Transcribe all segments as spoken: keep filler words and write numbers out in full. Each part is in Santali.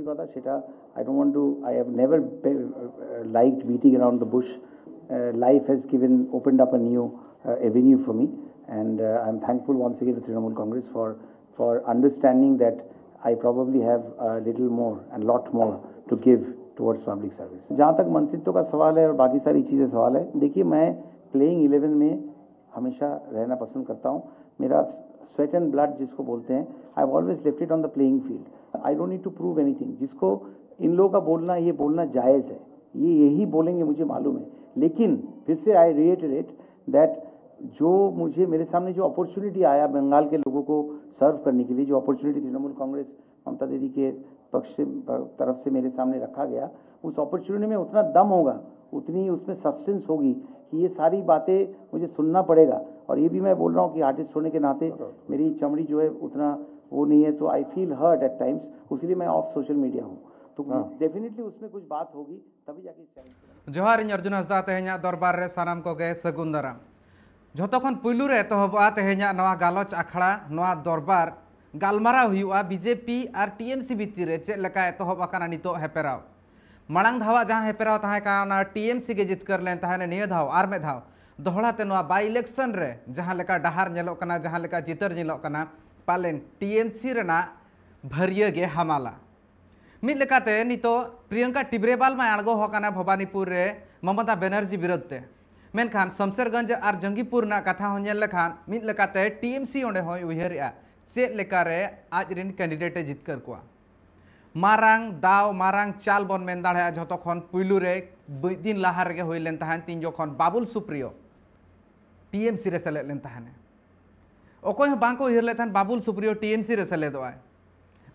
কথা সেটা, I don't want to, I have never liked beating around the bush. Life has given, opened up a new avenue for me, and I am thankful once again to Trinamool Congress for for understanding that I probably have a little more and lot more to give towards public service. जहाँ तक मंत्रित्व का सवाल है और बाकी सारी चीज़ें सवाल है, देखिए, मैं प्लेइंग इलेवन में हमेशा रहना पसंद करता हूँ। मेरा sweat and blood जिसको बोलते हैं, I have always left it on the playing field. I don't need to prove anything. जिसको इन लोगों का बोलना, ये बोलना जायज़ है, ये यही बोलेंगे, मुझे मालूम है। लेकिन फिर से I reiterate that जो मुझे, मेरे सामने जो अपॉर्चुनिटी आया बंगाल के लोगों को सर्व करने के लिए, जो अपॉर्चुनिटी तृणमूल कांग्रेस ममता दीदी के पक्ष से, तरफ से मेरे सामने रखा गया, उस अपॉर्चुनिटी में उतना दम होगा, उतनी उसमें सब्सटेंस होगी कि ये सारी बातें मुझे सुनना पड़ेगा। और ये भी मैं बोल रहा हूँ कि आर्टिस्ट होने के नाते मेरी चमड़ी जो है उतना वो नहीं है, so I feel hurt at times, इसलिए मैं ऑफ सोशल मीडिया हूँ। तो डेफिनेटली उसमें कुछ बात होगी, तभी जाके इस चैनल पे। जोहार, ᱤᱧ ᱚᱨᱡᱩᱱ ᱦᱟᱸᱥᱫᱟ᱾ ᱛᱮᱦᱮᱧᱟᱜ ᱫᱚᱨᱵᱟᱨ ᱨᱮ ᱥᱟᱱᱟᱢ ᱠᱚᱜᱮ ᱥᱟᱹᱜᱩᱱ ᱫᱟᱨᱟᱢ᱾ ᱡᱷᱚᱛᱚ ᱠᱷᱚᱱ ᱯᱩᱭᱞᱩ ᱨᱮ ᱮᱛᱚᱦᱚᱵᱚᱜᱼᱟ ᱛᱮᱦᱮᱧᱟᱜ ᱱᱚᱣᱟ ᱜᱟᱞᱚᱪ ᱟᱠᱷᱲᱟ, ᱱᱚᱣᱟ ᱫᱚᱨᱵᱟᱨ᱾ ᱜᱟᱞᱢᱟᱨᱟᱣ ᱦᱩᱭᱩᱜᱼᱟ ᱵᱤᱡᱮᱯᱤ ᱟᱨ ᱴᱤᱮᱢᱥᱤ ᱵᱷᱤᱛᱤᱨ ᱨᱮ ᱪᱮᱫ ᱞᱮᱠᱟ ᱮᱛᱚᱦᱚᱵ ᱟᱠᱟᱱᱟ ᱱᱤᱛᱚᱜ ᱦᱮᱯᱮᱨᱟᱣ᱾ ᱢᱟᱲᱟᱝ ᱫᱷᱟᱣᱟᱜ ᱡᱟᱦᱟᱸ ᱦᱮᱯᱮᱨᱟᱣ ᱛᱟᱦᱮᱸ ᱠᱟᱱᱟ, ᱚᱱᱟ ᱴᱤᱮᱢᱥᱤ ᱜᱮ ᱡᱤᱛᱠᱟᱹᱨ ᱞᱮᱱ ᱛᱟᱦᱮᱸᱱᱟ᱾ ᱱᱤᱭᱟᱹ ᱫᱷᱟᱣ ᱟᱨ ᱢᱤᱫ ᱫᱷᱟᱣ ᱫᱚᱦᱲᱟ ᱛᱮ ᱱᱚᱣᱟ ᱵᱟᱭ ᱤᱞᱮᱠᱥᱚᱱ ᱨᱮ ᱡᱟᱦᱟᱸ ᱞᱮᱠᱟ ᱰᱟᱦᱟᱨ ᱧᱮᱞᱚᱜ ᱠᱟᱱᱟ, ᱡᱟᱦᱟᱸ ᱞᱮᱠᱟ ᱪᱤᱛᱟᱹᱨ ᱧᱮᱞᱚᱜ ᱠᱟᱱᱟ, ᱯᱟᱞᱮᱱ ᱴᱤᱮᱢᱥᱤ ᱨᱮᱱᱟᱜ ᱵᱷᱟᱹᱨᱭᱟᱹ ᱜᱮ ᱦᱟᱢᱟᱞᱟ᱾ ᱢᱤᱫ ᱞᱮᱠᱟᱛᱮ ᱱᱤᱛᱚᱜ ᱯᱨᱤᱭᱟᱝᱠᱟ ᱴᱤᱵᱨᱮᱵᱟᱞ ᱢᱟᱭ ᱟᱬᱜᱚ ᱟᱠᱟᱱᱟ ᱵᱷᱚᱵᱟᱱᱤᱯᱩᱨ ᱨᱮ ᱢᱚᱢᱚᱛᱟ ᱵᱮᱱᱟᱨᱡᱤ ᱵᱤᱨᱳᱫᱷ ᱛᱮ᱾ ᱢᱮᱱᱠᱷᱟᱱ ᱥᱚᱢᱥᱮᱨᱜᱚᱸᱡᱽ ᱟᱨ ᱡᱚᱝᱜᱤᱯᱩᱨ ᱨᱮᱱᱟᱜ ᱠᱟᱛᱷᱟ ᱦᱚᱸ ᱧᱮᱞ ᱞᱮᱠᱷᱟᱱ, ᱢᱤᱫ ᱞᱮᱠᱟᱛᱮ ᱴᱤᱮᱢᱥᱤ ᱚᱸᱰᱮ ᱦᱚᱸᱭ ᱩᱭᱦᱟᱹᱨᱮᱜᱼᱟ ᱪᱮᱫ ᱞᱮᱠᱟᱨᱮ ᱟᱡ ᱨᱮᱱ ᱠᱮᱱᱰᱤᱰᱮᱴ ᱮ ᱡᱤᱛᱠᱟᱹᱨ ᱠᱚᱣᱟ᱾ ᱢᱟᱨᱟᱝ ᱫᱟᱣ, ᱢᱟᱨᱟᱝ ᱪᱟᱞ ᱵᱚᱱ ᱢᱮᱱ ᱫᱟᱲᱮᱭᱟᱜᱼᱟ, ᱡᱷᱚᱛᱚ ᱠᱷᱚᱱ ᱯᱩᱭᱞᱩ ᱨᱮ ᱢᱤᱫ ᱫᱤᱱ ᱞᱟᱦᱟ ᱨᱮᱜᱮ ᱦᱩᱭ ᱞᱮᱱ ᱛᱟᱦᱮᱸᱫ, ᱛᱤᱱ ᱡᱚᱠᱷᱚᱱ ᱵᱟᱵᱩᱞ ᱥᱩᱯᱨᱤᱭᱳ ᱴᱤᱮᱢᱥᱤ ᱨᱮ ᱥᱮᱞᱮᱫ ᱞᱮᱱ ᱛᱟᱦᱮᱸᱱᱮ᱾ ᱚᱠᱚᱭ ᱦᱚᱸ ᱵᱟᱝ ᱠᱚ ᱩᱭᱦᱟᱹᱨ ᱞᱮᱫ ᱛᱟᱦᱮᱸᱱ ᱵᱟᱵᱩᱞ ᱥᱩᱯᱨᱤᱭᱳ ᱴᱤᱮᱢᱥᱤ ᱨᱮ ᱥᱮᱞᱮᱫᱚᱜᱼᱟᱭ᱾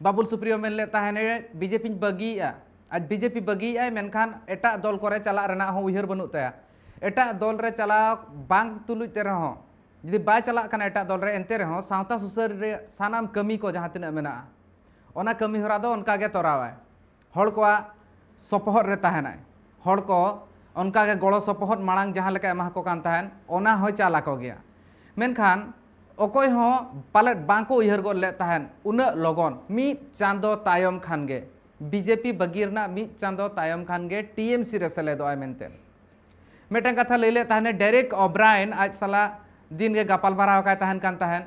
ᱵᱟᱵᱩᱞ ᱥᱩᱯᱨᱤᱭᱳ ᱢᱮᱱ ᱞᱮᱫ ᱛᱟᱦᱮᱸᱱᱮ, "ᱵᱤᱡᱮᱯᱤᱧ ᱵᱟᱹᱜᱤᱭᱮᱜᱼᱟ", ᱟᱡ ᱵᱤᱡᱮᱯᱤ ᱵᱟᱹᱜᱤᱭᱮᱜᱼᱟᱭ, ᱢᱮᱱᱠᱷᱟᱱ ᱮᱴᱟᱜ ᱫᱚᱞ ᱠᱚᱨᱮ ᱪᱟᱞᱟᱜ ᱨᱮᱱᱟᱜ ᱦᱚᱸ ᱩᱭᱦᱟᱹᱨ ᱵᱟᱹᱱᱩᱜ ᱛᱟᱭᱟ᱾ ᱮᱴᱟᱜ ᱫᱚᱞ ᱨᱮ ᱪᱟᱞᱟᱣ ᱵᱟᱝ ᱛᱩᱞᱩᱡ ᱛᱮ ᱨᱮᱦᱚᱸ, ᱡᱩᱫᱤ ᱵᱟᱭ ᱪᱟᱞᱟᱜ ᱠᱟᱱᱟ ᱮᱴᱟᱜ ᱫᱚᱞ ᱨᱮ, ᱮᱱᱛᱮ ᱨᱮᱦᱚᱸ ᱥᱟᱶᱛᱟ ᱥᱩᱥᱟᱹᱨ ᱨᱮ ᱥᱟᱱᱟᱢ ᱠᱟᱹᱢᱤ ᱠᱚ ᱡᱟᱦᱟᱸ ᱛᱤᱱᱟᱹᱜ ᱢᱮᱱᱟᱜᱼᱟ, ᱚᱱᱟ ᱠᱟᱹᱢᱤ ᱦᱚᱨᱟ ᱫᱚ ᱚᱱᱠᱟ ᱜᱮ ᱛᱚᱨᱟᱣᱟᱭ᱾ ᱦᱚᱲ ᱠᱚᱣᱟᱜ ᱥᱚᱯᱚᱦᱚᱫ ᱨᱮ ᱛᱟᱦᱮᱸᱱᱟᱭ, ᱦᱚᱲ ᱠᱚ ᱚᱱᱠᱟ ᱜᱮ ᱜᱚᱲᱚ ᱥᱚᱯᱚᱦᱚᱫ ᱢᱟᱲᱟᱝ ᱡᱟᱦᱟᱸ ᱞᱮᱠᱟ ᱮᱢᱟ ᱠᱚ ᱠᱟᱱ ᱛᱟᱦᱮᱸᱱ, ᱚᱱᱟ ᱦᱚᱸᱭ ᱪᱟᱞ ᱟᱠᱚ ᱜᱮᱭᱟ᱾ ᱢᱮᱱᱠᱷᱟᱱ ᱚᱠᱚᱭ ᱦᱚᱸ ᱯᱟᱞᱮᱫ ᱵᱟᱝ ᱠᱚ ᱩᱭᱦᱟᱹᱨ ᱜᱚᱫ ᱞᱮᱫ ᱛᱟᱦᱮᱸᱱ, ᱩᱱᱟᱹᱜ ᱞᱚᱜᱚᱱ ᱢᱤᱫ ᱪᱟᱸᱫᱚ ᱛᱟᱭᱚᱢ ᱠᱷᱟᱱ ᱜᱮ ᱵᱤᱡᱮᱯᱤ ᱵᱟᱹᱜᱤ ᱨᱮᱱᱟᱜ ᱢᱤᱫ ᱪᱟᱸᱫᱚ ᱛᱟᱭᱚᱢ ᱠᱷᱟᱱ ᱜᱮ ᱴᱤ ᱮᱢ ᱥᱤ ᱨᱮ ᱥᱮᱞᱮᱫᱚᱜᱼᱟᱭ ᱢᱮᱱᱛᱮ᱾ ᱢᱤᱫᱴᱟᱝ ᱠᱟᱛᱷᱟ ᱞᱟᱹᱭ ᱞᱮᱫ ᱛᱟᱦᱮᱱᱮ, ᱰᱮᱨᱮᱠ ᱚᱵᱨᱟᱭᱮᱱ ᱟᱡ ᱥᱟᱞᱟᱜ ᱫᱤᱱ ᱜᱮ ᱜᱟᱯᱟᱞᱢᱟᱨᱟᱣ ᱟᱠᱟᱭ ᱛᱟᱦᱮᱱ ᱠᱟᱱ ᱛᱟᱦᱮᱸᱫ,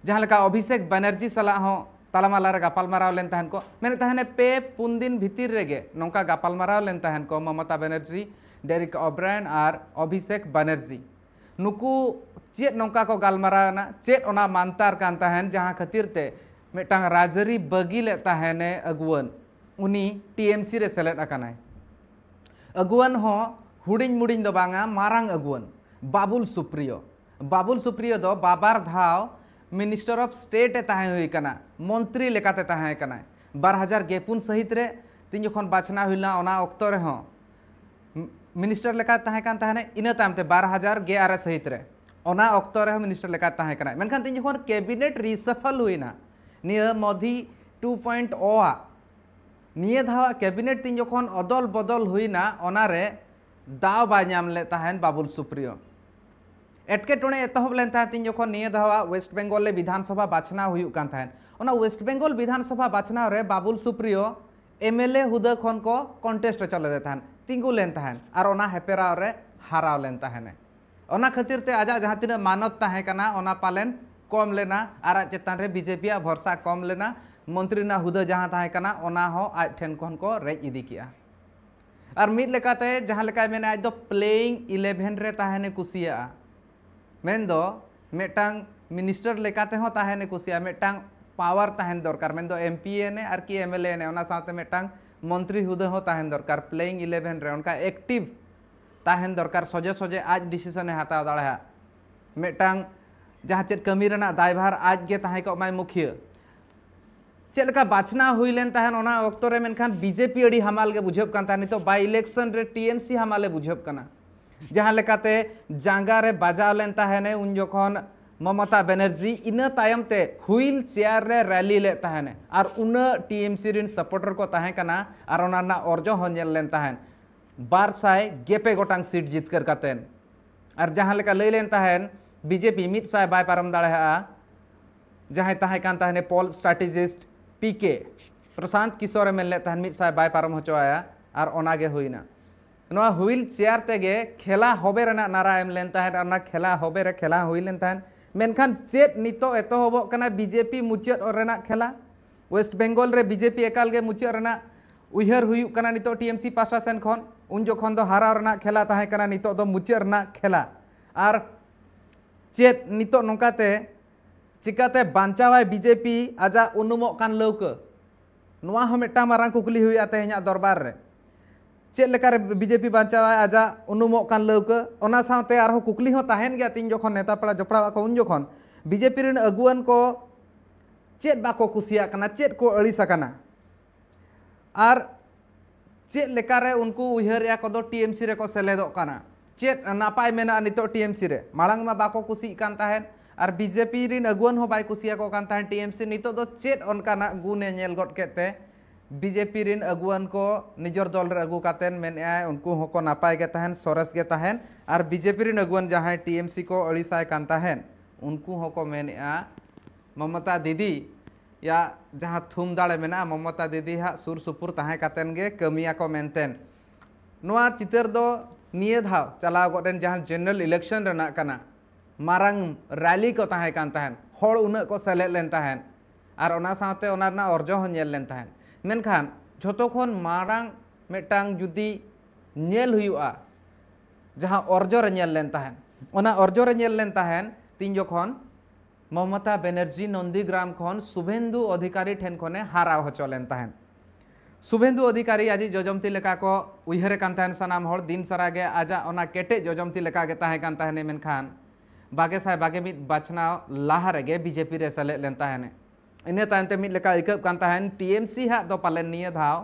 ᱡᱟᱦᱟᱸ ᱞᱮᱠᱟ ᱚᱵᱷᱤᱥᱮᱠ ᱵᱟᱱᱟᱨᱡᱤ ᱥᱟᱞᱟᱜ ᱦᱚᱸ ᱛᱟᱞᱟᱢᱟᱞᱟ ᱨᱮ ᱜᱟᱯᱟᱞᱢᱟᱨᱟᱣ ᱞᱮᱱ ᱛᱟᱦᱮᱱ ᱠᱚ᱾ ᱢᱮᱱᱮᱫ ᱛᱟᱦᱮᱱᱮ, ᱯᱮ ᱯᱩᱱ ᱫᱤᱱ ᱵᱷᱤᱛᱤᱨ ᱨᱮᱜᱮ ᱱᱚᱝᱠᱟ ᱜᱟᱯᱟᱞᱢᱟᱨᱟᱣ ᱞᱮᱱ ᱛᱟᱦᱮᱱ ᱠᱚ ᱢᱚᱢᱚᱛᱟ ᱵᱟᱱᱟᱨᱡᱤ, ᱰᱮᱨᱮᱠ ᱚᱵᱨᱟᱭᱮᱱ ᱟᱨ ᱚᱵᱷᱤᱥᱮᱠ ᱵᱟᱱᱟᱨᱡᱤ᱾ ᱱᱩᱠᱩ ᱪᱮᱫ ᱱᱚᱝᱠᱟ ᱠᱚ ᱜᱟᱞᱢᱟᱨᱟᱣ ᱮᱱᱟ, ᱪᱮᱫ ᱚᱱᱟ ᱢᱟᱱᱛᱟᱨ ᱠᱟᱱ ᱛᱟᱦᱮᱱ ᱡᱟᱦᱟᱸ ᱠᱷᱟᱹᱛᱤᱨ ᱛᱮ ᱢᱤᱫᱴᱟᱝ ᱨᱟᱡᱽᱟᱹᱨᱤ ᱵᱟᱹᱜᱤ ᱞᱮᱫ ᱛᱟᱦᱮᱱᱮ ᱟᱹᱜᱩᱣᱟᱹᱱ, ᱩᱱᱤ ᱴᱤ ᱮᱢ ᱥᱤ ᱨᱮ ᱥᱮᱞᱮᱫ ᱟᱠᱟᱱᱟᱭ᱾ ᱟᱹᱜᱩᱣᱟᱹᱱ ᱦᱚᱸ ᱦᱩᱰᱤᱧ ᱢᱩᱰᱤᱧ ᱫᱚ ᱵᱟᱝᱟ, ᱢᱟᱨᱟᱝ ᱟᱹᱜᱩᱣᱟᱹᱱ ᱵᱟᱵᱩᱞ ᱥᱩᱯᱨᱤᱭᱚ᱾ ᱵᱟᱵᱩᱞ ᱥᱩᱯᱨᱤᱭᱚ ᱫᱚ ᱵᱟᱵᱟᱨ ᱫᱷᱟᱣ ᱢᱤᱱᱤᱥᱴᱟᱨ ᱚᱯᱷ ᱥᱴᱮᱴ ᱮ ᱛᱟᱦᱮᱸ ᱦᱩᱭ ᱠᱟᱱᱟ, ᱢᱚᱱᱛᱨᱤ ᱞᱮᱠᱟᱛᱮ ᱛᱟᱦᱮᱸ ᱠᱟᱱᱟᱭ᱾ ᱵᱟᱨ ᱦᱟᱡᱟᱨ ᱜᱮ ᱯᱩᱱ ᱥᱟᱹᱦᱤᱛ ᱨᱮ ᱛᱤᱧ ᱡᱚᱠᱷᱚᱱ ᱵᱟᱪᱷᱱᱟᱣ ᱦᱩᱭ ᱞᱮᱱᱟ, ᱚᱱᱟ ᱚᱠᱛᱚ ᱨᱮᱦᱚᱸ ᱢᱤᱱᱤᱥᱴᱟᱨ ᱞᱮᱠᱟ ᱛᱟᱦᱮᱸ ᱠᱟᱱ ᱛᱟᱦᱮᱱᱟ᱾ ᱤᱱᱟᱹ ᱛᱟᱭᱚᱢ ᱛᱮ ᱵᱟᱨ ᱦᱟᱡᱟᱨ ᱜᱮ ᱟᱨᱮ ᱥᱟᱹᱦᱤᱛ ᱨᱮ ᱚᱱᱟ ᱚᱠᱛᱚ ᱨᱮᱦᱚᱸ ᱢᱤᱱᱤᱥᱴᱟᱨ ᱞᱮᱠᱟ ᱛᱟᱦᱮᱸ ᱠᱟᱱᱟᱭ᱾ ᱢᱮᱱᱠᱷᱟᱱ ᱛᱤᱧ ᱡᱚᱠᱷᱚᱱ ᱠᱮᱵᱤᱱᱮᱴ ᱨᱤᱥᱟᱯᱷᱚᱞ ᱦᱩᱭᱱᱟ, ᱱᱤᱭᱟᱹ ᱢᱳᱫᱤ ᱴᱩ ᱯᱚᱭᱮᱱᱴ ᱳ ᱟᱜ, ᱱᱤᱭᱟᱹ ᱫᱷᱟᱣᱟᱜ ᱠᱮᱵᱤᱱᱮᱴ ᱛᱤᱧ ᱡᱚᱠᱷᱚᱱ ᱚᱫᱚᱞ ᱵᱚᱫᱚᱞ ᱦᱩᱭᱱᱟ, ᱚᱱᱟᱨᱮ ᱫᱟᱣ ᱵᱟᱭ ᱧᱟᱢ ᱞᱮᱫ ᱛᱟᱦᱮᱱ ᱵᱟᱵᱩᱞ ᱥᱩᱯᱨᱤᱭᱚ᱾ ᱮᱴᱠᱮᱴᱚᱬᱮ ᱮᱛᱚᱦᱚᱵ ᱞᱮᱱ ᱛᱟᱦᱮᱸᱫ ᱛᱤᱧ ᱡᱚᱠᱷᱚᱱ ᱱᱤᱭᱟᱹ ᱫᱷᱟᱣᱟᱜ ᱳᱭᱮᱥᱴ ᱵᱮᱝᱜᱚᱞ ᱨᱮ ᱵᱤᱫᱷᱟᱱ ᱥᱚᱵᱷᱟ ᱵᱟᱪᱷᱱᱟᱣ ᱦᱩᱭᱩᱜ ᱠᱟᱱ ᱛᱟᱦᱮᱸᱫ᱾ ᱚᱱᱟ ᱳᱭᱮᱥᱴ ᱵᱮᱝᱜᱚᱞ ᱵᱤᱫᱷᱟᱱ ᱥᱚᱵᱷᱟ ᱵᱟᱪᱷᱱᱟᱣ ᱨᱮ ᱵᱟᱵᱩᱞ ᱥᱩᱯᱨᱤᱭᱚ ᱮᱢ ᱮᱞ ᱮ ᱦᱩᱫᱟᱹ ᱠᱷᱚᱱ ᱠᱚ ᱠᱚᱱᱴᱮᱥᱴ ᱦᱚᱪᱚ ᱞᱮᱫᱮ ᱛᱟᱦᱮᱸᱫ, ᱛᱤᱸᱜᱩ ᱞᱮᱱ ᱛᱟᱦᱮᱸᱫ ᱟᱨ ᱚᱱᱟ ᱦᱮᱯᱮᱨᱟᱣ ᱨᱮ ᱦᱟᱨᱟᱣ ᱞᱮᱱ ᱛᱟᱦᱮᱸᱱᱮ᱾ ᱚᱱᱟ ᱠᱷᱟᱹᱛᱤᱨ ᱛᱮ ᱟᱡᱟᱜ ᱡᱟᱦᱟᱸ ᱛᱤᱱᱟᱹᱜ ᱢᱟᱱᱚᱛ ᱛᱟᱦᱮᱸ ᱠᱟᱱᱟ, ᱚᱱᱟ ᱯᱟᱞᱮᱱ ᱠᱚᱢ ᱞᱮᱱᱟ ᱟᱨ ᱟᱡ ᱪᱮᱛᱟᱱ ᱨᱮ ᱵᱤᱡᱮᱯᱤᱭᱟᱜ ᱵᱷᱚᱨᱥᱟ ᱠᱚᱢ ᱞᱮᱱᱟ᱾ ᱢᱚᱱᱛᱨᱤ ᱨᱮᱱᱟᱜ ᱦᱩᱫᱟᱹ ᱡᱟᱦᱟᱸ ᱛᱟᱦᱮᱸ ᱠᱟᱱᱟ, ᱚᱱᱟ ᱦᱚᱸ ᱟᱡ ᱴᱷᱮᱱ ᱠᱷᱚᱱ ᱠᱚ ᱨᱮᱡ ᱤᱫᱤ ᱠᱮᱜᱼᱟ᱾ ᱟᱨ ᱢᱤᱫ ᱞᱮᱠᱟᱛᱮ ᱡᱟᱦᱟᱸ ᱞᱮᱠᱟᱭ ᱢᱮᱱᱟ, ᱟᱡ ᱫᱚ ᱯᱞᱮᱭᱤᱝ ᱤᱞᱮᱵᱷᱮᱱ ᱨᱮ ᱛᱟᱦᱮᱱᱮ ᱠᱩᱥᱤᱭᱟᱜᱼᱟ᱾ ᱢᱮᱱᱫᱚ ᱢᱤᱫᱴᱟᱝ ᱢᱤᱱᱤᱥᱴᱟᱨ ᱞᱮᱠᱟ ᱛᱮᱦᱚᱸ ᱛᱟᱦᱮᱱᱮ ᱠᱩᱥᱤᱭᱟᱜᱼᱟ, ᱢᱤᱫᱴᱟᱝ ᱯᱟᱣᱟᱨ ᱛᱟᱦᱮᱱ ᱫᱚᱨᱠᱟᱨ, ᱢᱮᱱᱫᱚ ᱮᱢ ᱯᱤ ᱮᱱᱮ ᱟᱨᱠᱤ ᱮᱢ ᱮᱞ ᱮ ᱮᱱᱮ, ᱚᱱᱟ ᱥᱟᱶᱛᱮ ᱢᱤᱫᱴᱟᱝ ᱢᱚᱱᱛᱨᱤ ᱦᱩᱫᱟᱹ ᱦᱚᱸ ᱛᱟᱦᱮᱱ ᱫᱚᱨᱠᱟᱨ᱾ ᱯᱞᱮᱭᱤᱝ ᱤᱞᱮᱵᱷᱮᱱ ᱨᱮ ᱚᱱᱠᱟ ᱮᱠᱴᱤᱵᱷ ᱛᱟᱦᱮᱱ ᱫᱚᱨᱠᱟᱨ, ᱥᱚᱡᱷᱮ ᱥᱚᱡᱷᱮ ᱟᱡ ᱰᱤᱥᱤᱥᱚᱱᱮ ᱦᱟᱛᱟᱣ ᱫᱟᱲᱮᱭᱟᱜ, ᱢᱤᱫᱴᱟᱝ ᱡᱟᱦᱟᱸ ᱪᱮᱫ ᱠᱟᱹᱢᱤ ᱨᱮᱱᱟᱜ ᱫᱟᱭᱵᱷᱟᱨ ᱟᱡ ᱜᱮ ᱛᱟᱦᱮᱸ ᱠᱚᱜ ᱢᱟᱭ ᱢᱩᱠᱷᱤᱭᱟᱹ᱾ ᱪᱮᱫ ᱞᱮᱠᱟ ᱵᱟᱪᱷᱱᱟᱣ ᱦᱩᱭ ᱞᱮᱱ ᱛᱟᱦᱮᱱ, ᱚᱱᱟ ᱚᱠᱛᱚ ᱨᱮ ᱢᱮᱱᱠᱷᱟᱱ ᱵᱤᱡᱮᱯᱤ ᱟᱹᱰᱤ ᱦᱟᱢᱟᱞ ᱜᱮ ᱵᱩᱡᱷᱟᱹᱜ ᱠᱟᱱ ᱛᱟᱦᱮᱸᱫ, ᱱᱤᱛᱚᱜ ᱵᱟᱭ ᱤᱞᱮᱠᱥᱚᱱ ᱨᱮ ᱴᱤ ᱮᱢ ᱥᱤ ᱦᱟᱢᱟᱞᱮ ᱵᱩᱡᱷᱟᱹᱜ ᱠᱟᱱᱟ᱾ ᱡᱟᱦᱟᱸ ᱞᱮᱠᱟᱛᱮ ᱡᱟᱸᱜᱟ ᱨᱮ ᱵᱟᱡᱟᱣ ᱞᱮᱱ ᱛᱟᱦᱮᱱᱮ ᱩᱱ ᱡᱚᱠᱷᱚᱱ ᱢᱚᱢᱚᱛᱟ ᱵᱮᱱᱟᱨᱡᱤ, ᱤᱱᱟᱹ ᱛᱟᱭᱚᱢ ᱛᱮ ᱦᱩᱭᱤᱞ ᱪᱮᱭᱟᱨ ᱨᱮ ᱨᱮᱞᱤ ᱞᱮᱫ ᱛᱟᱦᱮᱱᱮ ᱟᱨ ᱩᱱᱟᱹᱜ ᱴᱤ ᱮᱢ ᱥᱤ ᱨᱤᱱ ᱥᱟᱯᱳᱨᱴᱟᱨ ᱠᱚ ᱛᱟᱦᱮᱸ ᱠᱟᱱᱟ ᱟᱨ ᱚᱱᱟ ᱨᱮᱱᱟᱜ ᱚᱨᱡᱚ ᱦᱚᱸ ᱧᱮᱞ ᱞᱮᱱ ᱛᱟᱦᱮᱸᱫ᱾ ᱵᱟᱨ ᱥᱟᱭ ᱜᱮᱯᱮ ᱜᱚᱴᱟᱝ ᱥᱤᱴ ᱡᱤᱛᱠᱟᱹᱨ ᱠᱟᱛᱮᱱ᱾ ᱟᱨ ᱡᱟᱦᱟᱸ ᱞᱮᱠᱟ ᱞᱟᱹᱭ ᱞᱮᱱ ᱛᱟᱦᱮᱱ, ᱵᱤᱡᱮᱯᱤ ᱢᱤᱫ ᱥᱟᱭ ᱵᱟᱭ ᱯᱟᱨᱚᱢ ᱫᱟᱲᱮᱭᱟᱜᱼᱟ᱾ ᱡᱟᱦᱟᱸᱭ ᱛᱟᱦᱮᱸ ᱠᱟᱱ ᱛᱟᱦᱮᱱᱮ ᱯᱳᱞ ᱥᱴᱨᱟᱴᱮᱡᱤᱥᱴ ᱯᱤ ᱠᱮ, ᱯᱨᱚᱥᱟᱱᱛ ᱠᱤᱥᱳᱨᱮ ᱢᱮᱱ ᱞᱮᱫ ᱛᱟᱦᱮᱸᱫ ᱢᱤᱫ ᱥᱟᱭ ᱵᱟᱭ ᱯᱟᱨᱚᱢ ᱦᱚᱪᱚ ᱟᱭᱟ, ᱟᱨ ᱚᱱᱟ ᱜᱮ ᱦᱩᱭᱱᱟ᱾ ᱱᱚᱣᱟ ᱦᱩᱭᱤᱞ ᱪᱮᱭᱟᱨ ᱛᱮᱜᱮ ᱠᱷᱮᱞᱟ ᱦᱚᱵᱮ ᱨᱮᱱᱟᱜ ᱱᱟᱨᱟ ᱮᱢ ᱞᱮᱱ ᱛᱟᱦᱮᱸᱫ, ᱟᱨ ᱚᱱᱟ ᱠᱷᱮᱞᱟ ᱦᱚᱵᱮ ᱨᱮ ᱠᱷᱮᱞᱟ ᱦᱩᱭ ᱞᱮᱱ ᱛᱟᱦᱮᱸᱫ᱾ ᱢᱮᱱᱠᱷᱟᱱ ᱪᱮᱫ ᱱᱤᱛᱚᱜ ᱮᱛᱚᱦᱚᱵᱚᱜ ᱠᱟᱱᱟ ᱵᱤᱡᱮᱯᱤ ᱢᱩᱪᱟᱹᱫ ᱨᱮᱱᱟᱜ ᱠᱷᱮᱞᱟ? ᱳᱭᱮᱥᱴ ᱵᱮᱝᱜᱚᱞ ᱨᱮ ᱵᱤᱡᱮᱯᱤ ᱮᱠᱟᱞ ᱜᱮ ᱢᱩᱪᱟᱹᱫ ᱨᱮᱱᱟᱜ ᱩᱭᱦᱟᱹᱨ ᱦᱩᱭᱩᱜ ᱠᱟᱱᱟ ᱱᱤᱛᱚᱜ ᱴᱤᱮᱢᱥᱤ ᱯᱟᱦᱴᱟ ᱥᱮᱱ ᱠᱷᱚᱱ᱾ ᱩᱱ ᱡᱚᱠᱷᱚᱱ ᱫᱚ ᱦᱟᱨᱟᱣ ᱨᱮᱱᱟᱜ ᱠᱷᱮᱞᱟ ᱛᱟᱦᱮᱸ ᱠᱟᱱᱟ, ᱱᱤᱛᱚᱜ ᱫᱚ ᱢᱩᱪᱟᱹᱫ ᱨᱮᱱᱟᱜ ᱠᱷᱮᱞᱟ᱾ ᱟᱨ ᱪᱮᱫ ᱱᱤᱛᱚᱜ ᱱᱚᱝᱠᱟᱛᱮ ᱪᱤᱠᱟᱛᱮ ᱵᱟᱧᱪᱟᱣᱟᱭ ᱵᱤᱡᱮᱯᱤ ᱟᱡᱟᱜ ᱩᱱᱩᱢᱚᱜ ᱠᱟᱱ ᱞᱟᱹᱣᱠᱟᱹ? ᱱᱚᱣᱟ ᱦᱚᱸ ᱢᱤᱫᱴᱟᱝ ᱢᱟᱨᱟᱝ ᱠᱩᱠᱞᱤ ᱦᱩᱭᱩᱜᱼᱟ ᱛᱮᱦᱮᱧᱟᱜ ᱫᱚᱨᱵᱟᱨ ᱨᱮ᱾ ᱪᱮᱫ ᱞᱮᱠᱟᱨᱮ ᱵᱤᱡᱮᱯᱤ ᱵᱟᱧᱪᱟᱣᱟᱭ ᱟᱡᱟᱜ ᱩᱱᱩᱢᱚᱜ ᱠᱟᱱ ᱞᱟᱹᱣᱠᱟᱹ? ᱚᱱᱟ ᱥᱟᱶᱛᱮ ᱟᱨᱦᱚᱸ ᱠᱩᱠᱞᱤ ᱦᱚᱸ ᱛᱟᱦᱮᱱ ᱜᱮᱭᱟ, ᱛᱤᱱ ᱡᱚᱠᱷᱚᱱ ᱱᱮᱛᱟ ᱯᱮᱲᱟ ᱡᱚᱯᱲᱟᱣ ᱟᱠᱚ ᱩᱱ ᱡᱚᱠᱷᱚᱱ ᱵᱤᱡᱮᱯᱤ ᱨᱮᱱ ᱟᱹᱜᱩᱣᱟᱹᱱ ᱠᱚ ᱪᱮᱫ ᱵᱟᱠᱚ ᱠᱩᱥᱤᱭᱟᱜ ᱠᱟᱱᱟ, ᱪᱮᱫ ᱠᱚ ᱟᱹᱲᱤᱥ ᱟᱠᱟᱱᱟ, ᱟᱨ ᱪᱮᱫ ᱞᱮᱠᱟᱨᱮ ᱩᱱᱠᱩ ᱩᱭᱦᱟᱹᱨᱮᱜᱼᱟ ᱠᱚᱫᱚ ᱴᱤᱮᱢᱥᱤ ᱨᱮᱠᱚ ᱥᱮᱞᱮᱫᱚᱜ ᱠᱟᱱᱟ? ᱪᱮᱫ ᱱᱟᱯᱟᱭ ᱢᱮᱱᱟᱜᱼᱟ ᱱᱤᱛᱚᱜ ᱴᱤᱮᱢᱥᱤ ᱨᱮ? ᱢᱟᱲᱟᱝ ᱢᱟ ᱵᱟᱠᱚ ᱠᱩᱥᱤᱜ ᱠᱟᱱ ᱛᱟᱦᱮᱸᱫ, ᱟᱨ ᱵᱤᱡᱮᱯᱤ ᱨᱤᱱ ᱟᱹᱜᱩᱣᱟᱹᱱ ᱦᱚᱸ ᱵᱟᱭ ᱠᱩᱥᱤᱭᱟᱠᱚ ᱠᱟᱱ ᱛᱟᱦᱮᱸᱫ ᱴᱤᱮᱢᱥᱤ᱾ ᱱᱤᱛᱚᱜ ᱫᱚ ᱪᱮᱫ ᱚᱱᱠᱟᱱᱟᱜ ᱜᱩᱱᱮ ᱧᱮᱞ ᱜᱚᱫ ᱠᱮᱫ ᱛᱮ ᱵᱤᱡᱮᱯᱤ ᱨᱤᱱ ᱟᱹᱜᱩᱣᱟᱹᱱ ᱠᱚ ᱱᱤᱡᱚᱨ ᱫᱚᱞ ᱨᱮ ᱟᱹᱜᱩ ᱠᱟᱛᱮᱫ ᱢᱮᱱᱮᱜᱼᱟᱭ ᱩᱱᱠᱩ ᱦᱚᱸᱠᱚ ᱱᱟᱯᱟᱭ ᱜᱮ ᱛᱟᱦᱮᱱ, ᱥᱚᱨᱮᱥ ᱜᱮ ᱛᱟᱦᱮᱱ, ᱟᱨ ᱵᱤᱡᱮᱯᱤ ᱨᱤᱱ ᱟᱹᱜᱩᱣᱟᱹᱱ ᱡᱟᱦᱟᱸᱭ ᱴᱤᱮᱢᱥᱤ ᱠᱚ ᱟᱹᱲᱤᱥᱟᱭ ᱠᱟᱱ ᱛᱟᱦᱮᱸᱫ ᱩᱱᱠᱩ ᱦᱚᱸᱠᱚ ᱢᱮᱱᱮᱜᱼᱟ ᱢᱚᱢᱚᱛᱟ ᱫᱤᱫᱤ ᱭᱟᱜ ᱡᱟᱦᱟᱸ ᱛᱷᱩᱢ ᱫᱟᱲᱮ ᱢᱮᱱᱟᱜᱼᱟ, ᱢᱚᱢᱚᱛᱟ ᱫᱤᱫᱤ ᱦᱟᱜ ᱥᱩᱨ ᱥᱩᱯᱩᱨ ᱛᱟᱦᱮᱸ ᱠᱟᱛᱮᱱ ᱜᱮ ᱠᱟᱹᱢᱤᱭᱟᱠᱚ ᱢᱮᱱᱛᱮᱱ᱾ ᱱᱚᱣᱟ ᱪᱤᱛᱟᱹᱨ ᱫᱚ ᱱᱤᱭᱟᱹ ᱫᱷᱟᱣ ᱪᱟᱞᱟᱣ ᱜᱚᱫ ᱮᱱ ᱡᱟᱦᱟᱸ ᱡᱮᱱᱟᱨᱮᱞ ᱤᱞᱮᱠᱥᱚᱱ ᱨᱮᱱᱟᱜ ᱠᱟᱱᱟ, ᱢᱟᱨᱟᱝ ᱨᱮᱞᱤ ᱠᱚ ᱛᱟᱦᱮᱸ ᱠᱟᱱ ᱛᱟᱦᱮᱸᱫ, ᱦᱚᱲ ᱩᱱᱟᱹᱜ ᱠᱚ ᱥᱮᱞᱮᱫ ᱞᱮᱱ ᱛᱟᱦᱮᱸᱫ, ᱟᱨ ᱚᱱᱟ ᱥᱟᱶᱛᱮ ᱚᱱᱟ ᱨᱮᱱᱟᱜ ᱚᱨᱡᱚ ᱦᱚᱸ ᱧᱮᱞ ᱞᱮᱱ ᱛᱟᱦᱮᱸᱫ᱾ ᱢᱮᱱᱠᱷᱟᱱ ᱡᱷᱚᱛᱚ ᱠᱷᱚᱱ ᱢᱟᱲᱟᱝ ᱢᱤᱫᱴᱟᱝ ᱡᱩᱫᱤ ᱧᱮᱞ ᱦᱩᱭᱩᱜᱼᱟ, ᱡᱟᱦᱟᱸ ᱚᱨᱡᱚ ᱨᱮ ᱧᱮᱞ ᱞᱮᱱ ᱛᱟᱦᱮᱸᱫ, ᱚᱱᱟ ᱚᱨᱡᱚ ᱨᱮ ᱧᱮᱞ ᱞᱮᱱ ᱛᱟᱦᱮᱸᱫ ᱛᱤᱱ ᱡᱚᱠᱷᱚᱱ ᱢᱚᱢᱚᱛᱟ ᱵᱮᱱᱟᱨᱡᱤ ᱱᱚᱱᱫᱤᱜᱨᱟᱢ ᱠᱷᱚᱱ ᱥᱩᱵᱷᱮᱱᱫᱩ ᱚᱫᱷᱤᱠᱟᱨᱤ ᱴᱷᱮᱱ ᱠᱷᱚᱱᱮ ᱦᱟᱨᱟᱣ ᱦᱚᱪᱚ ᱞᱮᱱ ᱛᱟᱦᱮᱸᱫ᱾ ᱥᱩᱵᱷᱮᱱᱫᱩ ᱚᱫᱷᱤᱠᱟᱨᱤ ᱟᱡᱤᱡ ᱡᱚᱡᱚᱢᱛᱤ ᱞᱮᱠᱟ ᱠᱚ ᱩᱭᱦᱟᱹᱨᱮ ᱠᱟᱱ ᱛᱟᱦᱮᱸᱫ ᱥᱟᱱᱟᱢ ᱦᱚᱲ, ᱫᱤᱱ ᱥᱟᱨᱟ ᱜᱮ ᱟᱡᱟᱜ ᱚᱱᱟ ᱠᱮᱴᱮᱡ ᱡᱚᱡᱚᱢᱛᱤ ᱞᱮᱠᱟ ᱜᱮ ᱛᱟᱦᱮᱸ ᱠᱟᱱ ᱛᱟᱦᱮᱸᱱᱮ, ᱢᱮᱱᱠᱷᱟᱱ ᱵᱟᱜᱮ ᱥᱟᱭ ᱵᱟᱜᱮ ᱢᱤᱫ ᱵᱟᱪᱷᱱᱟᱣ ᱞᱟᱦᱟ ᱨᱮᱜᱮ ᱵᱤᱡᱮᱯᱤ ᱨᱮ ᱥᱮᱞᱮᱫ ᱞᱮᱱ ᱛᱟᱦᱮᱸᱱᱮ᱾ ᱤᱱᱟᱹ ᱛᱟᱭᱚᱢ ᱛᱮ ᱢᱤᱫ ᱞᱮᱠᱟ ᱟᱹᱭᱠᱟᱹᱜ ᱠᱟᱱ ᱛᱟᱦᱮᱸᱱ ᱴᱤᱮᱢᱥᱤ ᱦᱟᱜ ᱫᱚ ᱯᱟᱞᱮᱱ ᱱᱤᱭᱟᱹ ᱫᱷᱟᱣ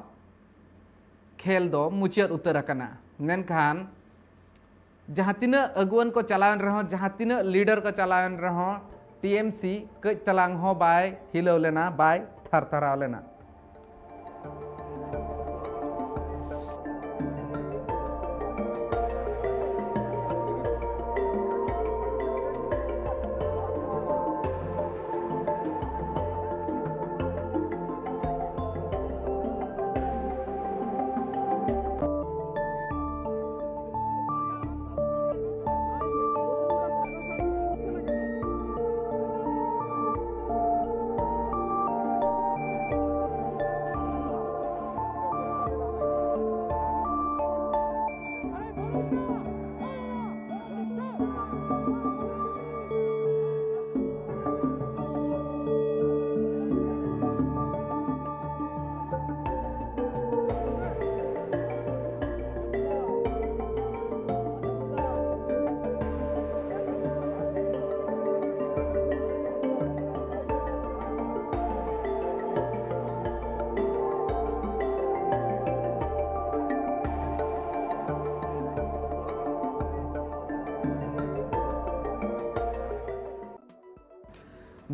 ᱠᱷᱮᱞ ᱫᱚ ᱢᱩᱪᱟᱹᱫ ᱩᱛᱟᱹᱨ ᱟᱠᱟᱱᱟ᱾ ᱢᱮᱱᱠᱷᱟᱱ ᱡᱟᱦᱟᱸ ᱛᱤᱱᱟᱹᱜ ᱟᱹᱜᱩᱣᱟᱹᱱ ᱠᱚ ᱪᱟᱞᱟᱣᱮᱱ ᱨᱮᱦᱚᱸ, ᱡᱟᱦᱟᱸ ᱛᱤᱱᱟᱹᱜ ᱞᱤᱰᱟᱨ ᱠᱚ ᱪᱟᱞᱟᱣᱮᱱ ᱨᱮᱦᱚᱸ, ᱴᱤᱮᱢᱥᱤ ᱠᱟᱹᱡ ᱛᱟᱞᱟᱝ ᱦᱚᱸ ᱵᱟᱭ ᱦᱤᱞᱟᱹᱣ ᱞᱮᱱᱟ, ᱵᱟᱭ ᱛᱷᱟᱨ ᱛᱷᱟᱨᱟᱣ ᱞᱮᱱᱟ᱾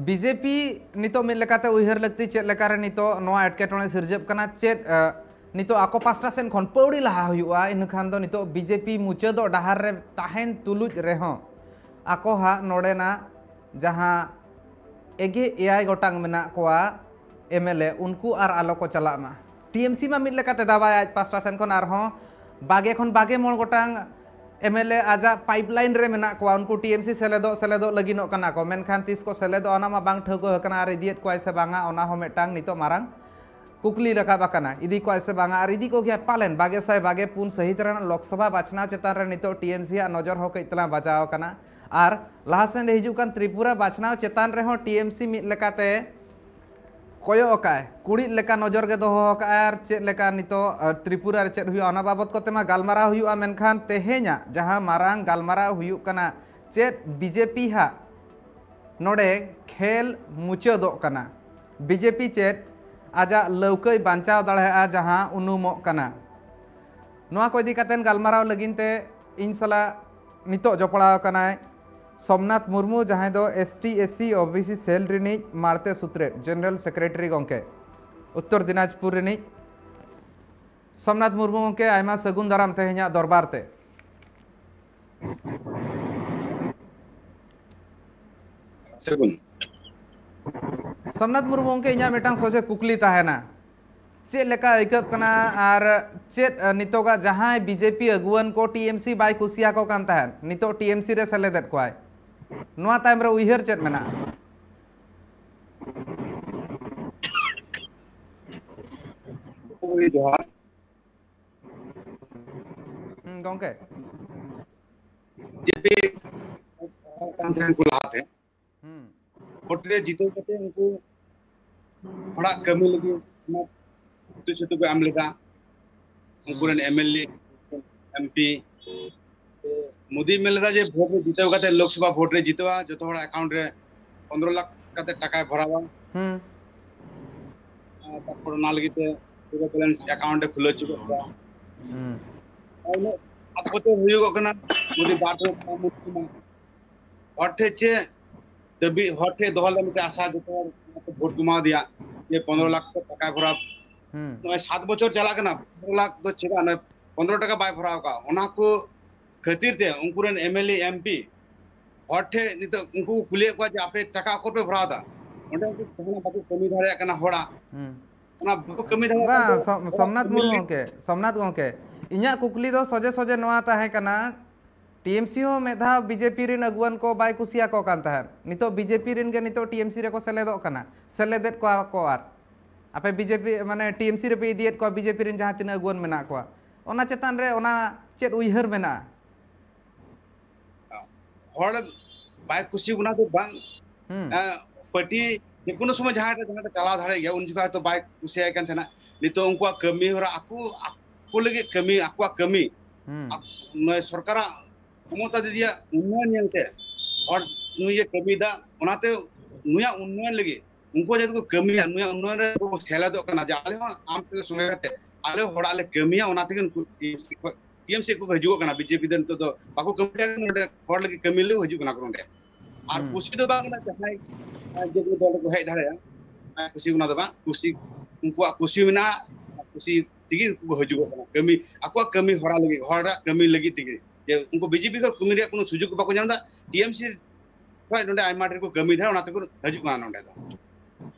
ᱵᱤᱡᱮᱯᱤ ᱱᱤᱛᱚᱜ ᱢᱤᱫ ᱞᱮᱠᱟᱛᱮ ᱩᱭᱦᱟᱹᱨ ᱞᱟᱹᱠᱛᱤ, ᱪᱮᱫ ᱞᱮᱠᱟᱨᱮ ᱱᱤᱛᱚᱜ ᱱᱚᱣᱟ ᱮᱴᱠᱮᱴᱚᱬᱮ ᱥᱤᱨᱡᱟᱹᱜ ᱠᱟᱱᱟ, ᱪᱮᱫ, ᱮ, ᱱᱤᱛᱚᱜ ᱟᱠᱚ ᱯᱟᱥᱴᱟ ᱥᱮᱱ ᱠᱷᱚᱱ ᱯᱟᱹᱣᱲᱤ ᱞᱟᱦᱟ ᱦᱩᱭᱩᱜᱼᱟ, ᱤᱱᱟᱹᱠᱷᱟᱱ ᱫᱚ ᱱᱤᱛᱚᱜ ᱵᱤᱡᱮᱯᱤ ᱢᱩᱪᱟᱹᱫᱚᱜ ᱰᱟᱦᱟᱨ ᱨᱮ ᱛᱟᱦᱮᱱ ᱛᱩᱞᱩᱡ ᱨᱮᱦᱚᱸ ᱟᱠᱚ ᱦᱟᱸᱜ ᱱᱚᱰᱮᱱᱟᱜ ᱡᱟᱦᱟᱸ ᱮᱜᱮ ᱮᱭᱟᱭ ᱜᱚᱴᱟᱝ ᱢᱮᱱᱟᱜ ᱠᱚᱣᱟ ᱮᱢ ᱮᱞ ᱮ, ᱩᱱᱠᱩ ᱟᱨ ᱟᱞᱚ ᱠᱚ ᱪᱟᱞᱟᱜ ᱢᱟ᱾ ᱴᱤ ᱮᱢ ᱥᱤ ᱢᱟ ᱢᱤᱫ ᱞᱮᱠᱟᱛᱮ ᱫᱟᱵᱟᱭ ᱟᱡ ᱯᱟᱥᱴᱟ ᱥᱮᱱ ᱠᱷᱚᱱ ᱟᱨᱦᱚᱸ ᱵᱟᱜᱮ ᱠᱷᱚᱱ ᱵᱟᱜᱮ ᱢᱚᱬ ᱜᱚᱴᱟᱝ ᱮᱢ ᱮᱞ ᱮ ᱟᱡᱟᱜ ᱯᱟᱭᱤᱯ ᱞᱟᱭᱤᱱ ᱨᱮ ᱢᱮᱱᱟᱜ ᱠᱚᱣᱟ, ᱩᱱᱠᱩ ᱴᱤ ᱮᱢ ᱥᱤ ᱥᱮᱞᱮᱫᱚᱜ ᱥᱮᱞᱮᱫᱚᱜ ᱞᱟᱹᱜᱤᱫᱚᱜ ᱠᱟᱱᱟ ᱠᱚ, ᱢᱮᱱᱠᱷᱟᱱ ᱛᱤᱥ ᱠᱚ ᱥᱮᱞᱮᱫᱚᱜᱼᱟ ᱚᱱᱟ ᱢᱟ ᱵᱟᱝ ᱴᱷᱟᱹᱣᱠᱟᱹ ᱟᱠᱟᱱᱟ, ᱟᱨ ᱤᱫᱤᱭᱮᱫ ᱠᱚᱣᱟᱭ ᱥᱮ ᱵᱟᱝᱟ ᱚᱱᱟ ᱦᱚᱸ ᱢᱤᱫᱴᱟᱝ ᱱᱤᱛᱚᱜ ᱢᱟᱨᱟᱝ ᱠᱩᱠᱞᱤ ᱨᱟᱠᱟᱵ ᱟᱠᱟᱱᱟ, ᱤᱫᱤ ᱠᱚᱣᱟᱭ ᱥᱮ ᱵᱟᱝᱟ, ᱟᱨ ᱤᱫᱤ ᱠᱚᱜᱮᱭᱟ ᱯᱟᱞᱮᱱ᱾ ᱵᱟᱜᱮ ᱥᱟᱭ ᱵᱟᱜᱮ ᱯᱩᱱ ᱥᱟᱹᱦᱤᱛ ᱨᱮᱱᱟᱜ ᱞᱳᱠᱥᱚᱵᱷᱟ ᱵᱟᱪᱷᱱᱟᱣ ᱪᱮᱛᱟᱱ ᱨᱮ ᱱᱤᱛᱚᱜ ᱴᱤ ᱮᱢ ᱥᱤ ᱟᱜ ᱱᱚᱡᱚᱨ ᱦᱚᱸ ᱠᱟᱹᱡ ᱛᱟᱞᱟᱝ ᱵᱟᱡᱟᱣ ᱟᱠᱟᱱᱟ᱾ ᱟᱨ ᱞᱟᱦᱟ ᱥᱮᱱ ᱨᱮ ᱦᱤᱡᱩᱜ ᱠᱟᱱ ᱛᱨᱤᱯᱩᱨᱟ ᱵᱟᱪᱷᱱᱟᱣ ᱪᱮᱛᱟᱱ ᱨᱮᱦᱚᱸ ᱴᱤ ᱮᱢ ᱥᱤ ᱢᱤᱫ ᱞᱮᱠᱟᱛᱮ ᱠᱚᱭᱚᱜ ᱟᱠᱟᱫᱼᱟᱭ, ᱠᱩᱲᱤᱫ ᱞᱮᱠᱟ ᱱᱚᱡᱚᱨ ᱜᱮ ᱫᱚᱦᱚ ᱟᱠᱟᱫᱼᱟᱭ᱾ ᱟᱨ ᱪᱮᱫ ᱞᱮᱠᱟ ᱱᱤᱛᱚᱜ, ᱟᱨ, ᱛᱨᱤᱯᱩᱨᱟ ᱨᱮ ᱪᱮᱫ ᱦᱩᱭᱩᱜᱼᱟ, ᱚᱱᱟ ᱵᱟᱵᱚᱛ ᱠᱚᱛᱮ ᱢᱟ ᱜᱟᱞᱢᱟᱨᱟᱣ ᱦᱩᱭᱩᱜᱼᱟ, ᱢᱮᱱᱠᱷᱟᱱ ᱛᱮᱦᱮᱧᱟᱜ ᱡᱟᱦᱟᱸ ᱢᱟᱨᱟᱝ ᱜᱟᱞᱢᱟᱨᱟᱣ ᱦᱩᱭᱩᱜ ᱠᱟᱱᱟ, ᱪᱮᱫ ᱵᱤᱡᱮᱯᱤ ᱦᱟᱸᱜ ᱱᱚᱰᱮ ᱠᱷᱮᱞ ᱢᱩᱪᱟᱹᱫᱚᱜ ᱠᱟᱱᱟ? ᱵᱤᱡᱮᱯᱤ ᱪᱮᱫ ᱟᱡᱟᱜ ᱞᱟᱹᱣᱠᱟᱹᱭ ᱵᱟᱧᱪᱟᱣ ᱫᱟᱲᱮᱭᱟᱜᱼᱟ ᱡᱟᱦᱟᱸ ᱩᱱᱩᱢᱚᱜ ᱠᱟᱱᱟ? ᱱᱚᱣᱟ ᱠᱚ ᱤᱫᱤ ᱠᱟᱛᱮ ᱜᱟᱞᱢᱟᱨᱟᱣ ᱞᱟᱹᱜᱤᱫ ᱛᱮ ᱤᱧ ᱥᱟᱞᱟᱜ ᱱᱤᱛᱚᱜ ᱡᱚᱯᱲᱟᱣ ᱟᱠᱟᱱᱟᱭ ᱥᱳᱢᱱᱟᱛᱷ ᱢᱩᱨᱢᱩ, ᱡᱟᱦᱟᱸᱭ ᱫᱚ S T, S C, O B C cell ᱨᱤᱱᱤᱡ ᱢᱟᱲᱛᱮ ᱥᱩᱛᱨᱮᱫ, ᱡᱮᱱᱟᱨᱮᱞ ᱥᱮᱠᱨᱮᱴᱟᱨᱤ ᱜᱚᱢᱠᱮ, ᱩᱛᱛᱚᱨ ᱫᱤᱱᱟᱡᱽᱯᱩᱨ ᱨᱤᱱᱤᱡ᱾ ᱥᱳᱢᱱᱟᱛᱷ ᱢᱩᱨᱢᱩ ᱜᱚᱢᱠᱮ, ᱟᱭᱢᱟ ᱥᱟᱹᱜᱩᱱ ᱫᱟᱨᱟᱢ ᱛᱮᱦᱮᱧᱟᱜ ᱫᱚᱨᱵᱟᱨ ᱛᱮ᱾ ᱥᱟᱹᱜᱩᱱ᱾ ᱥᱳᱢᱱᱟᱛᱷ ᱢᱩᱨᱢᱩ ᱜᱚᱢᱠᱮ, ᱤᱧᱟᱹᱜ ᱢᱤᱫᱴᱟᱝ ᱥᱚᱡᱷᱮ ᱠᱩᱠᱞᱤ ᱛᱟᱦᱮᱱᱟ, ᱪᱮᱫ ᱞᱮᱠᱟ ᱟᱹᱭᱠᱟᱹᱜ ᱠᱟᱱᱟ? ᱟᱨ ᱪᱮᱫ, ᱟᱹ, ᱱᱤᱛᱚᱜᱟᱜ ᱡᱟᱦᱟᱸᱭ ᱵᱤᱡᱮᱯᱤ ᱟᱹᱜᱩᱣᱟᱹᱱ ᱠᱚ ᱴᱤ ᱮᱢ ᱥᱤ ᱵᱟᱭ ᱠᱩᱥᱤᱭᱟᱠᱚ ᱠᱟᱱ ᱛᱟᱦᱮᱸᱫ, ᱱᱤᱛᱚᱜ ᱴᱤ ᱮᱢ ᱥᱤ ᱨᱮ ᱥᱮᱞᱮᱫᱮᱫ ᱠᱚᱣᱟᱭ, ᱱᱚᱣᱟ ᱛᱟᱭᱚᱢ ᱨᱮ ᱩᱭᱦᱟᱹᱨ ᱪᱮᱫ ᱢᱮᱱᱟᱜᱼᱟ? ᱦᱳᱭ, ᱡᱚᱦᱟᱨ᱾ ᱦᱩᱸ, ᱜᱚᱝᱠᱮ᱾ ᱵᱤᱡᱮᱯᱤ ᱠᱟᱱ ᱛᱟᱦᱮᱸᱱ ᱠᱚ ᱞᱟᱦᱟᱛᱮ᱾ ᱦᱩᱸ᱾ ᱵᱷᱳᱴ ᱨᱮ ᱡᱤᱛᱟᱹᱣ ᱠᱟᱛᱮ ᱩᱱᱠᱩ ᱦᱚᱲᱟᱜ ᱠᱟᱹᱢᱤ ᱞᱟᱹᱜᱤᱫ ᱚᱱᱟ ᱯᱨᱚᱛᱤᱥᱨᱩᱛᱤ ᱠᱚ ᱮᱢ ᱞᱮᱫᱟ᱾ ᱩᱱᱠᱩ ᱨᱮᱱ M L A, M P, ᱢᱳᱫᱤᱭ ᱢᱮᱱ ᱞᱮᱫᱟ ᱡᱮ ᱵᱷᱳᱴ ᱨᱮ ᱡᱤᱛᱟᱹᱣ ᱠᱟᱛᱮ, ᱞᱳᱠᱥᱚᱵᱷᱟ ᱵᱷᱳᱴ ᱨᱮ ᱡᱤᱛᱟᱹᱣᱟ, ᱡᱚᱛᱚ ᱦᱚᱲᱟᱜ ᱮᱠᱟᱣᱩᱱᱴ ᱨᱮ ᱯᱚᱱᱨᱚ ᱞᱟᱠᱷ ᱠᱟᱛᱮ ᱴᱟᱠᱟᱭ ᱵᱷᱚᱨᱟᱣᱟ᱾ ᱦᱩᱸ᱾ ᱟᱨ ᱛᱟᱨᱯᱚᱨ ᱚᱱᱟ ᱞᱟᱹᱜᱤᱫ ᱛᱮ ᱡᱤᱨᱳ ᱵᱮᱞᱮᱱᱥ ᱮᱠᱟᱣᱩᱱᱴ ᱮ ᱠᱷᱩᱞᱟᱹᱣ ᱦᱚᱪᱚ ᱠᱮᱫ ᱠᱚᱣᱟ᱾ ᱦᱩᱸ᱾ ᱟᱨ ᱩᱱᱟᱹᱜ ᱥᱟᱛ ᱵᱚᱪᱷᱚᱨ ᱦᱩᱭᱩᱜᱚᱜ ᱠᱟᱱᱟ, ᱢᱳᱫᱤ ᱵᱟᱨ ᱴᱷᱮᱱ ᱯᱨᱟᱭᱤᱢ ᱢᱤᱱᱤᱥᱴᱟᱨ ᱠᱟᱱᱟ᱾ ᱦᱚᱲ ᱴᱷᱮᱱ ᱪᱮᱫ ᱫᱟᱹᱵᱤ ᱦᱚᱲ ᱴᱷᱮᱱ ᱫᱚᱦᱚ ᱞᱮᱫᱟ ᱢᱤᱫᱴᱮᱱ ᱟᱥᱟ, ᱡᱚᱛᱚ ᱦᱚᱲ ᱵᱷᱳᱴ ᱠᱚ ᱮᱢᱟ ᱫᱮᱭᱟ, ᱡᱮ ᱯᱚᱱᱨᱚ ᱞᱟᱠᱷ ᱴᱟᱠᱟᱭ ᱵᱷᱚᱨᱟᱣ᱾ ᱦᱩᱸ᱾ ᱱᱚᱜᱼᱚᱭ ᱥᱟᱛ ᱵᱚᱪᱷᱚᱨ ᱪᱟᱞᱟᱜ ᱠᱟᱱᱟ, ᱯᱚᱱᱨᱚ ᱞᱟᱠᱷ ᱫᱚ ᱪᱮᱫᱟᱜ ᱱᱚᱜᱼᱚᱭ ᱯᱚᱱᱨᱚ ᱴᱟᱠᱟ ᱵᱟᱭ ᱵᱷᱚᱨᱟᱣ ᱠᱟᱜᱼᱟ? ᱚᱱᱟ ᱠᱚ ᱠᱷᱟᱹᱛᱤᱨ ᱛᱮ ᱩᱱᱠᱩ ᱨᱮᱱ M L A, M P ᱦᱚᱲ ᱴᱷᱮᱱ ᱱᱤᱛᱚᱜ ᱩᱱᱠᱩ ᱠᱚ ᱠᱩᱞᱤᱭᱮᱫ ᱠᱚᱣᱟ ᱡᱮ, "ᱟᱯᱮ ᱴᱟᱠᱟ ᱚᱠᱚᱭ ᱯᱮ ᱵᱷᱚᱨᱟᱣ ᱮᱫᱟ?" ᱚᱸᱰᱮ ᱩᱱᱠᱩ ᱡᱟᱦᱟᱱᱟᱜ ᱵᱟᱠᱚ ᱠᱟᱹᱢᱤ ᱫᱟᱲᱮᱭᱟᱜ ᱠᱟᱱᱟ ᱦᱚᱲᱟᱜ᱾ ᱦᱩᱸ᱾ ᱚᱱᱟ ᱵᱟᱠᱚ ᱠᱟᱹᱢᱤ ᱫᱟᱲᱮᱭᱟᱜ ᱠᱟᱱ ᱵᱟᱝ, ᱛᱮ ᱥᱚ-, ᱦᱚᱲᱟᱜ ᱥᱳᱢᱱᱟᱛᱷ ᱠᱟᱹᱢᱤ ᱢᱩᱨᱢᱩ ᱞᱟᱹᱜᱤᱫ ᱜᱚᱢᱠᱮ, ᱥᱳᱢᱱᱟᱛᱷ ᱜᱚᱢᱠᱮ, ᱤᱧᱟᱹᱜ ᱠᱩᱠᱞᱤ ᱫᱚ ᱥᱚᱡᱷᱮ ᱥᱚᱡᱷᱮ ᱱᱚᱣᱟ ᱛᱟᱦᱮᱸ ᱠᱟᱱᱟ, ᱴᱤ ᱮᱢ ᱥᱤ ᱦᱚᱸ ᱢᱤᱫ ᱫᱷᱟᱣ ᱵᱤ ᱡᱮ ᱯᱤ ᱨᱮᱱ ᱟᱹᱜᱩᱣᱟᱹᱱ ᱠᱚ ᱵᱟᱭ ᱠᱩᱥᱤᱭᱟᱠᱚ ᱠᱟᱱ ᱛᱟᱦᱮᱸᱫ᱾ ᱱᱤᱛᱚᱜ ᱵᱤ ᱡᱮ ᱯᱤ ᱨᱮᱱ ᱜᱮ ᱱᱤᱛᱚᱜ ᱴᱤ ᱮᱢ ᱥᱤ ᱨᱮᱠᱚ ᱥᱮᱞᱮᱫᱚᱜ ᱠᱟᱱᱟ, ᱥᱮᱞᱮᱫᱮᱫ ᱠᱚᱣᱟ ᱠᱚ᱾ ᱟᱨ ᱟᱯᱮ ᱵᱤ ᱡᱮ ᱯᱤ, ᱢᱟᱱᱮ, ᱴᱤ ᱮᱢ ᱥᱤ ᱨᱮᱯᱮ ᱤᱫᱤᱭᱮᱫ ᱠᱚᱣᱟ, ᱵᱤ ᱡᱮ ᱯᱤ ᱨᱮᱱ ᱡᱟᱦᱟᱸ ᱛᱤᱱᱟᱹᱜ ᱟᱹᱜᱩᱣᱟᱹᱱ ᱢᱮᱱᱟᱜ ᱠᱚᱣᱟ, ᱚᱱᱟ ᱪᱮᱛᱟᱱ ᱨᱮ ᱚᱱᱟ ᱪᱮᱫ ᱩᱭᱦᱟᱹᱨ ᱢᱮᱱᱟᱜᱼᱟ? ᱦᱚᱲ ᱵᱟᱭ ᱠᱩᱥᱤ ᱚᱱᱟ ᱫᱚ ᱵᱟᱝ᱾ ᱦᱩᱸ᱾ ᱮᱸ, ᱯᱟᱹᱴᱤ ᱡᱮᱠᱳᱱᱳ ᱥᱚᱢᱚᱭ ᱡᱟᱦᱟᱸᱭ ᱴᱷᱮᱱ, ᱡᱟᱦᱟᱸᱭ ᱴᱷᱮᱱ ᱪᱟᱞᱟᱣ ᱫᱟᱲᱮᱭᱟᱜ ᱜᱮᱭᱟ, ᱩᱱ ᱡᱚᱠᱷᱚᱱ ᱦᱚᱭᱛᱳ ᱵᱟᱭ ᱠᱩᱥᱤᱭᱟᱭ ᱠᱟᱱ ᱛᱟᱦᱮᱱᱟ᱾ ᱱᱤᱛᱚᱜ ᱩᱱᱠᱩᱣᱟᱜ ᱠᱟᱹᱢᱤ ᱦᱚᱨᱟ, ᱟᱠᱚ, ᱟᱠᱚ ᱞᱟᱹᱜᱤᱫ ᱠᱟᱹᱢᱤ, ᱟᱠᱚᱣᱟᱜ ᱠᱟᱹᱢᱤ, ᱦᱩᱸ᱾ ᱟᱠ-, ᱱᱚᱜᱼᱚᱭ ᱥᱚᱨᱠᱟᱨᱟᱜ ᱢᱚᱢᱚᱛᱟ ᱫᱤᱫᱤᱭᱟᱜ ᱩᱱᱱᱚᱭᱚᱱ ᱧᱮᱞᱛᱮ ᱦᱚᱲ ᱱᱩᱭ ᱮ ᱠᱟᱹᱢᱤᱭᱮᱫᱟ, ᱚᱱᱟᱛᱮ ᱱᱩᱭᱟᱜ ᱩᱱᱱᱚᱭᱚᱱ ᱞᱟᱹᱜᱤᱫ ᱩᱱᱠᱩ ᱡᱟᱛᱮ ᱠᱚ ᱠᱟᱹᱢᱤᱭᱟ, ᱱᱩᱭᱟᱜ ᱩᱱᱱᱚᱭᱚᱱ ᱨᱮ ᱠᱚ ᱥᱮᱞᱮᱫᱚᱜ ᱠᱟᱱᱟ, ᱡᱮ ᱟᱞᱮ ᱦᱚᱸ ᱟᱢ ᱥᱚᱸᱜᱮ ᱠᱟᱛᱮ ᱟᱞᱮ ᱦᱚᱲᱟᱜ ᱞᱮ ᱠᱟᱹᱢᱤᱭᱟ, ᱚᱱᱟ ᱛᱮᱜᱮ ᱩᱱᱠᱩ ᱴᱤ ᱮᱢ ᱥᱤ ᱠᱚ ᱴᱤ ᱮᱢ ᱥᱤ ᱠᱚ ᱦᱤᱡᱩᱜ ᱠᱟᱱᱟ᱾ ᱵᱤ ᱡᱮ ᱯᱤ ᱫᱚ ᱱᱤᱛᱚᱜ ᱫᱚ ᱵᱟᱠᱚ ᱠᱟᱹᱢᱤᱭᱟ, ᱱᱚᱰᱮ ᱦᱚᱲ ᱞᱟᱹᱜᱤᱫ ᱠᱟᱹᱢᱤ ᱞᱟᱹᱜᱤᱫ ᱦᱤᱡᱩᱜ ᱠᱟᱱᱟ ᱠᱚ ᱱᱚᱰᱮ᱾ ᱟᱨ ᱦᱩᱸ᱾ ᱠᱩᱥᱤ ᱫᱚ ᱵᱟᱝ ᱠᱟᱱᱟ ᱡᱟᱦᱟᱸᱭ, ᱟᱨ ᱡᱮ ᱠᱚᱱᱚ ᱫᱚᱞ ᱨᱮᱠᱚ ᱦᱮᱡ ᱫᱟᱲᱮᱭᱟᱜᱼᱟ, ᱟᱨ ᱠᱩᱥᱤ ᱚᱱᱟ ᱫᱚ ᱵᱟᱝ, ᱠᱩᱥᱤ, ᱩᱱᱠᱩᱣᱟᱜ ᱠᱩᱥᱤ ᱢᱮᱱᱟᱜᱼᱟ, ᱟᱨ ᱠᱩᱥᱤ ᱛᱮᱜᱮ ᱩᱱᱠᱩ ᱠᱚ ᱦᱤᱡᱩᱜᱚᱜ ᱠᱟᱱᱟ ᱠᱟᱹᱢᱤ, ᱟᱠᱚᱣᱟᱜ ᱠᱟᱹᱢᱤ ᱦᱚᱨᱟ ᱞᱟᱹᱜᱤᱫ, ᱦᱚᱲᱟᱜ ᱠᱟᱹᱢᱤ ᱞᱟᱹᱜᱤᱫ ᱛᱮᱜᱮ᱾ ᱡᱮ ᱩᱱᱠᱩ ᱵᱤ ᱡᱮ ᱯᱤ ᱠᱚ ᱠᱟᱹᱢᱤ ᱨᱮᱭᱟᱜ ᱠᱳᱱᱳ ᱥᱩᱡᱳᱜᱽ ᱵᱟᱠᱚ ᱧᱟᱢ ᱮᱫᱟ, ᱴᱤ ᱮᱢ ᱥᱤ ᱠᱷᱚᱱ ᱱᱚᱰᱮ ᱟᱭᱢᱟ ᱰᱷᱮᱨ ᱠᱚ ᱠᱟᱹᱢᱤ ᱫᱟ, ᱚᱱᱟ ᱛᱮᱠᱚ ᱦᱤᱡᱩᱜ ᱠᱟᱱᱟ ᱱᱚᱰᱮ ᱫᱚ᱾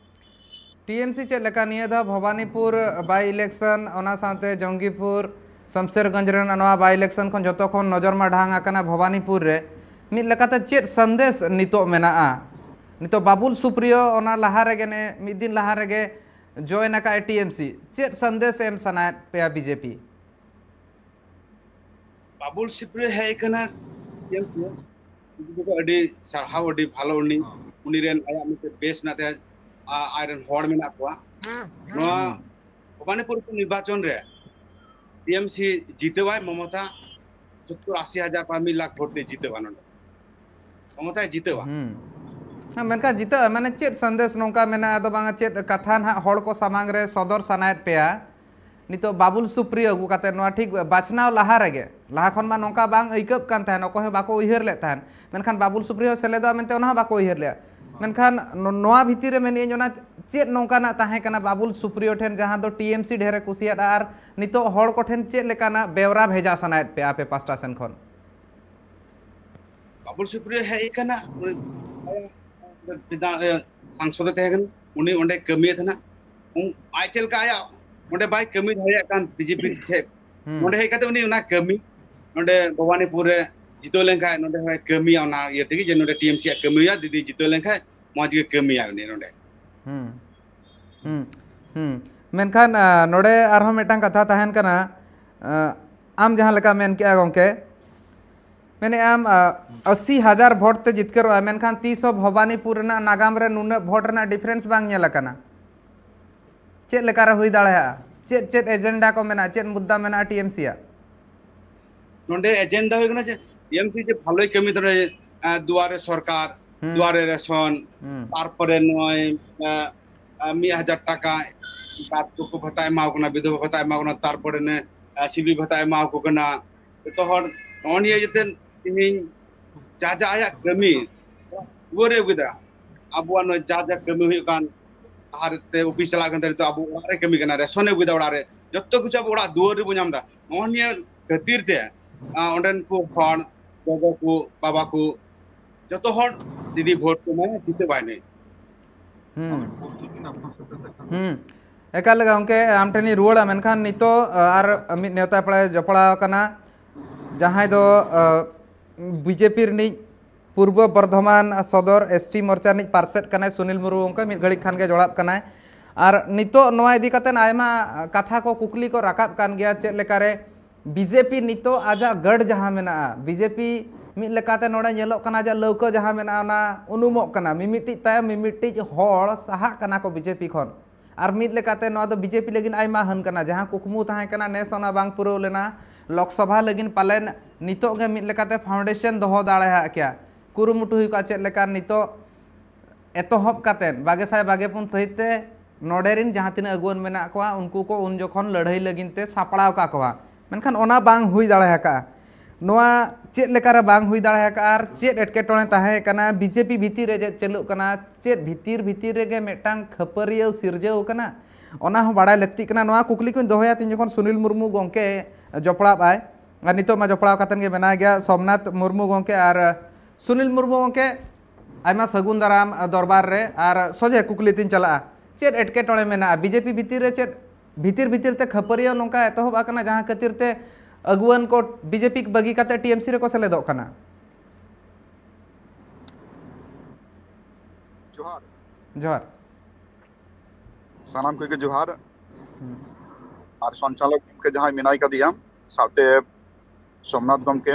ᱴᱤ ᱮᱢ ᱥᱤ ᱪᱮᱫ ᱞᱮᱠᱟ ᱱᱤᱭᱟᱹ ᱫᱷᱟᱣ ᱵᱷᱚᱵᱟᱱᱤᱯᱩᱨ by election, ᱚᱱᱟ ᱥᱟᱶᱛᱮ ᱡᱚᱝᱜᱤᱯᱩᱨ, ᱥᱚᱢᱥᱮᱨᱜᱚᱸᱡᱽ ᱨᱮᱱᱟᱜ ᱱᱚᱣᱟ by election ᱠᱷᱚᱱ ᱡᱚᱛᱚ ᱠᱷᱚᱱ ᱱᱚᱡᱚᱨ ᱢᱟ ᱰᱷᱟᱝ ᱟᱠᱟᱱᱟ ᱵᱷᱚᱵᱟᱱᱤᱯᱩᱨ ᱨᱮ, ᱢᱤᱫ ᱞᱮᱠᱟᱛᱮ ᱪᱮᱫ ᱥᱟᱸᱫᱮᱥ ᱱᱤᱛᱚᱜ ᱢᱮᱱᱟᱜᱼᱟ? ᱱᱤᱛᱚᱜ ᱵᱟᱵᱩᱞ ᱥᱩᱯᱨᱤᱭᱚ ᱚᱱᱟ ᱞᱟᱦᱟ ᱨᱮᱜᱮ ᱱᱮ, ᱢᱤᱫ ᱫᱤᱱ ᱞᱟᱦᱟ ᱨᱮᱜᱮ join ᱟᱠᱟᱫᱼᱟᱭ ᱴᱤ ᱮᱢ ᱥᱤ, ᱪᱮᱫ ᱥᱟᱸᱫᱮᱥ ᱮᱢ ᱥᱟᱱᱟᱭᱮᱫ ᱯᱮᱭᱟ ᱵᱤ ᱡᱮ ᱯᱤ? ᱵᱟᱵᱩᱞ ᱥᱩᱯᱨᱤᱭᱚ ᱦᱮᱡ ᱟᱠᱟᱱᱟ ᱴᱤ ᱮᱢ ᱥᱤ, ᱩᱱᱠᱩ ᱫᱚ ᱟᱹᱰᱤ ᱥᱟᱨᱦᱟᱣ, ᱟᱹᱰᱤ ᱵᱷᱟᱞᱚ ᱩᱱᱤ, ᱩᱱᱤ ᱨᱮᱱ ᱟᱭᱟᱜ ᱢᱤᱫᱴᱮᱱ base ᱢᱮᱱᱟᱜ ᱛᱟᱭᱟ, ᱟ-, ᱟᱡ ᱨᱮᱱ ᱦᱚᱲ ᱢᱮᱱᱟᱜ ᱠᱚᱣᱟ᱾ ᱱᱚᱣᱟ ᱦᱩᱸ᱾ ᱵᱷᱚᱵᱟᱱᱤᱯᱩᱨ ᱩᱯᱚᱱᱤᱨᱵᱟᱪᱚᱱ ᱨᱮ ᱴᱤ ᱮᱢ ᱥᱤ ᱡᱤᱛᱟᱹᱣᱟᱭ ᱢᱚᱢᱚᱛᱟ, ᱥᱚᱛᱛᱚᱨ ᱟᱥᱤ ᱦᱟᱡᱟᱨ ᱯᱟᱸᱪ ᱢᱤᱫ ᱞᱟᱠᱷ ᱵᱷᱳᱴ ᱛᱮ ᱡᱤᱛᱟᱹᱣᱟ ᱱᱚᱰᱮ᱾ ᱢᱚᱢᱚᱛᱟᱭ ᱡᱤᱛᱟᱹᱣᱟ᱾ ᱦᱩᱸ᱾ ᱦᱮᱸ, ᱢᱮᱱᱠᱷᱟᱱ ᱡᱤᱛᱟᱹᱜᱼᱟ, ᱢᱟᱱᱮ ᱪᱮᱫ ᱥᱟᱸᱫᱮᱥ ᱱᱚᱝᱠᱟ ᱢᱮᱱᱟᱜᱼᱟ? ᱟᱫᱚ ᱵᱟᱝᱟ, ᱪᱮᱫ ᱠᱟᱛᱷᱟ ᱱᱟᱦᱟᱜ ᱦᱚᱲ ᱠᱚ ᱥᱟᱢᱟᱝ ᱨᱮ ᱥᱚᱫᱚᱨ ᱥᱟᱱᱟᱭᱮᱫ ᱯᱮᱭᱟ? ᱱᱤᱛᱚᱜ ᱵᱟᱵᱩᱞ ᱥᱩᱯᱨᱤᱭᱚ ᱟᱹᱜᱩ ᱠᱟᱛᱮ ᱱᱚᱣᱟ ᱴᱷᱤᱠ ᱵᱟᱪᱷᱱᱟᱣ ᱞᱟᱦᱟ ᱨᱮᱜᱮ ᱞᱟᱦᱟ ᱠᱷᱚᱱ ᱢᱟ ᱱᱚᱝᱠᱟ ᱵᱟᱝ ᱟᱹᱭᱠᱟᱹᱜ ᱠᱟᱱ ᱛᱟᱦᱮᱸᱱ, ᱚᱠᱚᱭ ᱦᱚᱸ ᱵᱟᱠᱚ ᱩᱭᱦᱟᱹᱨ ᱞᱮᱫ ᱛᱟᱦᱮᱸᱱ, ᱢᱮᱱᱠᱷᱟᱱ ᱵᱟᱵᱩᱞ ᱥᱩᱯᱨᱤᱭᱚ ᱥᱮᱞᱮᱫᱚᱜᱼᱟ ᱢᱮᱱᱛᱮ ᱚᱱᱟ ᱦᱚᱸ ᱵᱟᱠᱚ ᱩᱭᱦᱟᱹᱨ ᱞᱮᱫᱼᱟ᱾ ᱢᱮᱱᱠᱷᱟᱱ ᱱᱚ- ᱱᱚᱣᱟ ᱵᱷᱤᱛᱤᱨ ᱨᱮ ᱢᱮᱱᱮᱫ ᱟᱹᱧ, ᱚᱱᱟ ᱪᱮᱫ ᱱᱚᱝᱠᱟᱱᱟᱜ ᱛᱟᱦᱮᱸ ᱠᱟᱱᱟ ᱵᱟᱵᱩᱞ ᱥᱩᱯᱨᱤᱭᱚ ᱴᱷᱮᱱ, ᱡᱟᱦᱟᱸ ᱫᱚ ᱴᱤ ᱮᱢ ᱥᱤ ᱰᱷᱮᱨᱮ ᱠᱩᱥᱤᱭᱟᱫᱼᱟ, ᱟᱨ ᱱᱤᱛᱚᱜ ᱦᱚᱲ ᱠᱚᱴᱷᱮᱱ ᱪᱮᱫ ᱞᱮᱠᱟᱱᱟᱜ ᱵᱮᱣᱨᱟ ᱵᱷᱮᱡᱟ ᱥᱟᱱᱟᱭᱮᱫ ᱯᱮᱭᱟ ᱟᱯᱮ ᱯᱟᱥᱴᱟ ᱥᱮᱱ ᱠᱷᱚᱱ? ᱵᱟᱵᱩᱞ ᱥᱩᱯᱨᱤᱭᱚ ᱦᱮᱡ ᱟᱠᱟᱱᱟ, ᱩᱱᱤ ᱵᱤᱫᱷᱟ-, ᱤᱭᱟᱹ, ᱥᱟᱝᱥᱚᱫ ᱮ ᱛᱟᱦᱮᱸ ᱠᱟᱱᱟ, ᱩᱱᱤ ᱚᱸᱰᱮ ᱠᱟᱹᱢᱤᱭᱮᱫ ᱛᱟᱦᱮᱱᱟ᱾ ᱩᱱ-, ᱟᱡ ᱪᱮᱫ ᱞᱮᱠᱟ ᱟᱭᱟᱜ ᱚᱸᱰᱮ ᱵᱟᱭ ᱠᱟᱹᱢᱤ ᱫᱟᱲᱮᱭᱟᱜ ᱠᱟᱱ ᱵᱤ ᱡᱮ ᱯᱤ ᱴᱷᱮᱡ, ᱦᱩᱸ᱾ ᱚᱸᱰᱮ ᱦᱮᱡ ᱠᱟᱛᱮ ᱩᱱᱤ ᱚᱱᱟ ᱠᱟᱹᱢᱤ ᱱᱚᱸᱰᱮ ᱵᱷᱚᱵᱟᱱᱤᱯᱩᱨ ᱨᱮ ᱡᱤᱛᱟᱹᱣ ᱞᱮᱱᱠᱷᱟᱡ ᱱᱚᱸᱰᱮ ᱦᱚᱸᱭ ᱠᱟᱹᱢᱤᱭᱟ, ᱚᱱᱟ ᱤᱭᱟᱹ ᱛᱮᱜᱮ ᱡᱮ ᱱᱚᱸᱰᱮ ᱴᱤ ᱮᱢ ᱥᱤ ᱟᱜ ᱠᱟᱹᱢᱤ ᱦᱩᱭᱩᱜᱼᱟ, ᱫᱤᱫᱤ ᱡᱤᱛᱟᱹᱣ ᱞᱮᱱᱠᱷᱟᱡ ᱢᱚᱡᱽ ᱜᱮ ᱠᱟᱹᱢᱤᱭᱟ ᱩᱱᱤ ᱱᱚᱸᱰᱮ᱾ ᱦᱩᱸ, ᱦᱩᱸ, ᱦᱩᱸ᱾ ᱢᱮᱱᱠᱷᱟᱱ, ᱟ, ᱱᱚᱰᱮ ᱟᱨᱦᱚᱸ ᱢᱤᱫᱴᱟᱝ ᱠᱟᱛᱷᱟ ᱛᱟᱦᱮᱱ ᱠᱟᱱᱟ, ᱟ, ᱟᱢ ᱡᱟᱦᱟᱸ ᱞᱮᱠᱟ ᱢᱮᱱ ᱠᱮᱜᱼᱟ ᱜᱚᱢᱠᱮ, ᱢᱮᱱᱮᱫ ᱟᱢ, ᱟ, ᱟᱥᱤ ᱦᱟᱡᱟᱨ ᱵᱷᱳᱴ ᱛᱮ ᱡᱤᱛᱠᱟᱹᱨᱚᱜᱼᱟ, ᱢᱮᱱᱠᱷᱟᱱ ᱛᱤᱥ ᱦᱚᱸ ᱵᱷᱚᱵᱟᱱᱤᱯᱩᱨ ᱨᱮᱱᱟᱜ ᱱᱟᱜᱟᱢ ᱨᱮ ᱱᱩᱱᱟᱹᱜ ᱵᱷᱳᱴ ᱨᱮᱱᱟᱜ ᱰᱤᱯᱷᱟᱨᱮᱱᱥ ᱵᱟᱝ ᱧᱮᱞ ᱟᱠᱟᱱᱟ᱾ ᱪᱮᱫ ᱞᱮᱠᱟᱨᱮ ᱦᱩᱭ ᱫᱟᱲᱮᱭᱟᱜᱼᱟ? ᱪᱮᱫ, ᱪᱮᱫ ᱮᱡᱮᱱᱰᱟ ᱠᱚ ᱢᱮᱱᱟᱜᱼᱟ? ᱪᱮᱫ ᱢᱩᱫᱽᱫᱟ ᱢᱮᱱᱟᱜᱼᱟ ᱴᱤ ᱮᱢ ᱥᱤ ᱟᱜ? ᱱᱚᱰᱮ ᱮᱡᱮᱱᱰᱟ ᱦᱩᱭᱩᱜ ᱠᱟᱱᱟ ᱡᱮ ᱴᱤ ᱮᱢ ᱥᱤ ᱡᱮ ᱵᱷᱟᱞᱚᱭ ᱠᱟᱹᱢᱤ ᱫᱟᱲᱮ, ᱟ, ᱫᱩᱣᱟᱨᱮ ᱥᱚᱨᱠᱟᱨ, ᱦᱩᱸ᱾ ᱫᱩᱣᱟᱨᱮ ᱨᱮᱥᱚᱱ, ᱦᱩᱸ᱾ ᱛᱟᱨᱯᱚᱨᱮ ᱱᱚᱜᱼᱚᱭ, ᱟ, ᱟ, ᱢᱤᱫ ᱦᱟᱡᱟᱨ ᱴᱟᱠᱟ, ᱵᱟᱨᱫᱷᱚᱠᱭᱚ ᱵᱷᱟᱛᱟ ᱮᱢᱟ ᱠᱚ ᱠᱟᱱᱟ, ᱵᱤᱫᱷᱚᱵᱟ ᱵᱷᱟᱛᱟ ᱮᱢᱟ ᱠᱚ ᱠᱟᱱᱟ, ᱛᱟᱨᱯᱚᱨᱮ ᱱᱮ, ᱟ, ᱥᱤᱵᱤ ᱵᱷᱟᱛᱟ ᱮᱢᱟ ᱠᱚ ᱠᱟᱱᱟ᱾ ᱡᱚᱛᱚ ᱦᱚᱲ ᱱᱚᱜᱼᱚ ᱱᱤᱭᱟᱹ ᱡᱟᱛᱮ ᱛᱮᱦᱮᱧ ᱡᱟ ᱡᱟ ᱟᱭᱟᱜ ᱠᱟᱹᱢᱤ ᱫᱩᱣᱟᱹᱨ ᱨᱮ ᱟᱹᱜᱩᱭᱮᱫᱟ, ᱟᱵᱚᱣᱟᱜ ᱱᱚᱜᱼᱚᱭ ᱡᱟ ᱡᱟ ᱠᱟᱹᱢᱤ ᱦᱩᱭᱩᱜ ᱠᱟᱱ, ᱟᱦᱟᱨ ᱛᱮ ᱚᱯᱷᱤᱥ ᱪᱟᱞᱟᱜ ᱠᱟᱱ ᱛᱟᱦᱮᱸ, ᱱᱤᱛᱚᱜ ᱟᱵᱚ ᱚᱲᱟᱜ ᱨᱮ ᱠᱟᱹᱢᱤ ᱠᱟᱱᱟ, ᱨᱮᱥᱚᱱᱮ ᱟᱹᱜᱩᱭᱮᱫᱟ ᱚᱲᱟᱜ ᱨᱮ, ᱡᱚᱛᱚ ᱠᱤᱪᱷᱩ ᱟᱵᱚ ᱚᱲᱟᱜ ᱫᱩᱣᱟᱹᱨ ᱨᱮᱵᱚᱱ ᱧᱟᱢ ᱮᱫᱟ᱾ ᱱᱚᱜᱼᱚ ᱱᱤᱭᱟᱹ ᱠᱷᱟᱹᱛᱤᱨ ᱛᱮ, ᱟᱸ, ᱚᱸᱰᱮᱱ ᱠᱚ ᱦᱚᱲ, ᱜᱚᱜᱚ ᱠᱚ, ᱵᱟᱵᱟ ᱠᱚ, ᱡᱚᱛᱚ ᱦᱚᱲ ᱫᱤᱫᱤ ᱵᱷᱳᱴ ᱠᱚ ᱮᱢᱟᱭᱟ, ᱡᱤᱛᱟᱹ ᱵᱟᱭ ᱱᱩᱭ᱾ ᱦᱩᱸ᱾ ᱦᱩᱸ᱾ ᱮᱠᱟᱞ ᱜᱮ ᱜᱚᱢᱠᱮ, ᱟᱢ ᱴᱷᱮᱱᱤᱧ ᱨᱩᱣᱟᱹᱲᱟ, ᱢᱮᱱᱠᱷᱟᱱ ᱱᱤᱛᱚᱜ, ᱟ, ᱟᱨ ᱢᱤᱫ ᱱᱮᱣᱛᱟ ᱯᱮᱲᱟᱭ ᱡᱚᱯᱲᱟᱣ ᱟᱠᱟᱱᱟ, ᱡᱟᱦᱟᱸᱭ ᱫᱚ, ᱟ, ᱵᱤ ᱡᱮ ᱯᱤ ᱨᱤᱱᱤᱡ ᱯᱩᱨᱵᱚ ᱵᱚᱨᱫᱷᱚᱢᱟᱱ ᱥᱚᱫᱚᱨ ᱮᱥ ᱴᱤ ᱢᱳᱨᱪᱟ ᱨᱤᱱᱤᱡ ᱯᱟᱨᱥᱮᱛ ᱠᱟᱱᱟᱭ ᱥᱩᱱᱤᱞ ᱢᱩᱨᱢᱩ ᱜᱚᱢᱠᱮ, ᱢᱤᱫ ᱜᱷᱟᱹᱲᱤᱡ ᱠᱷᱟᱱ ᱜᱮ ᱡᱚᱲᱟᱣ ᱠᱟᱱᱟᱭ᱾ ᱟᱨ ᱱᱤᱛᱚᱜ ᱱᱚᱣᱟ ᱤᱫᱤ ᱠᱟᱛᱮ ᱟᱭᱢᱟ ᱠᱟᱛᱷᱟ ᱠᱚ, ᱠᱩᱠᱞᱤ ᱠᱚ ᱨᱟᱠᱟᱵ ᱠᱟᱱ ᱜᱮᱭᱟ, ᱪᱮᱫ ᱞᱮᱠᱟᱨᱮ ᱵᱤ ᱡᱮ ᱯᱤ ᱱᱤᱛᱚᱜ ᱟᱡᱟᱜ ᱜᱟᱲ ᱡᱟᱦᱟᱸ ᱢᱮᱱᱟᱜᱼᱟ, ᱵᱤ ᱡᱮ ᱯᱤ ᱢᱤᱫ ᱞᱮᱠᱟᱛᱮ ᱱᱚᱰᱮ ᱧᱮᱞᱚᱜ ᱠᱟᱱᱟ ᱡᱮ ᱞᱟᱹᱣᱠᱟᱹ ᱡᱟᱦᱟᱸ ᱢᱮᱱᱟᱜᱼᱟ, ᱚᱱᱟ ᱩᱱᱩᱢᱚᱜ ᱠᱟᱱᱟ, ᱢᱤᱢᱤᱫᱴᱤᱡ ᱛᱟᱭᱚᱢ ᱢᱤᱢᱤᱫᱴᱤᱡ ᱦᱚᱲ ᱥᱟᱦᱟᱜ ᱠᱟᱱᱟ ᱠᱚ ᱵᱤ ᱡᱮ ᱯᱤ ᱠᱷᱚᱱ᱾ ᱟᱨ ᱢᱤᱫ ᱞᱮᱠᱟᱛᱮ ᱱᱚᱣᱟ ᱫᱚ ᱵᱤ ᱡᱮ ᱯᱤ ᱞᱟᱹᱜᱤᱫ ᱟᱭᱢᱟ ᱦᱟᱹᱱ ᱠᱟᱱᱟ, ᱡᱟᱦᱟᱸ ᱠᱩᱠᱢᱩ ᱛᱟᱦᱮᱸ ᱠᱟᱱᱟ ᱱᱮᱥ ᱚᱱᱟ ᱵᱟᱝ ᱯᱩᱨᱟᱹᱣ ᱞᱮᱱᱟ᱾ ᱞᱳᱠᱥᱚᱵᱷᱟ ᱞᱟᱹᱜᱤᱫ ᱯᱟᱞᱮᱱ ᱱᱤᱛᱚᱜ ᱜᱮ ᱢᱤᱫ ᱞᱮᱠᱟᱛᱮ ᱯᱷᱟᱣᱩᱱᱰᱮᱥᱚᱱ ᱫᱚᱦᱚ ᱫᱟᱲᱮᱭᱟᱜ ᱠᱮᱭᱟ, ᱠᱩᱨᱩᱢᱩᱴᱩ ᱦᱩᱭ ᱠᱚᱜᱼᱟ᱾ ᱪᱮᱫ ᱞᱮᱠᱟ ᱱᱤᱛᱚᱜ ᱮᱛᱚᱦᱚᱵ ᱠᱟᱛᱮᱫ ᱵᱟᱜᱮ ᱥᱟᱭ ᱵᱟᱜᱮ ᱯᱩᱱ ᱥᱟᱹᱦᱤᱛ ᱛᱮ ᱱᱚᱰᱮ ᱨᱤᱱ ᱡᱟᱦᱟᱸ ᱛᱤᱱᱟᱹᱜ ᱟᱹᱜᱩᱣᱟᱹᱱ ᱢᱮᱱᱟᱜ ᱠᱚᱣᱟ, ᱩᱱᱠᱩ ᱠᱚ ᱩᱱ ᱡᱚᱠᱷᱚᱱ ᱞᱟᱹᱲᱦᱟᱹᱭ ᱞᱟᱹᱜᱤᱫ ᱛᱮ ᱥᱟᱯᱲᱟᱣ ᱠᱟᱜ ᱠᱚᱣᱟ᱾ ᱢᱮᱱᱠᱷᱟᱱ ᱚᱱᱟ ᱵᱟᱝ ᱦᱩᱭ ᱫᱟᱲᱮ ᱟᱠᱟᱫᱼᱟ᱾ ᱱᱚᱣᱟ ᱪᱮᱫ ᱞᱮᱠᱟᱨᱮ ᱵᱟᱝ ᱦᱩᱭ ᱫᱟᱲᱮ ᱟᱠᱟᱫᱼᱟ ᱟᱨ ᱪᱮᱫ ᱮᱴᱠᱮᱴᱚᱬᱮ ᱛᱟᱦᱮᱸ ᱠᱟᱱᱟ, ᱵᱤᱡᱮᱯᱤ ᱵᱷᱤᱛᱤᱨ ᱨᱮ ᱪᱮᱫ ᱪᱟᱹᱞᱩᱜ ᱠᱟᱱᱟ, ᱪᱮᱫ ᱵᱷᱤᱛᱤᱨ ᱵᱷᱤᱛᱤᱨ ᱨᱮᱜᱮ ᱢᱤᱫᱴᱟᱝ ᱠᱷᱟᱹᱯᱟᱹᱨᱤᱭᱟᱹᱣ ᱥᱤᱨᱡᱟᱹᱣ ᱠᱟᱱᱟ, ᱚᱱᱟ ᱦᱚᱸ ᱵᱟᱲᱟᱭ ᱞᱟᱹᱠᱛᱤᱜ ᱠᱟᱱᱟ᱾ ᱱᱚᱣᱟ ᱠᱩᱠᱞᱤ ᱠᱚᱧ ᱫᱚᱦᱚᱭᱟ ᱛᱤᱱ ᱡᱚᱠᱷᱚᱱ ᱥᱩᱱᱤᱞ ᱢᱩᱨᱢᱩ ᱜᱚᱢᱠᱮ ᱡᱚᱯᱲᱟᱣ ᱟᱭ, ᱟᱨ ᱱᱤᱛᱚᱜ ᱢᱟ ᱡᱚᱯᱲᱟᱣ ᱠᱟᱛᱮᱱ ᱜᱮ ᱢᱮᱱᱟᱭ ᱜᱮᱭᱟ ᱥᱳᱢᱱᱟᱛᱷ ᱢᱩᱨᱢᱩ ᱜᱚᱢᱠᱮ ᱟᱨ ᱥᱩᱱᱤᱞ ᱢᱩᱨᱢᱩ ᱜᱚᱢᱠᱮ, ᱟᱭᱢᱟ ᱥᱟᱹᱜᱩᱱ ᱫᱟᱨᱟᱢ ᱫᱚᱨᱵᱟᱨ ᱨᱮ᱾ ᱟᱨ ᱥᱚᱡᱷᱮ ᱠᱩᱠᱞᱤ ᱛᱤᱧ ᱪᱟᱞᱟᱜᱼᱟ, ᱪᱮᱫ ᱮᱴᱠᱮᱴᱚᱬᱮ ᱢᱮᱱᱟᱜᱼᱟ ᱵᱤᱡᱮᱯᱤ ᱵᱷᱤᱛᱤᱨ ᱨᱮ? ᱪᱮᱫ ᱵᱷᱤᱛᱤᱨ ᱵᱷᱤᱛᱤᱨ ᱛᱮ ᱠᱷᱟᱹᱯᱟᱹᱨᱤᱭᱟᱹᱣ ᱱᱚᱝᱠᱟ ᱮᱛᱚᱦᱚᱵ ᱟᱠᱟᱱᱟ, ᱡᱟᱦᱟᱸ ᱠᱷᱟᱹᱛᱤᱨ ᱛᱮ ᱟᱹᱜᱩᱣᱟᱹᱱ ᱠᱚ ᱵᱤᱡᱮᱯᱤ ᱵᱟᱹᱜᱤ ᱠᱟᱛᱮ ᱴᱤᱮᱢᱥᱤ ᱨᱮᱠᱚ ᱥᱮᱞᱮᱫᱚᱜ ᱠᱟᱱᱟ? ᱡᱚᱦᱟᱨ᱾ ᱡᱚᱦᱟᱨ᱾ ᱥᱟᱱᱟᱢ ᱠᱚᱜᱮ ᱡᱚᱦᱟᱨ᱾ ᱦᱩᱸ᱾ ᱟᱨ ᱥᱚᱧᱪᱟᱞᱚᱠ ᱜᱚᱢᱠᱮ ᱡᱟᱦᱟᱸᱭ ᱢᱮᱱᱟᱭ ᱠᱟᱫᱮᱭᱟ, ᱥᱟᱶᱛᱮ ᱥᱳᱢᱱᱟᱛᱷ ᱜᱚᱢᱠᱮ,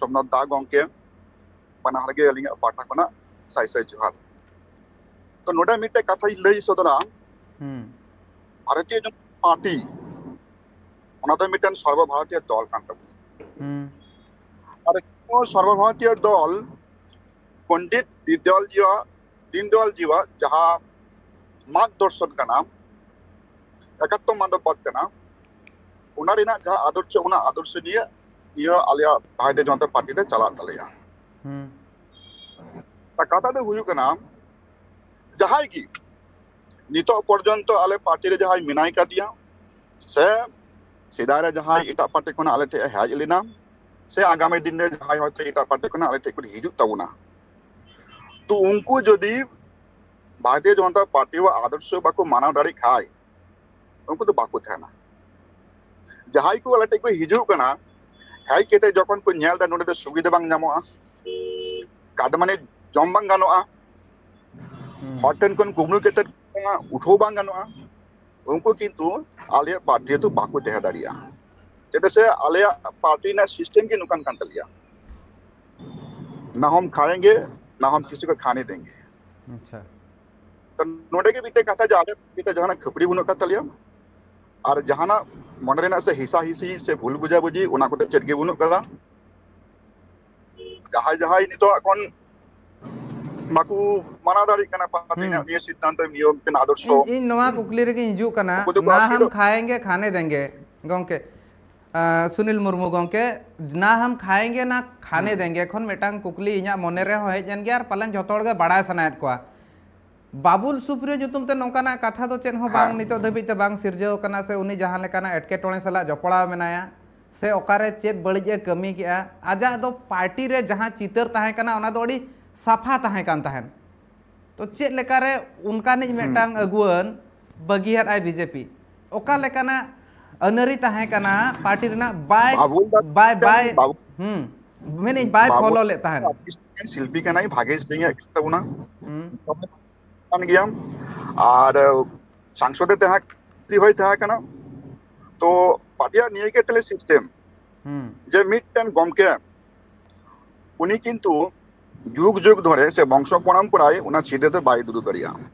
ᱥᱳᱢᱱᱟᱛᱷ ᱫᱟ ᱜᱚᱢᱠᱮ, ᱵᱟᱱᱟ ᱦᱚᱲ ᱜᱮ ᱟᱹᱞᱤᱧᱟᱜ ᱯᱟᱦᱴᱟ ᱠᱷᱚᱱᱟᱜ ᱥᱟᱭ ᱥᱟᱭ ᱡᱚᱦᱟᱨ᱾ ᱛᱚ, ᱱᱚᱰᱮ ᱢᱤᱫᱴᱮᱡ ᱠᱟᱛᱷᱟᱧ ᱞᱟᱹᱭ ᱥᱚᱫᱚᱨᱟ᱾ ᱦᱩᱸ᱾ ᱵᱷᱟᱨᱚᱛᱤᱭᱚ ᱡᱚᱱᱚᱛᱟ ᱯᱟᱨᱴᱤ, ᱚᱱᱟ ᱫᱚ ᱢᱤᱫᱴᱮᱱ ᱥᱚᱨᱵᱚ ᱵᱷᱟᱨᱚᱛᱤᱭᱚ ᱫᱚᱞ ᱠᱟᱱ ᱛᱟᱵᱚᱱᱟ᱾ ᱦᱩᱸ᱾ ᱟᱨ ᱱᱚᱣᱟ ᱥᱚᱨᱵᱚ ᱵᱷᱟᱨᱚᱛᱤᱭᱚ ᱫᱚᱞ ᱯᱚᱱᱰᱤᱛ ᱫᱤᱱᱫᱚᱭᱟᱞ ᱡᱤᱣᱟ-, ᱫᱤᱱᱫᱚᱭᱟᱞ ᱡᱤᱣᱟ ᱡᱟᱦᱟᱸ ᱢᱟᱨᱜᱽ ᱫᱚᱨᱥᱚᱱ ᱠᱟᱱᱟ, ᱮᱠᱟᱛᱛᱚ ᱢᱟᱱᱫᱚᱵᱵᱟᱫ ᱠᱟᱱᱟ, ᱚᱱᱟ ᱨᱮᱱᱟᱜ ᱡᱟᱦᱟᱸ ᱟᱫᱚᱨᱥᱚ, ᱚᱱᱟ ᱟᱫᱚᱨᱥᱚ ᱱᱤᱭᱮ ᱤᱭᱟᱹ ᱟᱞᱮᱭᱟᱜ ᱵᱷᱟᱨᱚᱛᱤᱭᱚ ᱡᱚᱱᱚᱛᱟ ᱯᱟᱨᱴᱤ ᱞᱮ ᱪᱟᱞᱟᱜ ᱛᱟᱞᱮᱭᱟ᱾ ᱦᱩᱸ᱾ ᱛᱟ ᱠᱟᱛᱷᱟ ᱫᱚ ᱦᱩᱭᱩᱜ ᱠᱟᱱᱟ, ᱡᱟᱦᱟᱸᱭ ᱜᱮ ᱱᱤᱛᱚᱜ ᱯᱚᱨᱡᱚᱱᱛᱚ ᱟᱞᱮ ᱯᱟᱨᱴᱤ ᱨᱮ ᱡᱟᱦᱟᱸᱭ ᱢᱮᱱᱟᱭ ᱠᱟᱫᱮᱭᱟ, ᱥᱮ ᱥᱮᱫᱟᱭ ᱨᱮ ᱡᱟᱦᱟᱸᱭ ᱮᱴᱟᱜ ᱯᱟᱨᱴᱤ ᱠᱷᱚᱱᱟᱜ ᱟᱞᱮ ᱴᱷᱮᱱ ᱮ ᱦᱮᱡ ᱞᱮᱱᱟ, ᱥᱮ ᱟᱜᱟᱢᱤ ᱫᱤᱱ ᱨᱮ ᱡᱟᱦᱟᱸᱭ ᱦᱚᱭᱛᱳ ᱮᱴᱟᱜ ᱯᱟᱨᱴᱤ ᱠᱷᱚᱱᱟᱜ ᱟᱞᱮ ᱴᱷᱮᱱ ᱠᱚ ᱦᱤᱡᱩᱜ ᱛᱟᱵᱚᱱᱟ, ᱛᱚ ᱩᱱᱠᱩ ᱡᱩᱫᱤ ᱵᱷᱟᱨᱚᱛᱤᱭᱚ ᱡᱚᱱᱚᱛᱟ ᱯᱟᱨᱴᱤᱣᱟᱜ ᱟᱫᱚᱨᱥᱚ ᱵᱟᱠᱚ ᱢᱟᱱᱟᱣ ᱫᱟᱲᱮᱭᱟᱜ ᱠᱷᱟᱡ, ᱩᱱᱠᱩ ᱫᱚ ᱵᱟᱠᱚ ᱛᱟᱦᱮᱱᱟ᱾ ᱡᱟᱦᱟᱸᱭ ᱠᱚ ᱟᱞᱮ ᱴᱷᱮᱱ ᱠᱚ ᱦᱤᱡᱩᱜ ᱠᱟᱱᱟ, ᱦᱮᱡ ᱠᱟᱛᱮ ᱡᱚᱠᱷᱚᱱ ᱠᱚ ᱧᱮᱞ ᱮᱫᱟ ᱱᱚᱰᱮ ᱫᱚ ᱥᱩᱵᱤᱫᱷᱟ ᱵᱟᱝ ᱧᱟᱢᱚᱜᱼᱟ, ᱠᱟᱴ ᱢᱟᱱᱮ ᱡᱚᱢ ᱵᱟᱝ ᱜᱟᱱᱚᱜᱼᱟ, ᱦᱩᱸ᱾ ᱦᱚᱲ ᱴᱷᱮᱱ ᱠᱷᱚᱱ ᱠᱩᱢᱵᱽᱲᱩ ᱠᱟᱛᱮ ᱩᱴᱷᱟᱹᱣ ᱵᱟᱝ ᱜᱟᱱᱚᱜᱼᱟ, ᱩᱱᱠᱩ ᱠᱤᱱᱛᱩ ᱟᱞᱮᱭᱟᱜ ᱯᱟᱨᱴᱤ ᱨᱮᱫᱚ ᱵᱟᱠᱚ ᱛᱟᱦᱮᱸ ᱫᱟᱲᱮᱭᱟᱜᱼᱟ᱾ ᱪᱮᱫᱟᱜ ᱥᱮ ᱟᱞᱮᱭᱟᱜ ᱯᱟᱨᱴᱤ ᱨᱮᱱᱟᱜ ᱥᱤᱥᱴᱮᱢ ᱜᱮ ᱱᱚᱝᱠᱟᱱ ᱠᱟᱱ ᱛᱟᱞᱮᱭᱟ, ᱱᱟ ᱦᱚᱢ ᱠᱷᱟᱭᱮᱝᱜᱮ, ᱱᱟ ᱦᱚᱢ ᱠᱤᱥᱤ ᱠᱚ ᱠᱷᱟᱱᱮ ᱫᱮᱝᱜᱮ᱾ ᱟᱪᱪᱷᱟ᱾ ᱛᱚ ᱱᱚᱰᱮ ᱜᱮ ᱢᱤᱫᱴᱮᱱ ᱠᱟᱛᱷᱟ, ᱡᱮ ᱟᱞᱮ ᱵᱷᱤᱛᱤᱨ ᱨᱮ ᱡᱟᱦᱟᱱᱟᱜ ᱠᱷᱟᱹᱯᱟᱹᱨᱤ ᱵᱟᱹᱱᱩᱜ ᱟᱠᱟᱫ ᱛᱟᱞᱮᱭᱟ, ᱟᱨ ᱡᱟᱦᱟᱱᱟᱜ ᱢᱚᱱᱮ ᱨᱮᱱᱟᱜ ᱥᱮ ᱦᱤᱥᱟ ᱦᱤᱥᱤ ᱥᱮ ᱵᱷᱩᱞ ᱵᱩᱡᱷᱟᱵᱩᱡᱷᱤ, ᱚᱱᱟ ᱠᱚᱫᱚ ᱪᱮᱫ ᱜᱮ ᱵᱟᱹᱱᱩᱜ ᱟᱠᱟᱫᱟ᱾ ᱡᱟᱦᱟᱸᱭ ᱡᱟᱦᱟᱸᱭ ᱱᱤᱛᱚᱜ ᱮᱠᱷᱚᱱ ᱵᱟᱠᱚ ᱢᱟᱱᱟᱣ ᱫᱟᱲᱮᱭᱟᱜ ᱠᱟᱱᱟ ᱯᱟᱨᱴᱤ ᱦᱩᱸ᱾ ᱨᱮᱱᱟᱜ ᱱᱤᱭᱟᱹ ᱥᱤᱫᱽᱫᱷᱟᱱᱛᱚ, ᱱᱤᱭᱚᱢ ᱠᱟᱱᱟ, ᱟᱫᱚᱨᱥᱚ, ᱤᱧ, ᱤᱧ ᱱᱚᱣᱟ ᱠᱩᱠᱞᱤ ᱨᱮᱜᱮᱧ ᱦᱤᱡᱩᱜ ᱠᱟᱱᱟ, ᱩᱱᱠᱩ ᱫᱚᱠᱚ ᱱᱟ ᱦᱟᱢ ᱟᱥᱠᱮᱛᱚᱜ ᱠᱷᱟᱭᱮᱝᱜᱮ ᱠᱷᱟᱱᱮ ᱫᱮᱝᱜᱮ, ᱜᱚᱝᱠᱮ, ᱟᱸ, ᱥᱩᱱᱤᱞ ᱢᱩᱨᱢᱩ ᱜᱚᱢᱠᱮ, ᱱᱟ ᱦᱟᱢ ᱠᱷᱟᱭᱮᱝᱜᱮ ᱱᱟ ᱠᱷᱟᱱᱮ ᱦᱩᱸ᱾ ᱫᱮᱝᱜᱮ ᱠᱷᱚᱱ ᱢᱤᱫᱴᱟᱝ ᱠᱩᱠᱞᱤ ᱤᱧᱟᱹᱜ ᱢᱚᱱᱮ ᱨᱮᱦᱚᱸ ᱦᱮᱡ ᱮᱱ ᱜᱮᱭᱟ ᱟᱨ ᱯᱟᱞᱮᱱ ᱡᱷᱚᱛᱚ ᱦᱚᱲ ᱜᱮ ᱵᱟᱲᱟᱭ ᱥᱟᱱᱟᱭᱮᱫ ᱠᱚᱣᱟ᱾ ᱵᱟᱵᱩᱞ ᱥᱩᱯᱨᱤᱭᱚ ᱧᱩᱛᱩᱢ ᱛᱮ ᱱᱚᱝᱠᱟᱱᱟᱜ ᱠᱟᱛᱷᱟ ᱫᱚ ᱪᱮᱫ ᱦᱚᱸ ᱵᱟᱝ ᱦᱮᱸ᱾ ᱱᱤᱛᱚᱜ ᱫᱷᱟᱹᱵᱤᱡ ᱛᱮ ᱵᱟᱝ ᱥᱤᱨᱡᱟᱹᱣ ᱠᱟᱱᱟ, ᱥᱮ ᱩᱱᱤ ᱡᱟᱦᱟᱸ ᱞᱮᱠᱟᱱᱟᱜ ᱮᱴᱠᱮᱴᱚᱬᱮ ᱥᱟᱞᱟᱜ ᱡᱚᱯᱲᱟᱣ ᱢᱮᱱᱟᱭᱟ, ᱥᱮ ᱚᱠᱟᱨᱮ ᱪᱮᱫ ᱵᱟᱹᱲᱤᱡ ᱮ ᱠᱟᱹᱢᱤ ᱠᱮᱜᱼᱟ᱾ ᱟᱡᱟᱜ ᱫᱚ ᱯᱟᱨᱴᱤ ᱨᱮ ᱡᱟᱦᱟᱸ ᱪᱤᱛᱟᱹᱨ ᱛᱟᱦᱮᱸ ᱠᱟᱱᱟ, ᱚᱱᱟ ᱫᱚ ᱟᱹᱰᱤ ᱥᱟᱯᱷᱟ ᱛᱟᱦᱮᱸ ᱠᱟᱱ ᱛᱟᱦᱮᱸᱫ᱾ ᱛᱚ ᱪᱮᱫ ᱞᱮᱠᱟᱨᱮ ᱚᱱᱠᱟᱱᱤᱡ ᱦᱩᱸ᱾ ᱢᱤᱫᱴᱟᱝ ᱟᱹᱜᱩᱣᱟᱹᱱ ᱵᱟᱹᱜᱤᱭᱟᱫ ᱟᱭ ᱵᱤᱡᱮᱯᱤ? ᱚᱠᱟ ᱞᱮᱠᱟᱱᱟᱜ ᱟᱹᱱᱟᱹᱨᱤ ᱛᱟᱦᱮᱸ ᱠᱟᱱᱟ ᱯᱟᱨᱴᱤ ᱨᱮᱱᱟᱜ? ᱵᱟᱭ ᱵᱟᱵᱩᱞ ᱫᱟ ᱵᱟᱭ ᱢᱤᱫᱴᱟᱝ ᱵᱟᱭ ᱵᱟᱵᱩ- ᱦᱩᱸ, ᱢᱮᱱᱮᱫ ᱵᱟᱭ ᱵᱟᱵᱩᱞ ᱯᱷᱚᱞᱳ ᱞᱮᱫ ᱛᱟᱦᱮᱸᱫ᱾ ᱟᱨᱴᱤᱥᱴ ᱠᱟᱱᱟᱭ, ᱥᱤᱞᱯᱤ ᱠᱟᱱᱟᱭ, ᱵᱷᱟᱜᱮ ᱥᱮᱨᱮᱧ ᱮ ᱠᱟᱱ ᱛᱟᱵᱚᱱᱟ᱾ ᱦᱩᱸ᱾ ᱠᱟᱱ ᱜᱮᱭᱟᱢ᱾ ᱟᱨ ᱥᱟᱝᱥᱚᱫ ᱮ ᱛᱟᱦᱮᱸ, ᱢᱚᱱᱛᱨᱤ ᱦᱚᱸᱭ ᱛᱟᱦᱮᱸ ᱠᱟᱱᱟ᱾ ᱛᱚ ᱯᱟᱨᱴᱤᱭᱟᱜ ᱱᱤᱭᱟᱹ ᱜᱮ ᱛᱟᱦᱞᱮ ᱥᱤᱥᱴᱮᱢ, ᱦᱩᱸ᱾ ᱡᱮ ᱢᱤᱫᱴᱮᱱ ᱜᱚᱢᱠᱮ ᱩᱱᱤ ᱠᱤᱱᱛᱩ ᱡᱩᱜᱽ ᱡᱩᱜᱽ ᱫᱷᱚᱨᱮ ᱥᱮ ᱵᱚᱝᱥᱚ ᱯᱚᱨᱚᱢᱯᱚᱨᱟᱭ ᱚᱱᱟ ᱥᱤᱴ ᱨᱮᱫᱚ ᱵᱟᱭ ᱫᱩᱲᱩᱵ ᱫᱟᱲᱮᱭᱟᱜᱼᱟ᱾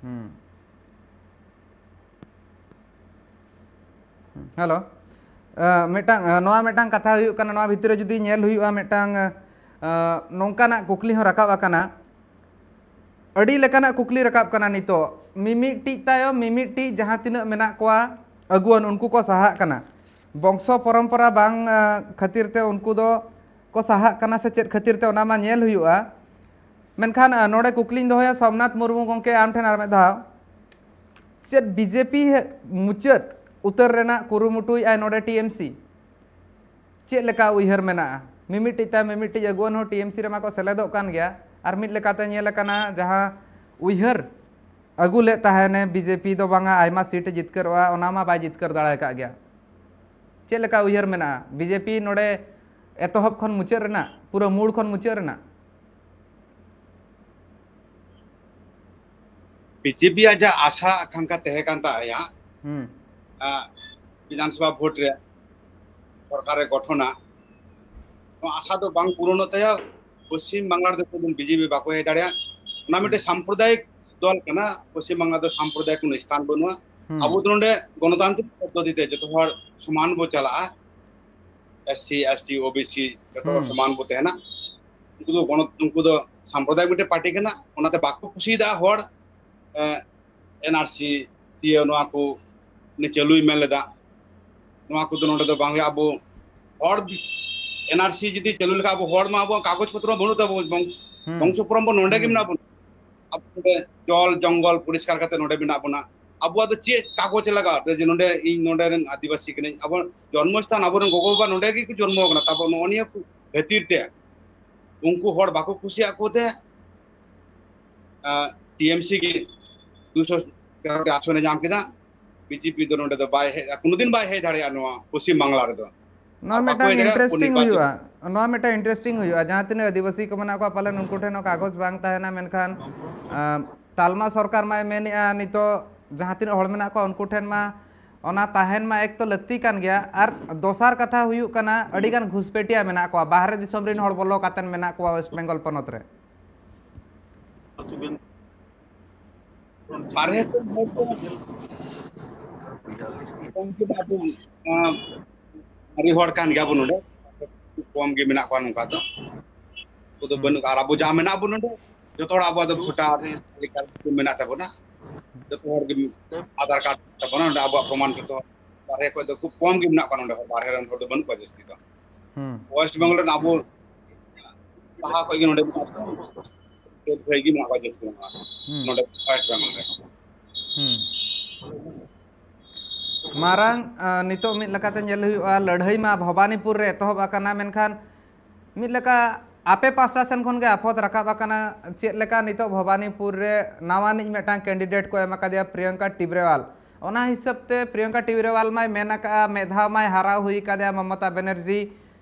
ᱦᱩᱸ᱾ ᱦᱮᱞᱳ᱾ ᱟᱸ, ᱢᱤᱫᱴᱟᱝ, ᱟᱸ, ᱱᱚᱣᱟ ᱢᱤᱫᱴᱟᱝ ᱠᱟᱛᱷᱟ ᱦᱩᱭᱩᱜ ᱠᱟᱱᱟ, ᱱᱚᱣᱟ ᱵᱷᱤᱛᱤᱨ ᱨᱮ ᱡᱩᱫᱤ ᱧᱮᱞ ᱦᱩᱭᱩᱜᱼᱟ, ᱢᱤᱫᱴᱟᱝ, ᱟᱸ, ᱱᱚᱝᱠᱟᱱᱟᱜ ᱠᱩᱠᱞᱤ ᱦᱚᱸ ᱨᱟᱠᱟᱵ ᱟᱠᱟᱱᱟ, ᱟᱹᱰᱤ ᱞᱮᱠᱟᱱᱟᱜ ᱠᱩᱠᱞᱤ ᱨᱟᱠᱟᱵ ᱠᱟᱱᱟ ᱱᱤᱛᱚᱜ᱾ ᱢᱤᱢᱤᱫᱴᱤᱡ ᱛᱟᱭᱚᱢ ᱢᱤᱢᱤᱫᱴᱤᱡ ᱡᱟᱦᱟᱸ ᱛᱤᱱᱟᱹᱜ ᱢᱮᱱᱟᱜ ᱠᱚᱣᱟ ᱟᱹᱜᱩᱣᱟᱹᱱ, ᱩᱱᱠᱩ ᱠᱚ ᱥᱟᱦᱟᱜ ᱠᱟᱱᱟ᱾ ᱵᱚᱝᱥᱚ ᱯᱚᱨᱚᱢᱯᱚᱨᱟ ᱵᱟᱝ, ᱟᱸ, ᱠᱷᱟᱹᱛᱤᱨ ᱛᱮ ᱩᱱᱠᱩ ᱫᱚ ᱠᱚ ᱥᱟᱦᱟᱜ ᱠᱟᱱᱟ ᱥᱮ ᱪᱮᱫ ᱠᱷᱟᱹᱛᱤᱨ ᱛᱮ, ᱚᱱᱟ ᱢᱟ ᱧᱮᱞ ᱦᱩᱭᱩᱜᱼᱟ᱾ ᱢᱮᱱᱠᱷᱟᱱ, ᱟᱸ, ᱱᱚᱰᱮ ᱠᱩᱠᱞᱤᱧ ᱫᱚᱦᱚᱭᱟ ᱥᱳᱢᱱᱟᱛᱷ ᱢᱩᱨᱢᱩ ᱜᱚᱢᱠᱮ, ᱟᱢ ᱴᱷᱮᱱ ᱟᱨ ᱢᱤᱫ ᱫᱷᱟᱣ, ᱪᱮᱫ ᱵᱤᱡᱮᱯᱤ ᱢᱩᱪᱟᱹᱫ ᱩᱛᱟᱹᱨ ᱨᱮᱱᱟᱜ ᱠᱩᱨᱩᱢᱩᱴᱩᱭᱮᱫᱼᱟᱭ ᱱᱚᱰᱮ ᱴᱤ ᱮᱢ ᱥᱤ? ᱪᱮᱫ ᱞᱮᱠᱟ ᱩᱭᱦᱟᱹᱨ ᱢᱮᱱᱟᱜᱼᱟ? ᱢᱤᱢᱤᱫᱴᱤᱡ ᱛᱟᱭᱚᱢ ᱢᱤᱢᱤᱫᱴᱤᱡ ᱟᱹᱜᱩᱣᱟᱹᱱ ᱦᱚᱸ ᱴᱤ ᱮᱢ ᱥᱤ ᱨᱮᱢᱟ ᱠᱚ ᱥᱮᱞᱮᱫᱚᱜ ᱠᱟᱱ ᱜᱮᱭᱟ, ᱟᱨ ᱢᱤᱫ ᱞᱮᱠᱟᱛᱮ ᱧᱮᱞ ᱟᱠᱟᱱᱟ, ᱡᱟᱦᱟᱸ ᱩᱭᱦᱟᱹᱨ ᱟᱹᱜᱩ ᱞᱮᱫ ᱛᱟᱦᱮᱱᱮ ᱵᱤᱡᱮᱯᱤ ᱫᱚ ᱵᱟᱝᱟ ᱟᱭᱢᱟ ᱥᱤᱴ ᱮ ᱡᱤᱛᱠᱟᱹᱨᱚᱜᱼᱟ, ᱚᱱᱟ ᱢᱟ ᱵᱟᱭ ᱡᱤᱛᱠᱟᱹᱨ ᱫᱟᱲᱮ ᱟᱠᱟᱫ ᱜᱮᱭᱟ᱾ ᱪᱮᱫ ᱞᱮᱠᱟ ᱩᱭᱦᱟᱹᱨ ᱢᱮᱱᱟᱜᱼᱟ ᱵᱤᱡᱮᱯᱤ ᱱᱚᱰᱮ ᱮᱛᱚᱦᱚᱵ ᱠᱷᱚᱱ ᱢᱩᱪᱟᱹᱫ ᱨᱮᱱᱟᱜ, ᱯᱩᱨᱟᱹ ᱢᱩᱲ ᱠᱷᱚᱱ ᱢᱩᱪᱟᱹᱫ ᱨᱮᱱᱟᱜ? ᱵᱤᱡᱮᱯᱤ ᱟᱜ ᱡᱟ ᱟᱥᱟ ᱟᱠᱟᱝᱠᱷᱟ ᱛᱟᱦᱮᱸ ᱠᱟᱱ ᱛᱟᱭᱟ, ᱦᱩᱸ᱾ ᱟᱜ, ᱵᱤᱫᱷᱟᱱ ᱥᱚᱵᱷᱟ ᱵᱷᱳᱴ ᱨᱮ ᱥᱚᱨᱠᱟᱨ ᱮ ᱜᱚᱴᱷᱚᱱᱟ, ᱱᱚᱣᱟ ᱟᱥᱟ ᱫᱚ ᱵᱟᱝ ᱯᱩᱨᱚᱱᱚᱜ ᱛᱟᱭᱟ᱾ ᱯᱚᱥᱪᱤᱢ ᱵᱟᱝᱞᱟ ᱨᱮᱫᱚ ᱠᱳᱱᱳ ᱵᱤᱡᱮᱯᱤ ᱵᱟᱠᱚ ᱦᱮᱡ ᱫᱟᱲᱮᱭᱟᱜᱼᱟ᱾ ᱚᱱᱟ ᱢᱤᱫᱴᱮᱱ ᱦᱩᱸ᱾ ᱥᱟᱢᱯᱨᱚᱫᱟᱭᱤᱠ ᱫᱚᱞ ᱠᱟᱱᱟ ᱯᱚᱥᱪᱤᱢ ᱵᱟᱝᱞᱟ ᱫᱚ, ᱥᱟᱢᱯᱨᱚᱫᱟᱭᱤᱠ ᱠᱳᱱᱳ ᱥᱛᱷᱟᱱ ᱵᱟᱹᱱᱩᱜᱼᱟ᱾ ᱦᱩᱸ᱾ ᱟᱵᱚ ᱫᱚ ᱱᱚᱰᱮ ᱜᱚᱱᱚᱛᱟᱱᱛᱨᱤᱠ ᱯᱚᱫᱽᱫᱷᱚᱛᱤ ᱛᱮ ᱡᱚᱛᱚ ᱦᱚᱲ ᱥᱚᱢᱟᱱ ᱵᱚ ᱪᱟᱞᱟᱜᱼᱟ, ᱮᱥ ᱥᱤ, ᱮᱥ ᱴᱤ, ᱳ ᱵᱤ ᱥᱤ ᱡᱚᱛᱚ ᱦᱚᱲ ᱦᱩᱸ᱾ ᱥᱚᱢᱟᱱ ᱵᱚ ᱛᱟᱦᱮᱱᱟ᱾ ᱩᱱᱠᱩ ᱫᱚ ᱜᱚᱱᱚ-, ᱩᱱᱠᱩ ᱫᱚ ᱥᱟᱢᱯᱨᱚᱫᱟᱭᱤᱠ ᱢᱤᱫᱴᱮᱱ ᱯᱟᱨᱴᱤ ᱠᱟᱱᱟ, ᱚᱱᱟᱛᱮ ᱵᱟᱠᱚ ᱠᱩᱥᱤᱭᱟᱫᱟ ᱦᱚᱲ, ᱮ, ᱮᱱ ᱟᱨ ᱥᱤ, ᱥᱤ ᱮ ᱱᱚᱣᱟ ᱠᱚ ᱩᱱᱤ ᱪᱟᱹᱞᱩᱭ ᱢᱮᱱ ᱞᱮᱫᱟ᱾ ᱱᱚᱣᱟ ᱠᱚᱫᱚ ᱱᱚᱰᱮ ᱫᱚ ᱵᱟᱝ ᱦᱩᱭᱩᱜᱼᱟ᱾ ᱟᱵᱚ ᱦᱚᱲ ᱮᱱᱟᱨᱥᱤ ᱡᱩᱫᱤ ᱪᱟᱹᱞᱩ ᱞᱮᱠᱷᱟᱱ, ᱟᱵᱚ ᱦᱚᱲ ᱢᱟ ᱟᱵᱚᱣᱟᱜ ᱠᱟᱜᱚᱡᱽ ᱯᱚᱛᱨᱚ ᱵᱟᱹᱱᱩᱜ ᱛᱟᱵᱚ, ᱵᱚᱝ-, ᱦᱩᱸ᱾ ᱵᱚᱝᱥᱚ ᱯᱚᱨᱚᱢᱯᱚᱨᱟ ᱱᱚᱰᱮ ᱜᱮ ᱦᱩᱸ᱾ ᱢᱮᱱᱟᱜ ᱵᱚᱱᱟ᱾ ᱟᱵᱚ ᱱᱚᱰᱮ ᱡᱚᱞ, ᱡᱚᱝᱜᱚᱞ ᱯᱚᱨᱤᱥᱠᱟᱨ ᱠᱟᱛᱮ ᱱᱚᱰᱮ ᱢᱮᱱᱟᱜ ᱵᱚᱱᱟ᱾ ᱟᱵᱚᱣᱟᱜ ᱫᱚ ᱪᱮᱫ ᱠᱟᱜᱚᱡᱽ ᱞᱟᱜᱟᱜᱼᱟ ᱡᱮ ᱱᱚᱰᱮ ᱤᱧ ᱱᱚᱰᱮ ᱨᱮᱱ ᱟᱹᱫᱤᱵᱟᱹᱥᱤ ᱠᱟᱹᱱᱟᱹᱧ? ᱟᱵᱚ ᱡᱚᱱᱢᱚ ᱥᱛᱷᱟᱱ, ᱟᱵᱚᱨᱮᱱ ᱜᱚᱜᱚ ᱵᱟᱵᱟ ᱱᱚᱰᱮ ᱜᱮᱠᱚ ᱡᱚᱱᱢᱚ ᱟᱠᱟᱱᱟ᱾ ᱛᱟᱵᱚ ᱱᱚᱜᱼᱚ ᱱᱤᱭᱟᱹ ᱠᱚ ᱠᱷᱟᱹᱛᱤᱨ ᱛᱮ ᱩᱱᱠᱩ ᱦᱚᱲ ᱵᱟᱠᱚ ᱠᱩᱥᱤᱭᱟᱜ ᱠᱚ ᱛᱮ, ᱟᱸ, ᱴᱤ ᱮᱢ ᱥᱤ ᱜᱮ ᱫᱩᱥᱚ ᱛᱮᱨᱚ ᱴᱤ ᱟᱥᱚᱱᱮ ᱧᱟᱢ ᱠᱮᱫᱟ᱾ ᱵᱤ ᱡᱮ ᱯᱤ ᱫᱚ ᱱᱚᱰᱮ ᱫᱚ ᱵᱟᱭ ᱦᱮᱡ, ᱠᱳᱱᱳ ᱫᱤᱱ ᱵᱟᱭ ᱦᱮᱡ ᱫᱟᱲᱮᱭᱟᱜᱼᱟ ᱱᱚᱣᱟ ᱯᱚᱥᱪᱤᱢ ᱵᱟᱝᱞᱟ ᱨᱮᱫᱚ᱾ ᱱᱚᱣᱟ ᱟᱨ ᱵᱟᱠᱚ ᱢᱤᱫᱴᱟᱝ ᱦᱮᱡ ᱫᱟᱲᱮᱭᱟᱜᱼᱟ, ᱩᱱᱠᱩ ᱤᱱᱴᱟᱨᱮᱥᱴᱤᱝ ᱱᱤᱨᱵᱟᱪᱚᱱ ᱦᱩᱭᱩᱜᱼᱟ, ᱱᱚᱣᱟ ᱢᱤᱫᱴᱟᱝ ᱤᱱᱴᱟᱨᱮᱥᱴᱤᱝ ᱦᱩᱭᱩᱜᱼᱟ᱾ ᱡᱟᱦᱟᱸ ᱛᱤᱱᱟᱹᱜ ᱟᱹᱫᱤᱵᱟᱹᱥᱤ ᱠᱚ ᱢᱮᱱᱟᱜ ᱠᱚᱣᱟ, ᱯᱟᱞᱮᱱ ᱩᱱᱠᱩ ᱴᱷᱮᱱ ᱦᱚᱸ ᱠᱟᱜᱚᱡᱽ ᱵᱟᱝ ᱛᱟᱦᱮᱱᱟ, ᱢᱮᱱᱠᱷᱟᱱ, ᱟᱸ, ᱛᱟᱞᱢᱟ ᱥᱚᱨᱠᱟᱨ ᱢᱟᱭ ᱢᱮᱱᱮᱫᱼᱟ, ᱱᱤᱛᱚᱜ ᱡᱟᱦᱟᱸ ᱛᱤᱱᱟᱹᱜ ᱦᱚᱲ ᱢᱮᱱᱟᱜ ᱠᱚᱣᱟ, ᱩᱱᱠᱩ ᱴᱷᱮᱱ ᱢᱟ ᱚᱱᱟ ᱛᱟᱦᱮᱱ ᱢᱟ ᱮᱠ ᱛᱚ ᱞᱟᱹᱠᱛᱤ ᱠᱟᱱ ᱜᱮᱭᱟ, ᱟᱨ ᱫᱚᱥᱟᱨ ᱠᱟᱛᱷᱟ ᱦᱩᱭᱩᱜ ᱠᱟᱱᱟ, ᱟᱹᱰᱤᱜᱟᱱ ᱜᱷᱩᱥᱯᱮᱴᱤᱭᱟ ᱢᱮᱱᱟᱜ ᱠᱚᱣᱟ, ᱵᱟᱦᱨᱮ ᱫᱤᱥᱚᱢ ᱨᱮᱱ ᱦᱚᱲ ᱵᱚᱞᱚ ᱠᱟᱛᱮᱱ ᱢᱮᱱᱟᱜ ᱠᱚᱣᱟ ᱣᱮᱥᱴ ᱵᱮᱝᱜᱚᱞ ᱯᱚᱱᱚᱛ ᱨᱮ᱾ ᱵᱟᱨᱦᱮ ᱠᱚ ᱦᱚᱲ ᱠᱚ ᱠᱚᱢ ᱜᱮ ᱟᱵᱚ, ᱟᱸ, ᱟᱹᱰᱤ ᱦᱚᱲ ᱠᱟᱱ ᱜᱮᱭᱟ ᱵᱚᱱ ᱱᱚᱰᱮ, ᱠᱚᱢ ᱜᱮ ᱢᱮᱱᱟᱜ ᱠᱚᱣᱟ ᱱᱚᱝᱠᱟ ᱫᱚ᱾ ᱩᱱᱠᱩ ᱫᱚ ᱦᱩᱸ᱾ ᱵᱟᱹᱱᱩᱜ, ᱟᱨ ᱟᱵᱚ ᱡᱟᱦᱟᱸ ᱢᱮᱱᱟᱜ ᱵᱚᱱ ᱱᱚᱰᱮ, ᱡᱚᱛᱚ ᱦᱚᱲ ᱟᱵᱚᱣᱟᱜ ᱫᱚ ᱵᱷᱳᱴᱟᱨ ᱞᱮᱠᱟ ᱢᱮᱱᱟᱜ ᱛᱟᱵᱚᱱᱟ᱾ ᱡᱚᱛᱚ ᱦᱚᱲ ᱜᱮ ᱟᱫᱷᱟᱨ ᱠᱟᱨᱰ ᱛᱟᱵᱚᱱᱟ, ᱱᱚᱰᱮ ᱟᱵᱚᱣᱟᱜ ᱯᱨᱚᱢᱟᱱ ᱡᱚᱛᱚ ᱦᱚᱲ᱾ ᱵᱟᱨᱦᱮ ᱠᱷᱚᱡ ᱫᱚ ᱠᱷᱩᱵ ᱠᱚᱢ ᱜᱮ ᱢᱮᱱᱟᱜ ᱠᱚᱣᱟ ᱱᱚᱰᱮ, ᱵᱟᱨᱦᱮ ᱨᱮᱱ ᱦᱚᱲ ᱫᱚ ᱵᱟᱹᱱᱩᱜ ᱠᱚᱣᱟ ᱡᱟᱹᱥᱛᱤ ᱫᱚ᱾ ᱦᱩᱸ᱾ ᱳᱭᱮᱥᱴ ᱵᱮᱝᱜᱚᱞ ᱨᱮᱱ ᱟᱵᱚ ᱞᱟᱦᱟ ᱠᱷᱚᱡ ᱜᱮ ᱱᱚᱰᱮ ᱢᱮᱱᱟᱜ ᱠᱚᱣᱟ᱾ ᱰᱷᱮᱨ ᱜᱮ ᱢᱮᱱᱟᱜ ᱠᱚᱣᱟ ᱡᱟᱹᱥᱛᱤ ᱫᱚ ᱱᱚᱣᱟ, ᱦᱩᱸ᱾ ᱱᱚᱰᱮ ᱳᱭᱮᱥᱴ ᱵᱮᱝᱜᱚᱞ ᱨᱮ᱾ ᱦᱩᱸ᱾ ᱢᱟᱨᱟᱝ, ᱟᱸ, ᱱᱤᱛᱚᱜ ᱢᱤᱫ ᱞᱮᱠᱟᱛᱮ ᱧᱮᱞ ᱦᱩᱭᱩᱜᱼᱟ, ᱞᱟᱹᱲᱦᱟᱹᱭ ᱢᱟ ᱵᱷᱚᱵᱟᱱᱤᱯᱩᱨ ᱨᱮ ᱮᱛᱚᱦᱚᱵ ᱟᱠᱟᱱᱟ, ᱢᱮᱱᱠᱷᱟᱱ ᱢᱤᱫ ᱞᱮᱠᱟ ᱟᱯᱮ ᱯᱟᱦᱴᱟ ᱥᱮᱱ ᱠᱷᱚᱱ ᱜᱮ ᱟᱯᱷᱚᱫ ᱨᱟᱠᱟᱵ ᱟᱠᱟᱱᱟ, ᱪᱮᱫ ᱞᱮᱠᱟ ᱱᱤᱛᱚᱜ ᱵᱷᱚᱵᱟᱱᱤᱯᱩᱨ ᱨᱮ ᱱᱟᱣᱟᱱᱤᱡ ᱢᱤᱫᱴᱟᱝ ᱠᱮᱱᱰᱤᱰᱮᱴ ᱠᱚ ᱮᱢ ᱟᱠᱟᱫᱮᱭᱟ, ᱯᱨᱤᱭᱚᱝᱠᱟ ᱴᱤᱵᱨᱮᱣᱟᱞ? ᱚᱱᱟ ᱦᱤᱥᱟᱹᱵ ᱛᱮ ᱯᱨᱤᱭᱚᱝᱠᱟ ᱴᱤᱵᱨᱮᱣᱟᱞ ᱢᱟᱭ ᱢᱮᱱ ᱟᱠᱟᱫᱼᱟ, ᱢᱤᱫ ᱫᱷᱟᱣ ᱢᱟᱭ ᱦᱟᱨᱟᱣ ᱦᱩᱭ ᱟᱠᱟᱫᱮᱭᱟ ᱢᱚᱢᱚᱛᱟ ᱵᱮᱱᱟᱨᱡᱤ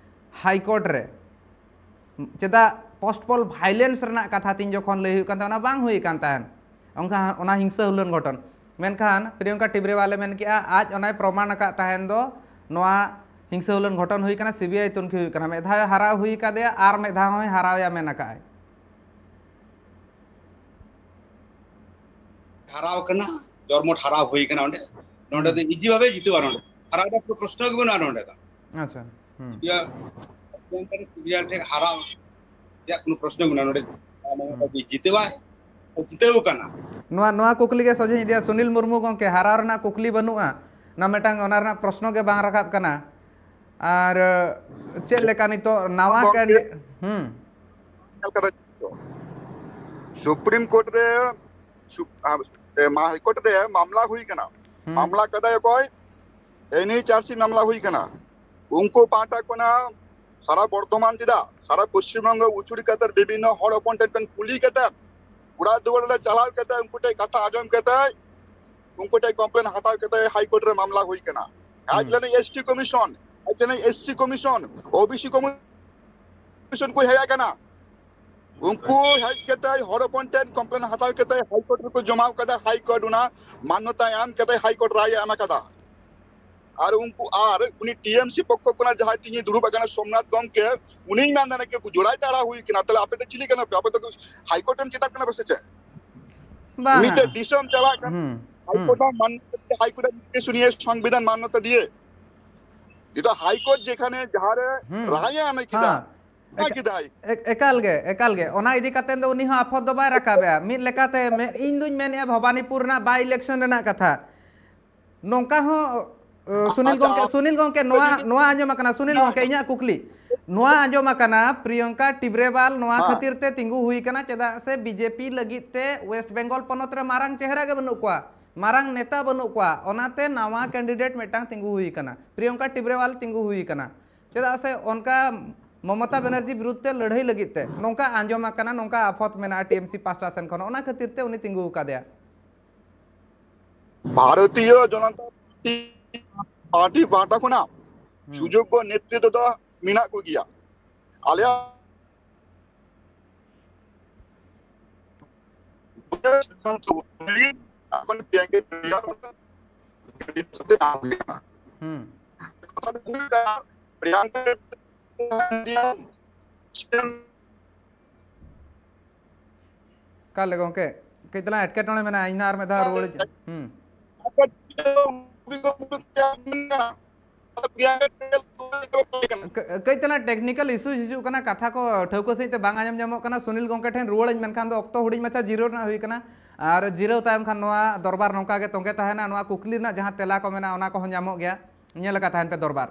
ᱦᱟᱭ ᱠᱳᱨᱴ ᱨᱮ᱾ ᱪᱮᱫᱟᱜ ᱯᱳᱥᱴ ᱯᱳᱞ ᱵᱷᱟᱭᱞᱮᱱᱥ ᱨᱮᱱᱟᱜ ᱠᱟᱛᱷᱟ ᱛᱤᱧ ᱡᱚᱠᱷᱚᱱ ᱞᱟᱹᱭ ᱦᱩᱭᱩᱜ ᱠᱟᱱ ᱛᱟᱦᱮᱸᱫ, ᱚᱱᱟ ᱵᱟᱝ ᱦᱩᱭ ᱟᱠᱟᱱ ᱛᱟᱦᱮᱸᱫ, ᱚᱱᱠᱟ ᱚᱱᱟ ᱦᱤᱝᱥᱟᱹ ᱦᱩᱞᱟᱹᱱ ᱜᱷᱚᱴᱚᱱ᱾ ᱢᱮᱱᱠᱷᱟᱱ ᱯᱨᱤᱭᱚᱝᱠᱟ ᱴᱤᱵᱨᱮᱣᱟᱞᱮ ᱢᱮᱱ ᱠᱮᱜᱼᱟ, ᱟᱡ ᱚᱱᱟᱭ ᱯᱨᱚᱢᱟᱱ ᱟᱠᱟᱫ ᱛᱟᱦᱮᱸᱱ ᱫᱚ ᱱᱚᱣᱟ ᱦᱤᱝᱥᱟᱹ ᱦᱩᱞᱟᱹᱱ ᱜᱷᱚᱴᱚᱱ ᱦᱩᱭ ᱠᱟᱱᱟ, ᱥᱤ ᱵᱤ ᱟᱭ ᱛᱩᱱᱠᱷᱤ ᱦᱩᱭ ᱠᱟᱱᱟ᱾ ᱢᱤᱫ ᱫᱷᱟᱣ ᱮ ᱦᱟᱨᱟᱣ ᱦᱩᱭ ᱠᱟᱫᱮᱭᱟ ᱟᱨ ᱢᱤᱫ ᱫᱷᱟᱣ ᱦᱚᱸᱭ ᱦᱟᱨᱟᱣᱮᱭᱟ ᱢᱮᱱ ᱟᱠᱟᱫᱼᱟᱭ᱾ ᱦᱟᱨᱟᱣ ᱠᱟᱱᱟ, ᱡᱚᱨᱢᱚᱴ ᱦᱟᱨᱟᱣ ᱦᱩᱭ ᱠᱟᱱᱟ ᱚᱸᱰᱮ᱾ ᱱᱚᱸᱰᱮ ᱦᱩᱸ᱾ ᱫᱚ ᱤᱡᱤ ᱵᱷᱟᱵᱮ ᱡᱤᱛᱟᱹᱣᱟ ᱱᱚᱸᱰᱮ᱾ ᱦᱟᱨᱟᱣ ᱨᱮᱭᱟᱜ ᱠᱳᱱᱳ ᱯᱨᱚᱥᱱᱚ ᱜᱮ ᱵᱟᱹᱱᱩᱜᱼᱟ ᱱᱚᱸᱰᱮ ᱫᱚ᱾ ᱟᱪᱪᱷᱟ᱾ ᱦᱩᱸ᱾ ᱤᱭᱟᱹ, ᱴᱷᱮᱱ ᱦᱟᱨᱟᱣ ᱨᱮᱭᱟᱜ ᱠᱳᱱᱳ ᱯᱨᱚᱥᱱᱚ ᱜᱮ ᱵᱟᱹᱱᱩᱜᱼᱟ ᱱᱚᱸᱰᱮ᱾ ᱦᱩᱸ᱾ ᱡᱤᱛᱟᱹᱣᱟᱭ, ᱡᱤᱛᱟᱹᱣ ᱠᱟᱱᱟ᱾ ᱱᱚᱣᱟ, ᱱᱚᱣᱟ ᱠᱩᱠᱞᱤ ᱜᱮ ᱥᱚᱡᱷᱮᱧ ᱤᱫᱤᱭᱟ, ᱥᱩᱱᱤᱞ ᱢᱩᱨᱢᱩ ᱜᱚᱢᱠᱮ, ᱦᱟᱨᱟᱣ ᱨᱮᱱᱟᱜ ᱠᱩᱠᱞᱤ ᱵᱟᱹᱱᱩᱜᱼᱟ᱾ ᱚᱱᱟ ᱢᱤᱫᱴᱟᱝ, ᱚᱱᱟ ᱨᱮᱱᱟᱜ ᱯᱨᱚᱥᱱᱚ ᱜᱮ ᱵᱟᱝ ᱨᱟᱠᱟᱵ ᱠᱟᱱᱟ᱾ ᱟᱨ ᱪᱮᱫ ᱞᱮᱠᱟ ᱱᱤᱛᱚᱜ ᱱᱟᱣᱟ ᱜᱚᱢᱠᱮ, candidate? ᱦᱩᱸ᱾ ᱧᱮᱞ ᱠᱟᱫᱟ ᱛᱚ, ᱥᱩᱯᱨᱤᱢ ᱠᱳᱨᱴ ᱨᱮ, ᱥᱩᱯ-, ᱟ, ᱮ, ᱢᱟ-, ᱦᱟᱭ ᱠᱳᱨᱴ ᱨᱮ ᱢᱟᱢᱞᱟ ᱦᱩᱭ ᱠᱟᱱᱟ᱾ ᱦᱩᱸ᱾ ᱢᱟᱢᱞᱟ ᱠᱟᱫᱟᱭ ᱚᱠᱚᱭ? ᱮᱱ ᱮᱭᱤᱪ ᱟᱨ ᱥᱤ ᱢᱟᱢᱞᱟ ᱦᱩᱭ ᱠᱟᱱᱟ᱾ ᱩᱱᱠᱩ ᱯᱟᱦᱴᱟ ᱠᱷᱚᱱᱟᱜ ᱥᱟᱨᱟ ᱵᱚᱨᱫᱷᱚᱢᱟᱱ ᱪᱮᱫᱟᱜ, ᱥᱟᱨᱟ ᱯᱚᱥᱪᱤᱢ ᱵᱚᱝᱜᱚ ᱩᱪᱩᱲ ᱠᱟᱛᱮ, ᱵᱤᱵᱷᱤᱱᱱᱚ ᱦᱚᱲ ᱦᱚᱯᱚᱱ ᱴᱷᱮᱱ ᱠᱷᱚᱱ ᱠᱩᱞᱤ ᱠᱟᱛᱮ, ᱚᱲᱟᱜ ᱫᱩᱣᱟᱹᱨ ᱨᱮ ᱪᱟᱞᱟᱣ ᱠᱟᱛᱮ, ᱩᱱᱠᱩ ᱴᱷᱮᱱ ᱠᱟᱛᱷᱟ ᱟᱸᱡᱚᱢ ᱠᱟᱛᱮ, ᱩᱱᱠᱩ ᱴᱷᱮᱱ ᱠᱚᱢᱯᱞᱮᱱ ᱦᱟᱛᱟᱣ ᱠᱟᱛᱮ ᱦᱟᱭ ᱠᱳᱨᱴ ᱨᱮ ᱢᱟᱢᱞᱟ ᱦᱩᱭ ᱠᱟᱱᱟ᱾ ᱦᱮᱡ ᱦᱩᱸ᱾ ᱞᱮᱱᱟᱹᱧ ᱮᱥ ᱴᱤ ᱠᱚᱢᱤᱥᱚᱱ, ᱦᱮᱡ ᱞᱮᱱᱟᱹᱧ S C commission, O B C commission ᱠᱚ ᱦᱮᱡ ᱟᱠᱟᱱᱟ᱾ ᱩᱱᱠᱩ ᱦᱮᱡ ᱠᱟᱛᱮ ᱦᱚᱲ ᱦᱚᱯᱚᱱ ᱴᱷᱮᱱ ᱠᱚᱢᱯᱞᱮᱱ ᱦᱟᱛᱟᱣ ᱠᱟᱛᱮ ᱦᱟᱭ ᱠᱳᱨᱴ ᱨᱮᱠᱚ ᱡᱚᱢᱟ ᱟᱠᱟᱫᱟ᱾ ᱦᱟᱭ ᱠᱳᱨᱴ ᱚᱱᱟ ᱢᱟᱱᱱᱚᱛᱟᱭ ᱮᱢ ᱠᱟᱛᱮ ᱦᱟᱭ ᱠᱳᱨᱴ ᱨᱟᱭ ᱮ ᱮᱢ ᱟᱠᱟᱫᱟ᱾ ᱟᱨ ᱩᱱᱠᱩ, ᱟᱨ ᱩᱱᱤ ᱴᱤ ᱮᱢ ᱥᱤ ᱯᱚᱠᱠᱷᱚ ᱠᱷᱚᱱᱟᱜ ᱡᱟᱦᱟᱸᱭ ᱛᱤᱦᱤᱧ ᱫᱩᱲᱩᱵ ᱟᱠᱟᱱᱟ ᱥᱳᱢᱱᱟᱛᱷ ᱜᱚᱢᱠᱮ, ᱩᱱᱤᱧ ᱢᱮᱱ ᱫᱟ ᱱᱟᱠᱤ ᱡᱳᱲᱟᱭ ᱛᱟᱲᱟ ᱦᱩᱭ ᱠᱟᱱᱟ, ᱛᱟᱦᱞᱮ ᱟᱯᱮ ᱫᱚ ᱪᱤᱞᱤ ᱠᱟᱱᱟ ᱯᱮ? ᱟᱯᱮ ᱫᱚ ᱦᱟᱭ ᱠᱳᱨᱴ ᱨᱮᱱ ᱪᱮᱛᱟᱱ ᱠᱟᱱᱟ ᱯᱮ ᱥᱮ ᱪᱮᱫ? ᱵᱟᱝᱟ᱾ ᱢᱤᱫᱴᱮᱡ ᱫᱤᱥᱚᱢ ᱪᱟᱞᱟᱜ ᱠᱟᱱᱟ, ᱦᱩᱸ, ᱦᱟᱭ ᱦᱩᱸ᱾ ᱠᱳᱨᱴ ᱨᱮᱱᱟᱜ ᱢᱟᱱ-, ᱦᱟᱭ ᱠᱳᱨᱴ ᱨᱮᱱᱟᱜ ᱢᱤᱫᱴᱮᱡ ᱥᱩᱱᱤᱭᱟᱹ ᱥᱚᱝᱵᱤᱫᱷᱟᱱ ᱢᱟᱱᱱᱚᱛᱟ ᱫᱤᱭᱮ, ᱡᱮᱴᱟ ᱦᱟᱭ ᱠᱳᱨᱴ ᱡᱮᱠᱷᱟᱱᱮ ᱡᱟᱦᱟᱸᱨᱮ ᱦᱩᱸ᱾ ᱨᱟᱭ ᱮ ᱮᱢ ᱠᱮᱫᱟ, ᱦᱮᱸ᱾ ᱚᱱᱟ ᱮᱠ-, ᱠᱮᱫᱟᱭ᱾ ᱮᱠ-, ᱮᱠᱟᱞ ᱜᱮ, ᱮᱠᱟᱞ ᱜᱮ᱾ ᱚᱱᱟ ᱤᱫᱤ ᱠᱟᱛᱮ ᱫᱚ ᱩᱱᱤ ᱦᱚᱸ ᱟᱯᱷᱚᱨ ᱫᱚ ᱵᱟᱭ ᱨᱟᱠᱟᱵᱮᱜᱼᱟ᱾ ᱢᱤᱫ ᱞᱮᱠᱟᱛᱮ ᱢᱮ-, ᱤᱧ ᱫᱩᱧ ᱢᱮᱱᱮᱫᱼᱟ ᱵᱷᱚᱵᱟᱱᱤᱯᱩᱨ ᱨᱮᱱᱟᱜ by election ᱨᱮᱱᱟᱜ ᱠᱟᱛᱷᱟ᱾ ᱱᱚᱝᱠᱟ ᱦᱚᱸ, ᱚ, ᱥᱩᱱᱤᱞ ᱟᱪᱪᱷᱟ, ᱜᱚᱝᱠᱮ, ᱟᱢ ᱥᱩᱱᱤᱞ ᱜᱚᱝᱠᱮ, ᱱᱚᱣᱟ, ᱡᱩᱫᱤ ᱱᱚᱣᱟ ᱟᱸᱡᱚᱢ ᱟᱠᱟᱱᱟ, ᱥᱩᱱᱤᱞ ᱦᱮᱸ᱾ ᱜᱚᱝᱠᱮ, ᱤᱧᱟᱹᱜ ᱠᱩᱠᱞᱤ᱾ ᱱᱚᱣᱟ ᱟᱸᱡᱚᱢ ᱟᱠᱟᱱᱟ, ᱯᱨᱤᱭᱚᱝᱠᱟ ᱴᱤᱵᱨᱮᱣᱟᱞ ᱱᱚᱣᱟ ᱦᱮᱸ᱾ ᱠᱷᱟᱹᱛᱤᱨ ᱛᱮ ᱛᱤᱸᱜᱩ ᱦᱩᱭ ᱟᱠᱟᱱᱟ, ᱪᱮᱫᱟᱜ ᱥᱮ ᱵᱤ ᱡᱮ ᱯᱤ ᱞᱟᱹᱜᱤᱫ ᱛᱮ ᱳᱭᱮᱥᱴ ᱵᱮᱝᱜᱚᱞ ᱯᱚᱱᱚᱛ ᱨᱮ ᱢᱟᱨᱟᱝ ᱪᱮᱦᱨᱟ ᱜᱮ ᱵᱟᱹᱱᱩᱜ ᱠᱚᱣᱟ, ᱢᱟᱨᱟᱝ ᱱᱮᱛᱟ ᱵᱟᱹᱱᱩᱜ ᱠᱚᱣᱟ, ᱚᱱᱟᱛᱮ ᱱᱟᱣᱟ candidate ᱢᱤᱫᱴᱟᱝ ᱛᱤᱸᱜᱩ ᱦᱩᱭ ᱟᱠᱟᱱᱟ, ᱯᱨᱤᱭᱚᱝᱠᱟ ᱴᱤᱵᱨᱮᱣᱟᱞ ᱛᱤᱸᱜᱩ ᱦᱩᱭ ᱟᱠᱟᱱᱟ᱾ ᱪᱮᱫᱟᱜ ᱥᱮ ᱚᱱᱠᱟ ᱢᱚᱢᱚᱛᱟ ᱵᱮᱱᱟᱨᱡᱤ ᱵᱤᱨᱩᱫᱷ ᱛᱮ ᱞᱟᱹᱲᱦᱟᱹᱭ ᱞᱟᱹᱜᱤᱫ ᱛᱮ ᱱᱚᱝᱠᱟ ᱟᱸᱡᱚᱢ ᱟᱠᱟᱱᱟ, ᱱᱚᱝᱠᱟ ᱟᱯᱷᱚᱛ ᱢᱮᱱᱟᱜᱼᱟ ᱴᱤ ᱮᱢ ᱥᱤ ᱯᱟᱦᱴᱟ ᱥᱮᱱ ᱠᱷᱚᱱ, ᱚᱱᱟ ᱠᱷᱟᱹᱛᱤᱨ ᱛᱮ ᱩᱱᱤ ᱛᱤᱸᱜᱩ ᱟᱠᱟᱫᱮᱭᱟ᱾ ᱵᱷᱟᱨᱚᱛᱤᱭᱚ ᱡᱚᱱᱚᱛᱟ ᱯᱟᱨᱴᱤ, ᱯᱟᱨᱴᱤ ᱯᱟᱦᱴᱟ ᱠᱷᱚᱱᱟᱜ ᱦᱩᱸ᱾ ᱥᱩᱡᱳᱜᱽᱜᱚ ᱱᱮᱛᱨᱤᱛᱵ ᱫᱚ ᱢᱮᱱᱟᱜ ᱠᱚᱜᱮᱭᱟ᱾ ᱟᱞᱮᱭᱟᱜ ᱦᱩᱸ᱾ ᱥᱤᱫᱽᱫᱷᱟᱱᱛᱚ ᱚᱱᱩᱡᱟᱭᱤ ᱮᱠᱷᱚᱱ ᱯᱨᱤᱭᱟᱝᱠᱟ ᱦᱩᱸ᱾ ᱠᱟᱛᱷᱟ ᱫᱚ ᱦᱩᱭᱩᱜ ᱠᱟᱱᱟ, ᱯᱨᱤᱭᱟᱝᱠᱟ ᱚᱠᱟ ᱞᱮᱠᱟ ᱜᱚᱝᱠᱮ? ᱠᱟᱹᱡ ᱛᱟᱞᱟᱝ ᱮᱴᱠᱮᱴᱚᱬᱮ ᱢᱮᱱᱟᱜᱼᱟ, ᱤᱧ ᱱᱟᱦᱟᱜ ᱟᱨ ᱢᱤᱫ ᱫᱷᱟᱣ ᱨᱩᱣᱟᱹᱲ ᱦᱤᱡᱩᱜ᱾ ᱦᱩᱸ᱾ ᱠᱟᱹ-, ᱠᱟᱹᱡ ᱛᱟᱞᱟᱝ technical issue ᱦᱤᱡᱩᱜ ᱠᱟᱱᱟ, ᱠᱟᱛᱷᱟ ᱠᱚ ᱴᱷᱟᱹᱣᱠᱟᱹ ᱥᱟᱺᱦᱤᱡ ᱛᱮ ᱵᱟᱝ ᱟᱸᱡᱚᱢ ᱧᱟᱢᱚᱜ ᱠᱟᱱᱟ᱾ ᱥᱩᱱᱤᱞ ᱜᱚᱝᱠᱮ ᱴᱷᱮᱱ ᱨᱩᱣᱟᱹᱲᱟᱹᱧ, ᱢᱮᱱᱠᱷᱟᱱ ᱫᱚ ᱚᱠᱛᱚ ᱦᱩᱰᱤᱧ ᱢᱟᱪᱷᱟ ᱡᱤᱨᱟᱹᱣ ᱨᱮᱱᱟᱜ ᱦᱩᱭ ᱠᱟᱱᱟ᱾ ᱟᱨ ᱡᱤᱨᱟᱹᱣ ᱛᱟᱭᱚᱢ ᱠᱷᱟᱱ ᱱᱚᱣᱟ ᱫᱚᱨᱵᱟᱨ ᱱᱚᱝᱠᱟ ᱜᱮ ᱛᱚᱸᱜᱮ ᱛᱟᱦᱮᱱᱟ᱾ ᱱᱚᱣᱟ ᱠᱩᱠᱞᱤ ᱨᱮᱱᱟᱜ ᱡᱟᱦᱟᱸ ᱛᱮᱞᱟ ᱠᱚ ᱢᱮᱱᱟᱜᱼᱟ, ᱚᱱᱟ ᱠᱚᱦᱚᱸ ᱧᱟᱢᱚᱜ ᱜᱮᱭᱟ᱾ ᱧᱮᱞ ᱟᱠᱟᱫ ᱛᱟᱦᱮᱱ ᱯᱮ ᱫᱚᱨᱵᱟᱨ᱾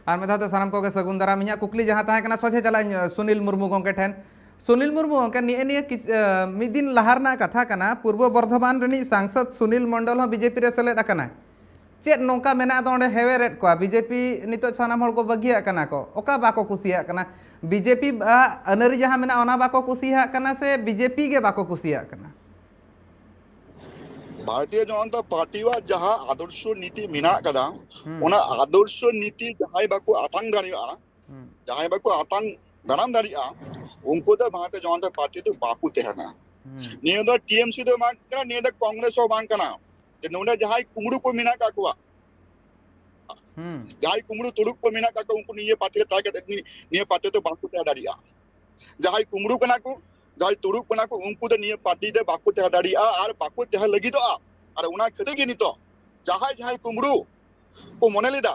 ᱟᱨ ᱢᱤᱫ ᱫᱷᱟᱣ ᱛᱮ ᱥᱟᱱᱟᱢ ᱠᱚᱜᱮ ᱥᱟᱹᱜᱩᱱ ᱫᱟᱨᱟᱢ᱾ ᱤᱧᱟᱹᱜ ᱠᱩᱠᱞᱤ ᱡᱟᱦᱟᱸ ᱛᱟᱦᱮᱸ ᱠᱟᱱᱟ, ᱥᱚᱡᱷᱮ ᱪᱟᱞᱟᱜ ᱟᱹᱧ, ᱥᱩᱱᱤᱞ ᱢᱩᱨᱢᱩ ᱜᱚᱢᱠᱮ ᱴᱷᱮᱱ᱾ ᱥᱩᱱᱤᱞ ᱢᱩᱨᱢᱩ ᱜᱚᱢᱠᱮ, ᱱᱤᱭᱟᱹ ᱱᱤᱭᱟᱹ ᱠᱤᱪ-, ᱮ, ᱢᱤᱫ ᱫᱤᱱ ᱞᱟᱦᱟ ᱨᱮᱱᱟᱜ ᱠᱟᱛᱷᱟ ᱠᱟᱱᱟ, ᱯᱩᱨᱵᱚ ᱵᱚᱨᱫᱷᱚᱢᱟᱱ ᱨᱤᱱᱤᱡ ᱥᱟᱝᱥᱚᱫ ᱥᱩᱱᱤᱞ ᱢᱚᱱᱰᱚᱞ ᱦᱚᱸ ᱵᱤᱡᱮᱯᱤ ᱨᱮ ᱥᱮᱞᱮᱫ ᱟᱠᱟᱱᱟᱭ᱾ ᱪᱮᱫ ᱱᱚᱝᱠᱟ ᱢᱮᱱᱟᱜ ᱫᱚ ᱚᱸᱰᱮ ᱦᱮᱣᱮᱨᱮᱫ ᱠᱚᱣᱟ? ᱵᱤᱡᱮᱯᱤ ᱱᱤᱛᱚᱜ ᱥᱟᱱᱟᱢ ᱦᱚᱲ ᱠᱚ ᱵᱟᱹᱜᱤᱭᱟᱜ ᱠᱟᱱᱟ ᱠᱚ, ᱚᱠᱟ ᱵᱟᱠᱚ ᱠᱩᱥᱤᱭᱟᱜ ᱠᱟᱱᱟ? ᱵᱤᱡᱮᱯᱤ ᱟᱜ ᱟᱹᱱᱟᱹᱨᱤ ᱡᱟᱦᱟᱸ ᱢᱮᱱᱟᱜᱼᱟ, ᱚᱱᱟ ᱵᱟᱠᱚ ᱠᱩᱥᱤᱭᱟᱜ ᱠᱟᱱᱟ ᱥᱮ ᱵᱤᱡᱮᱯᱤ ᱜᱮ ᱵᱟᱠᱚ ᱠᱩᱥᱤᱭᱟᱜ ᱠᱟᱱᱟ? ᱵᱷᱟᱨᱚᱛᱤᱭᱚ ᱡᱚᱱᱚᱛᱟ ᱯᱟᱨᱴᱤᱣᱟᱜ ᱡᱟᱦᱟᱸ ᱟᱫᱚᱨᱥᱚ ᱱᱤᱛᱤ ᱢᱮᱱᱟᱜ ᱟᱠᱟᱫᱟ, ᱦᱩᱸ᱾ ᱚᱱᱟ ᱟᱫᱚᱨᱥᱚ ᱱᱤᱛᱤ ᱡᱟᱦᱟᱸᱭ ᱵᱟᱠᱚ ᱟᱛᱟᱝ ᱫᱟᱲᱮᱭᱟᱜᱼᱟ, ᱦᱩᱸ᱾ ᱡᱟᱦᱟᱸᱭ ᱵᱟᱠᱚ ᱟᱛᱟᱝ ᱫᱟᱨᱟᱢ ᱫᱟᱲᱮᱭᱟᱜᱼᱟ, ᱩᱱᱠᱩ ᱫᱚ ᱵᱷᱟᱨᱚᱛᱤᱭᱚ ᱡᱚᱱᱚᱛᱟ ᱯᱟᱨᱴᱤ ᱫᱚ ᱵᱟᱠᱚ ᱛᱟᱦᱮᱱᱟ᱾ ᱦᱩᱸ᱾ ᱱᱤᱭᱟᱹ ᱫᱚ ᱴᱤ ᱮᱢ ᱥᱤ ᱫᱚ ᱵᱟᱝ ᱠᱟᱱᱟ, ᱱᱤᱭᱟᱹ ᱫᱚ ᱠᱚᱝᱜᱨᱮᱥ ᱦᱚᱸ ᱵᱟᱝ ᱠᱟᱱᱟ᱾ ᱡᱮ ᱱᱚᱰᱮ ᱡᱟᱦᱟᱸᱭ ᱠᱩᱢᱲᱩ ᱠᱚ ᱢᱮᱱᱟᱜ ᱟᱠᱟᱫ ᱠᱚᱣᱟ, ᱦᱩᱸ᱾ ᱡᱟᱦᱟᱸᱭ ᱠᱩᱢᱲᱩ ᱛᱩᱲᱩᱠ ᱠᱚ ᱢᱮᱱᱟᱜ ᱟᱠᱟᱫ ᱠᱚᱣᱟ, ᱩᱱᱠᱩ ᱱᱤᱭᱟᱹ ᱯᱟᱨᱴᱤ ᱨᱮ ᱛᱟᱦᱮᱸ ᱠᱟᱛᱮ ᱱᱤ-, ᱱᱤᱭᱟᱹ ᱯᱟᱨᱴᱤ ᱫᱚ ᱵᱟᱝᱠᱚ ᱛᱟᱦᱮᱸ ᱫᱟᱲᱮᱭᱟᱜᱼᱟ᱾ ᱡᱟᱦᱟᱸᱭ ᱠᱩᱢᱲᱩ ᱠᱟᱱᱟ ᱠᱚ, ᱡᱟᱦᱟᱸᱭ ᱛᱩᱲᱩᱠ ᱠᱟᱱᱟ ᱠᱚ, ᱩᱱᱠᱩ ᱫᱚ ᱱᱤᱭᱟᱹ ᱯᱟᱨᱴᱤ ᱨᱮ ᱵᱟᱠᱚ ᱛᱟᱦᱮᱸ ᱫᱟᱲᱮᱭᱟᱜᱼᱟ ᱟᱨ ᱵᱟᱠᱚ ᱛᱟᱦᱮᱸ ᱞᱟᱹᱜᱤᱫᱚᱜᱼᱟ᱾ ᱟᱨ ᱚᱱᱟ ᱠᱷᱟᱹᱛᱤᱨ ᱜᱮ ᱱᱤᱛᱚᱜ ᱡᱟᱦᱟᱸᱭ ᱡᱟᱦᱟᱸᱭ ᱠᱩᱢᱲᱩ ᱠᱚ ᱢᱚᱱᱮ ᱞᱮᱫᱟ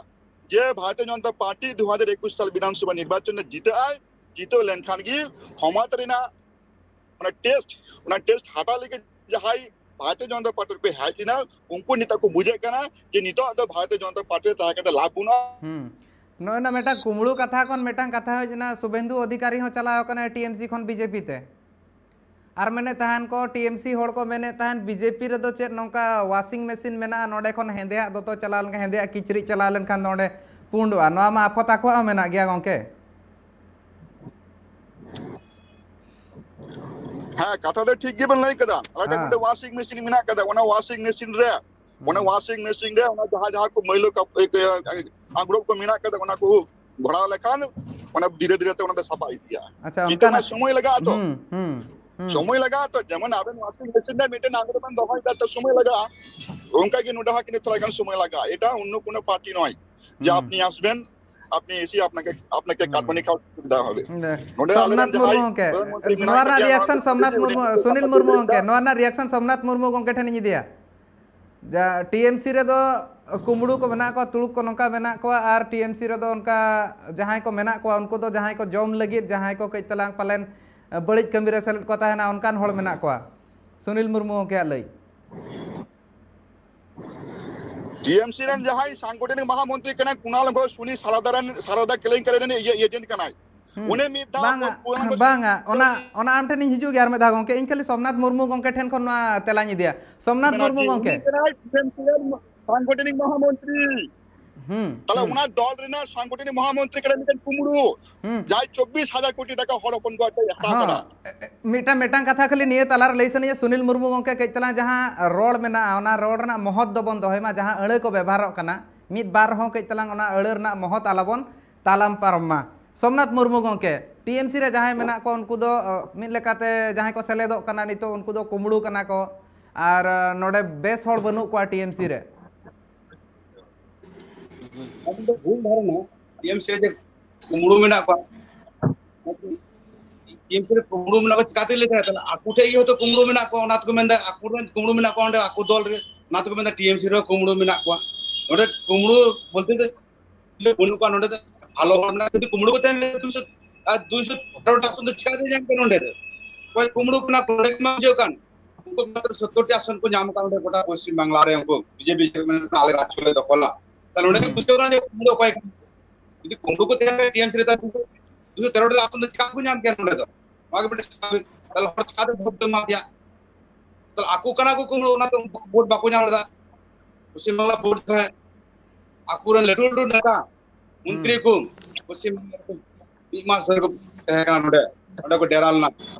ᱡᱮ ᱵᱷᱟᱨᱚᱛᱤᱭᱚ ᱡᱚᱱᱚᱛᱟ ᱯᱟᱨᱴᱤ ᱫᱩ ᱦᱟᱡᱟᱨ ᱮᱠᱩᱥ ᱥᱟᱞ ᱵᱤᱫᱷᱟᱱ ᱥᱚᱵᱷᱟ ᱱᱤᱨᱵᱟᱪᱚᱱ ᱨᱮ ᱡᱤᱛᱟᱹᱜ ᱟᱭ, ᱡᱤᱛᱟᱹᱣ ᱞᱮᱱᱠᱷᱟᱱ ᱜᱮ ᱠᱷᱚᱢᱚᱛᱟ ᱨᱮᱱᱟᱜ ᱚᱱᱟ ᱴᱮᱥᱴ, ᱚᱱᱟ ᱴᱮᱥᱴ ᱦᱟᱛᱟᱣ ᱞᱟᱹᱜᱤᱫ ᱡᱟᱦᱟᱸᱭ ᱵᱷᱟᱨᱚᱛᱤᱭᱚ ᱡᱚᱱᱚᱛᱟ ᱯᱟᱨᱴᱤ ᱨᱮᱠᱚ ᱦᱮᱡ ᱮᱱᱟ, ᱩᱱᱠᱩ ᱱᱤᱛᱚᱜ ᱠᱚ ᱵᱩᱡᱷᱟᱹᱜ ᱠᱟᱱᱟ ᱡᱮ ᱱᱤᱛᱚᱜ ᱫᱚ ᱵᱷᱟᱨᱚᱛᱤᱭᱚ ᱡᱚᱱᱚᱛᱟ ᱯᱟᱨᱴᱤ ᱨᱮ ᱛᱟᱦᱮᱸ ᱠᱟᱛᱮ ᱞᱟᱵᱷ ᱵᱟᱹᱱᱩᱜᱼᱟ᱾ ᱦᱩᱸ᱾ ᱱᱚᱜᱼᱚᱭ ᱱᱟ ᱢᱤᱫᱴᱟᱝ ᱠᱩᱢᱲᱩ ᱠᱟᱛᱷᱟ ᱠᱷᱚᱱ ᱢᱤᱫᱴᱟᱝ ᱠᱟᱛᱷᱟ ᱦᱮᱡ ᱮᱱᱟ, ᱥᱩᱵᱷᱮᱱᱫᱩ ᱚᱫᱷᱤᱠᱟᱨᱤ ᱦᱚᱸ ᱪᱟᱞᱟᱣ ᱟᱠᱟᱱᱟᱭ ᱴᱤ ᱮᱢ ᱥᱤ ᱠᱷᱚᱱ ᱵᱤ ᱡᱮ ᱯᱤ ᱛᱮ᱾ ᱟᱨ ᱢᱮᱱᱮᱫ ᱛᱟᱦᱮᱱ ᱠᱚ, ᱴᱤ ᱮᱢ ᱥᱤ ᱦᱚᱲ ᱠᱚ ᱢᱮᱱᱮᱫ ᱛᱟᱦᱮᱱ, ᱵᱤ ᱡᱮ ᱯᱤ ᱨᱮᱫᱚ ᱪᱮᱫ ᱱᱚᱝᱠᱟ ᱣᱟᱥᱤᱝ ᱢᱮᱥᱤᱱ ᱢᱮᱱᱟᱜᱼᱟ, ᱱᱚᱸᱰᱮ ᱠᱷᱚᱱ ᱦᱮᱸᱫᱮᱭᱟᱜ ᱫᱚᱛᱚ ᱪᱟᱞᱟᱣ ᱞᱮᱱᱠᱷᱟᱱ, ᱦᱮᱸᱫᱮᱭᱟᱜ ᱠᱤᱪᱨᱤᱡ ᱪᱟᱞᱟᱣ ᱞᱮᱱᱠᱷᱟᱱ ᱫᱚ ᱚᱸᱰᱮ ᱯᱩᱸᱰᱚᱜᱼᱟ? ᱱᱚᱣᱟ ᱢᱟ ᱟᱯᱷᱚᱛ ᱟᱠᱚᱣᱟᱜ ᱦᱚᱸ ᱢᱮᱱᱟᱜ ᱜᱮᱭᱟ ᱜᱚᱝᱠᱮ᱾ ᱦᱮᱸ, ᱠᱟᱛᱷᱟ ᱫᱚ ᱴᱷᱤᱠ ᱜᱮᱵᱮᱱ ᱞᱟᱹᱭ ᱠᱟᱫᱟ᱾ ᱟᱞᱮ ᱴᱷᱮᱱ ᱦᱮᱸ᱾ ᱢᱤᱫᱴᱮᱱ ᱣᱟᱥᱤᱝ ᱢᱮᱥᱤᱱ ᱢᱮᱱᱟᱜ ᱠᱟᱫᱟ, ᱚᱱᱟ ᱣᱟᱥᱤᱝ ᱢᱮᱥᱤᱱ ᱨᱮ, ᱚᱱᱟ ᱦᱩᱸ᱾ ᱣᱟᱥᱤᱝ ᱢᱮᱥᱤᱱ ᱨᱮ ᱚᱱᱟ ᱡᱟᱦᱟᱸ, ᱡᱟᱦᱟᱸ ᱠᱚ ᱢᱟᱹᱭᱞᱟᱹ ᱠᱟᱯ-, ᱮ, ᱮ, ᱟᱝᱨᱚᱵ ᱠᱚ ᱢᱮᱱᱟᱜ ᱠᱟᱫᱟ, ᱚᱱᱟ ᱠᱚ ᱵᱷᱚᱨᱟᱣ ᱞᱮᱠᱷᱟᱱ ᱚᱱᱟ ᱫᱷᱤᱨᱮ ᱫᱷᱤᱨᱮ ᱛᱮ ᱚᱱᱟ ᱫᱚ ᱥᱟᱯᱷᱟ ᱤᱫᱤᱜᱼᱟ᱾ ᱟᱪᱪᱷᱟ, ᱠᱤᱱᱛᱩ ᱚᱱᱟ ᱚᱱᱠᱟᱱᱟᱜ ᱥᱚᱢᱚᱭ ᱞᱟᱜᱟᱜᱼᱟ ᱛᱚ᱾ ᱦᱩᱸ, ᱦᱩᱸ, ᱦᱩᱸ᱾ ᱥᱚᱢᱚᱭ ᱞᱟᱜᱟᱜᱼᱟ ᱛᱚ, ᱡᱮᱢᱚᱱ ᱟᱵᱮᱱ ᱣᱟᱥᱤᱝ ᱢᱮᱥᱤᱱ ᱨᱮ ᱢᱤᱫᱴᱮᱱ ᱟᱝᱨᱚᱵ ᱵᱮᱱ ᱫᱚᱦᱚᱭᱮᱫᱟ ᱛᱚ ᱥᱚᱢᱚᱭ ᱞᱟᱜᱟᱜᱼᱟ, ᱚᱱᱠᱟ ᱜᱮ ᱱᱚᱰᱮ ᱦᱚᱸ ᱠᱤᱱᱛᱩ ᱛᱷᱚᱲᱟ ᱜᱟᱱ ᱥᱚᱢᱚᱭ ᱞᱟᱜᱟᱜᱼᱟ᱾ ᱮᱴᱟᱜ ᱚᱱᱱᱚ ᱠᱳᱱᱳ ᱯᱟᱨᱴᱤ ᱱᱚᱭ ᱡᱮ ᱦᱩᱸ᱾ ᱟᱯᱱᱤ ᱟᱥᱵᱮᱱ, ᱟᱯᱱᱤ ᱮᱥᱮ ᱟᱯᱱᱟᱠᱮ, ᱟᱯᱱᱟᱠᱮ ᱦᱩᱸ᱾ ᱠᱟᱴ ᱵᱟᱱᱮ ᱠᱟ ᱥᱩᱵᱤᱫᱷᱟ ᱦᱚᱵᱮ᱾ ᱦᱩᱸ᱾ ᱱᱚᱰᱮ ᱟᱞᱮᱨᱮᱱ ᱥᱳᱢᱱᱟᱛᱷ ᱡᱟᱦᱟᱸᱭ ᱢᱩᱨᱢᱩ ᱜᱚᱝᱠᱮ, ᱯᱨᱚᱫᱷᱟᱱ ᱢᱚᱱᱛᱨᱤ ᱱᱚᱣᱟ ᱢᱮᱱᱟᱭ ᱨᱮᱱᱟᱜ ᱠᱟᱫᱮᱭᱟ, ᱱᱚᱣᱟ ᱨᱤᱭᱟᱠᱥᱚᱱ ᱫᱚ ᱥᱳᱢᱱᱟᱛᱷ ᱡᱮ ᱢᱩᱨᱢᱩ, ᱩᱱᱤ ᱥᱩᱱᱤᱞ ᱢᱩᱨᱢᱩ ᱜᱚᱝᱠᱮ, ᱱᱚᱣᱟ ᱨᱮᱱᱟᱜ ᱨᱤᱭᱟᱠᱥᱚᱱ ᱥᱳᱢᱱᱟᱛᱷ ᱢᱩᱨᱢᱩ ᱜᱚᱝᱠᱮ ᱴᱷᱮᱱ ᱤᱧ ᱤᱫᱤᱭᱟ᱾ ᱡᱟ, ᱴᱤ ᱮᱢ ᱥᱤ ᱨᱮᱫᱚ ᱠᱩᱢᱵᱽᱲᱩ ᱠᱚ ᱢᱮᱱᱟᱜ ᱠᱚᱣᱟ, ᱛᱩᱲᱩᱠ ᱠᱚ ᱱᱚᱝᱠᱟ ᱢᱮᱱᱟᱜ ᱠᱚᱣᱟ, ᱟᱨ ᱴᱤ ᱮᱢ ᱥᱤ ᱨᱮᱫᱚ ᱚᱱᱠᱟ ᱡᱟᱦᱟᱸᱭ ᱠᱚ ᱢᱮᱱᱟᱜ ᱠᱚᱣᱟ, ᱩᱱᱠᱩ ᱫᱚ ᱡᱟᱦᱟᱸᱭ ᱠᱚ ᱡᱚᱢ ᱞᱟᱹᱜᱤᱫ, ᱡᱟᱦᱟᱸᱭ ᱠᱚ ᱠᱟᱹᱡ ᱛᱟᱞᱟᱝ ᱯᱟᱞᱮᱱ ᱵᱟᱹᱲᱤᱡ ᱠᱟᱹᱢᱤ ᱨᱮ ᱥᱮᱞᱮᱫ ᱠᱚ ᱛᱟᱦᱮᱱᱟ, ᱚᱱᱠᱟᱱ ᱦᱚᱲ ᱢᱮᱱᱟᱜ ᱠᱚᱣᱟ᱾ ᱥᱩᱱᱤᱞ ᱢᱩᱨᱢᱩ ᱜᱚᱢᱠᱮᱭᱟᱜ ᱞᱟᱹᱭ᱾ ᱴᱤ ᱮᱢ ᱥᱤ ᱨᱮᱱ ᱡᱟᱦᱟᱸᱭ ᱥᱟᱝᱜᱚᱴᱷᱚᱱᱤᱠ ᱢᱚᱦᱟᱢᱚᱱᱛᱨᱤ ᱠᱟᱱᱟᱭ ᱠᱩᱱᱟᱞ ᱜᱷᱳᱥ, ᱩᱱᱤ ᱥᱟᱨᱚᱫᱟ ᱨᱮᱱ, ᱥᱟᱨᱚᱫᱟ ᱠᱮᱞᱮᱝᱠᱟᱨᱤ ᱨᱮᱱ ᱤᱭᱟᱹ ᱮᱡᱮᱱᱴ ᱠᱟᱱᱟᱭ᱾ ᱦᱩᱸ᱾ ᱩᱱᱤ ᱢᱤᱫ ᱫᱷᱟᱣ ᱵᱟᱝᱟ, ᱠᱩᱱᱟᱞ ᱜᱷᱳᱥ ᱵᱟᱝᱟ, ᱚᱱᱟ ᱠᱟᱹᱣᱰᱤ ᱚᱱᱟ ᱟᱢ ᱴᱷᱮᱱᱤᱧ ᱦᱤᱡᱩᱜ ᱜᱮᱭᱟ ᱟᱨ ᱢᱤᱫ ᱫᱷᱟᱣ ᱜᱚᱢᱠᱮ, ᱤᱧ ᱠᱷᱟᱹᱞᱤ ᱥᱳᱢᱱᱟᱛᱷ ᱢᱩᱨᱢᱩ ᱜᱚᱢᱠᱮ ᱴᱷᱮᱱ ᱠᱷᱚᱱ ᱱᱚᱣᱟ ᱛᱮᱞᱟᱧ ᱤᱫᱤᱭᱟ᱾ ᱥᱳᱢᱱᱟᱛᱷ ᱢᱮᱱᱟ ᱢᱩᱨᱢᱩ ᱡᱮ ᱜᱚᱢᱠᱮ᱾ ᱩᱱᱤ ᱠᱟᱱᱟᱭ ᱴᱤ ᱮᱢ ᱥᱤ ᱨᱮᱱ ᱥᱟᱝᱜᱚᱴᱷᱚᱱᱤᱠ ᱢᱚᱦᱟᱢᱚᱱᱛᱨᱤ᱾ ᱦᱩᱸ, ᱛᱟᱦᱞᱮ ᱦᱩᱸ, ᱚᱱᱟ ᱫᱚᱞ ᱨᱮᱱᱟᱜ ᱥᱟᱝᱜᱚᱴᱷᱚᱱᱤᱠ ᱢᱚᱦᱟᱢᱚᱱᱛᱨᱤ ᱠᱟᱱᱟᱭ ᱢᱤᱫᱴᱮᱱ ᱠᱩᱢᱵᱽᱲᱩ, ᱦᱩᱸ᱾ ᱡᱟᱦᱟᱸᱭ ᱪᱚᱵᱵᱤᱥ ᱦᱟᱡᱟᱨ ᱠᱳᱴᱤ ᱴᱟᱠᱟ ᱦᱚᱲ ᱦᱚᱯᱚᱱ ᱠᱚ ᱦᱟᱛᱟᱣ ᱠᱟᱫᱟ᱾ ᱦᱚᱸ, ᱮ, ᱮ, ᱢᱤᱫᱴᱟᱝ, ᱢᱤᱫᱴᱟᱝ ᱠᱟᱛᱷᱟ ᱠᱷᱟᱹᱞᱤ ᱱᱤᱭᱟᱹ ᱛᱟᱞᱟᱨᱮ ᱞᱟᱹᱭ ᱥᱟᱱᱟᱧᱟ, ᱥᱩᱱᱤᱞ ᱢᱩᱨᱢᱩ ᱜᱚᱢᱠᱮ, ᱠᱟᱹᱡ ᱛᱟᱞᱟᱝ ᱡᱟᱦᱟᱸ ᱨᱚᱲ ᱢᱮᱱᱟᱜᱼᱟ, ᱚᱱᱟ ᱨᱚᱲ ᱨᱮᱱᱟᱜ ᱢᱚᱦᱚᱛ ᱫᱚᱵᱚᱱ ᱫᱚᱦᱚᱭ ᱢᱟ, ᱡᱟᱦᱟᱸ ᱟᱹᱲᱟᱹ ᱠᱚ ᱵᱮᱵᱷᱟᱨᱚᱜ ᱠᱟᱱᱟ, ᱢᱤᱫ ᱵᱟᱨ ᱨᱮᱦᱚᱸ ᱠᱟᱹᱡ ᱛᱟᱞᱟᱝ ᱚᱱᱟ ᱟᱹᱲᱟᱹ ᱨᱮᱱᱟᱜ ᱢᱚᱦᱚᱛ ᱟᱞᱚᱵᱚᱱ ᱛᱟᱞᱟᱢ ᱯᱟᱨᱚᱢ ᱢᱟ᱾ ᱥᱳᱢᱱᱟᱛᱷ ᱢᱩᱨᱢᱩ ᱜᱚᱢᱠᱮ, ᱴᱤ ᱮᱢ ᱥᱤ ᱨᱮ ᱡᱟᱦᱟᱸᱭ ᱢᱮᱱᱟᱜ ᱠᱚ, ᱩᱱᱠᱩ ᱫᱚ, ᱚ, ᱢᱤᱫ ᱞᱮᱠᱟᱛᱮ ᱡᱟᱦᱟᱸᱭ ᱠᱚ ᱥᱮᱞᱮᱫᱚᱜ ᱠᱟᱱᱟ ᱱᱤᱛᱚᱜ, ᱩᱱᱠᱩ ᱫᱚ ᱠᱩᱢᱵᱽᱲᱩ ᱠᱟᱱᱟ ᱠᱚ, ᱟᱨ, ᱚ, ᱱᱚᱰᱮ ᱵᱮᱥ ᱦᱚᱲ ᱵᱟᱹᱱᱩᱜ ᱠᱚᱣᱟ ᱴᱤ ᱮᱢ ᱥᱤ ᱨᱮ᱾ ᱟᱵᱤᱱ ᱫᱚ ᱵᱷᱩᱞ ᱫᱷᱟᱨᱚᱱᱟ, ᱴᱤ ᱮᱢ ᱥᱤ ᱨᱮ ᱡᱮ ᱠᱩᱢᱵᱽᱲᱩ ᱢᱮᱱᱟᱜ ᱠᱚᱣᱟ, ᱴᱤ ᱮᱢ ᱥᱤ ᱨᱮ ᱠᱩᱢᱵᱽᱲᱩ ᱢᱮᱱᱟᱜ ᱠᱚᱣᱟ ᱪᱤᱠᱟᱹᱛᱮ ᱞᱟᱹᱭ ᱫᱟᱲᱮᱭᱟᱜᱼᱟ? ᱛᱟᱦᱞᱮ ᱟᱠᱚ ᱴᱷᱮᱱ ᱜᱮ ᱦᱚᱭᱛᱳ ᱠᱩᱢᱵᱽᱲᱩ ᱢᱮᱱᱟᱜ ᱠᱚᱣᱟ, ᱚᱱᱟ ᱛᱮᱠᱚ ᱢᱮᱱᱫᱟ ᱟᱠᱚ ᱨᱮᱱ ᱠᱩᱢᱵᱽᱲᱩ ᱢᱮᱱᱟᱜ ᱠᱚᱣᱟ ᱚᱸᱰᱮ ᱟᱠᱚ ᱫᱚᱞ ᱨᱮ, ᱚᱱᱟ ᱛᱮᱠᱚ ᱢᱮᱱᱫᱟ ᱴᱤ ᱮᱢ ᱥᱤ ᱨᱮᱦᱚᱸ ᱠᱩᱢᱵᱽᱲᱩ ᱢᱮᱱᱟᱜ ᱠᱚᱣᱟ᱾ ᱱᱚᱰᱮ ᱠᱩᱢᱵᱽᱲᱩ ᱵᱚᱞᱛᱮ ᱫᱚ ᱵᱟᱹᱱᱩᱜ ᱠᱚᱣᱟ, ᱱᱚᱰᱮ ᱫᱚ ᱵᱷᱟᱞᱚ ᱦᱚᱲ ᱢᱮᱱᱟᱜ ᱠᱚᱣᱟ, ᱡᱩᱫᱤ ᱠᱩᱢᱵᱽᱲᱩ ᱠᱚ ᱛᱟᱦᱮᱱ ᱠᱷᱟᱱ ᱫᱩᱭᱥᱚ ᱟᱨ ᱫᱩᱭᱥᱚ ᱟᱴᱷᱟᱨᱚ ᱴᱤ ᱟᱥᱚᱱ ᱫᱚ ᱪᱤᱠᱟᱹᱛᱮ ᱧᱟᱢ ᱠᱚᱣᱟ ᱱᱚᱰᱮ ᱫᱚ? ᱚᱠᱚᱭ ᱠᱩᱢᱵᱽᱲᱩ ᱠᱟᱱᱟ, ᱯᱨᱚᱰᱮᱠᱴ ᱢᱟ ᱵᱩᱡᱷᱟᱹᱜ ᱠᱟᱱ᱾ ᱩᱱᱠᱩ ᱢᱟᱛᱨᱚ ᱥᱚᱛᱛᱚᱨ ᱴᱤ ᱟᱥᱚᱱ ᱠᱚ ᱧᱟᱢ ᱟᱠᱟᱫ ᱱᱚᱰᱮ ᱜᱚᱴᱟ ᱯᱚᱥᱪᱤᱢ ᱵᱟᱝᱞᱟ ᱨᱮ, ᱩᱱᱠᱩ ᱵᱤᱡᱮᱯᱤ ᱡᱮ ᱢᱮᱱ ᱟᱞᱮ ᱨᱟᱡᱽ ᱠᱚᱞᱮ ᱫᱚᱠᱷᱚᱞᱟ᱾ ᱛᱟᱦᱞᱮ ᱱᱚᱰᱮ ᱜᱮ ᱦᱩᱸ᱾ ᱵᱩᱡᱷᱟᱹᱣ ᱠᱟᱱᱟ ᱡᱮ ᱠᱩᱢᱵᱽᱲᱩ ᱚᱠᱚᱭ ᱠᱟᱱᱟ᱾ ᱡᱩᱫᱤ ᱠᱩᱢᱵᱽᱲᱩ ᱠᱚ ᱛᱟᱦᱮᱱ ᱠᱷᱟᱱ ᱴᱤ ᱮᱢ ᱥᱤ ᱨᱮ ᱛᱟᱦᱞᱮ ᱫᱩᱭᱥᱚ ᱛᱮᱨᱚ ᱴᱤ ᱟᱥᱚᱱ ᱫᱚ ᱪᱤᱠᱟ ᱠᱚ ᱧᱟᱢ ᱠᱮᱭᱟ ᱱᱚᱰᱮ ᱫᱚ? ᱱᱚᱣᱟ ᱜᱮ ᱢᱤᱫᱴᱮᱱ ᱥᱟᱵᱷᱟᱵᱤᱠ᱾ ᱛᱟᱦᱞᱮ ᱦᱚᱲ ᱪᱤᱠᱟᱛᱮ ᱵᱷᱳᱴ ᱠᱚ ᱮᱢᱟ ᱫᱮᱭᱟ? ᱛᱟᱦᱞᱮ ᱟᱠᱚ ᱠᱟᱱᱟ ᱠᱚ ᱠᱩᱢᱵᱽᱲᱩ, ᱚᱱᱟᱛᱮ ᱩᱱᱠᱩ ᱵᱷᱳᱴ ᱵᱟᱠᱚ ᱧᱟᱢ ᱞᱮᱫᱟ᱾ ᱯᱚᱥᱪᱤᱢ ᱵᱟᱝᱞᱟ ᱵᱷᱳᱴ ᱡᱟᱦᱟᱸᱭ ᱟᱠᱚᱨᱮᱱ ᱞᱟᱹᱴᱩ ᱞᱟᱹᱴᱩ ᱱᱮᱛᱟ, ᱢᱚᱱᱛᱨᱤ ᱠᱚ ᱯᱚᱥᱪᱤᱢ ᱵᱟᱝᱞᱟ ᱨᱮ ᱢᱤᱫ ᱢᱟᱥ ᱫᱷᱚᱨᱮ ᱠᱚ ᱛᱟᱦᱮᱸ ᱠᱟᱱᱟ ᱱᱚᱰᱮ, ᱚᱸᱰᱮ ᱠᱚ ᱰᱮᱨᱟ ᱞᱮᱱᱟ,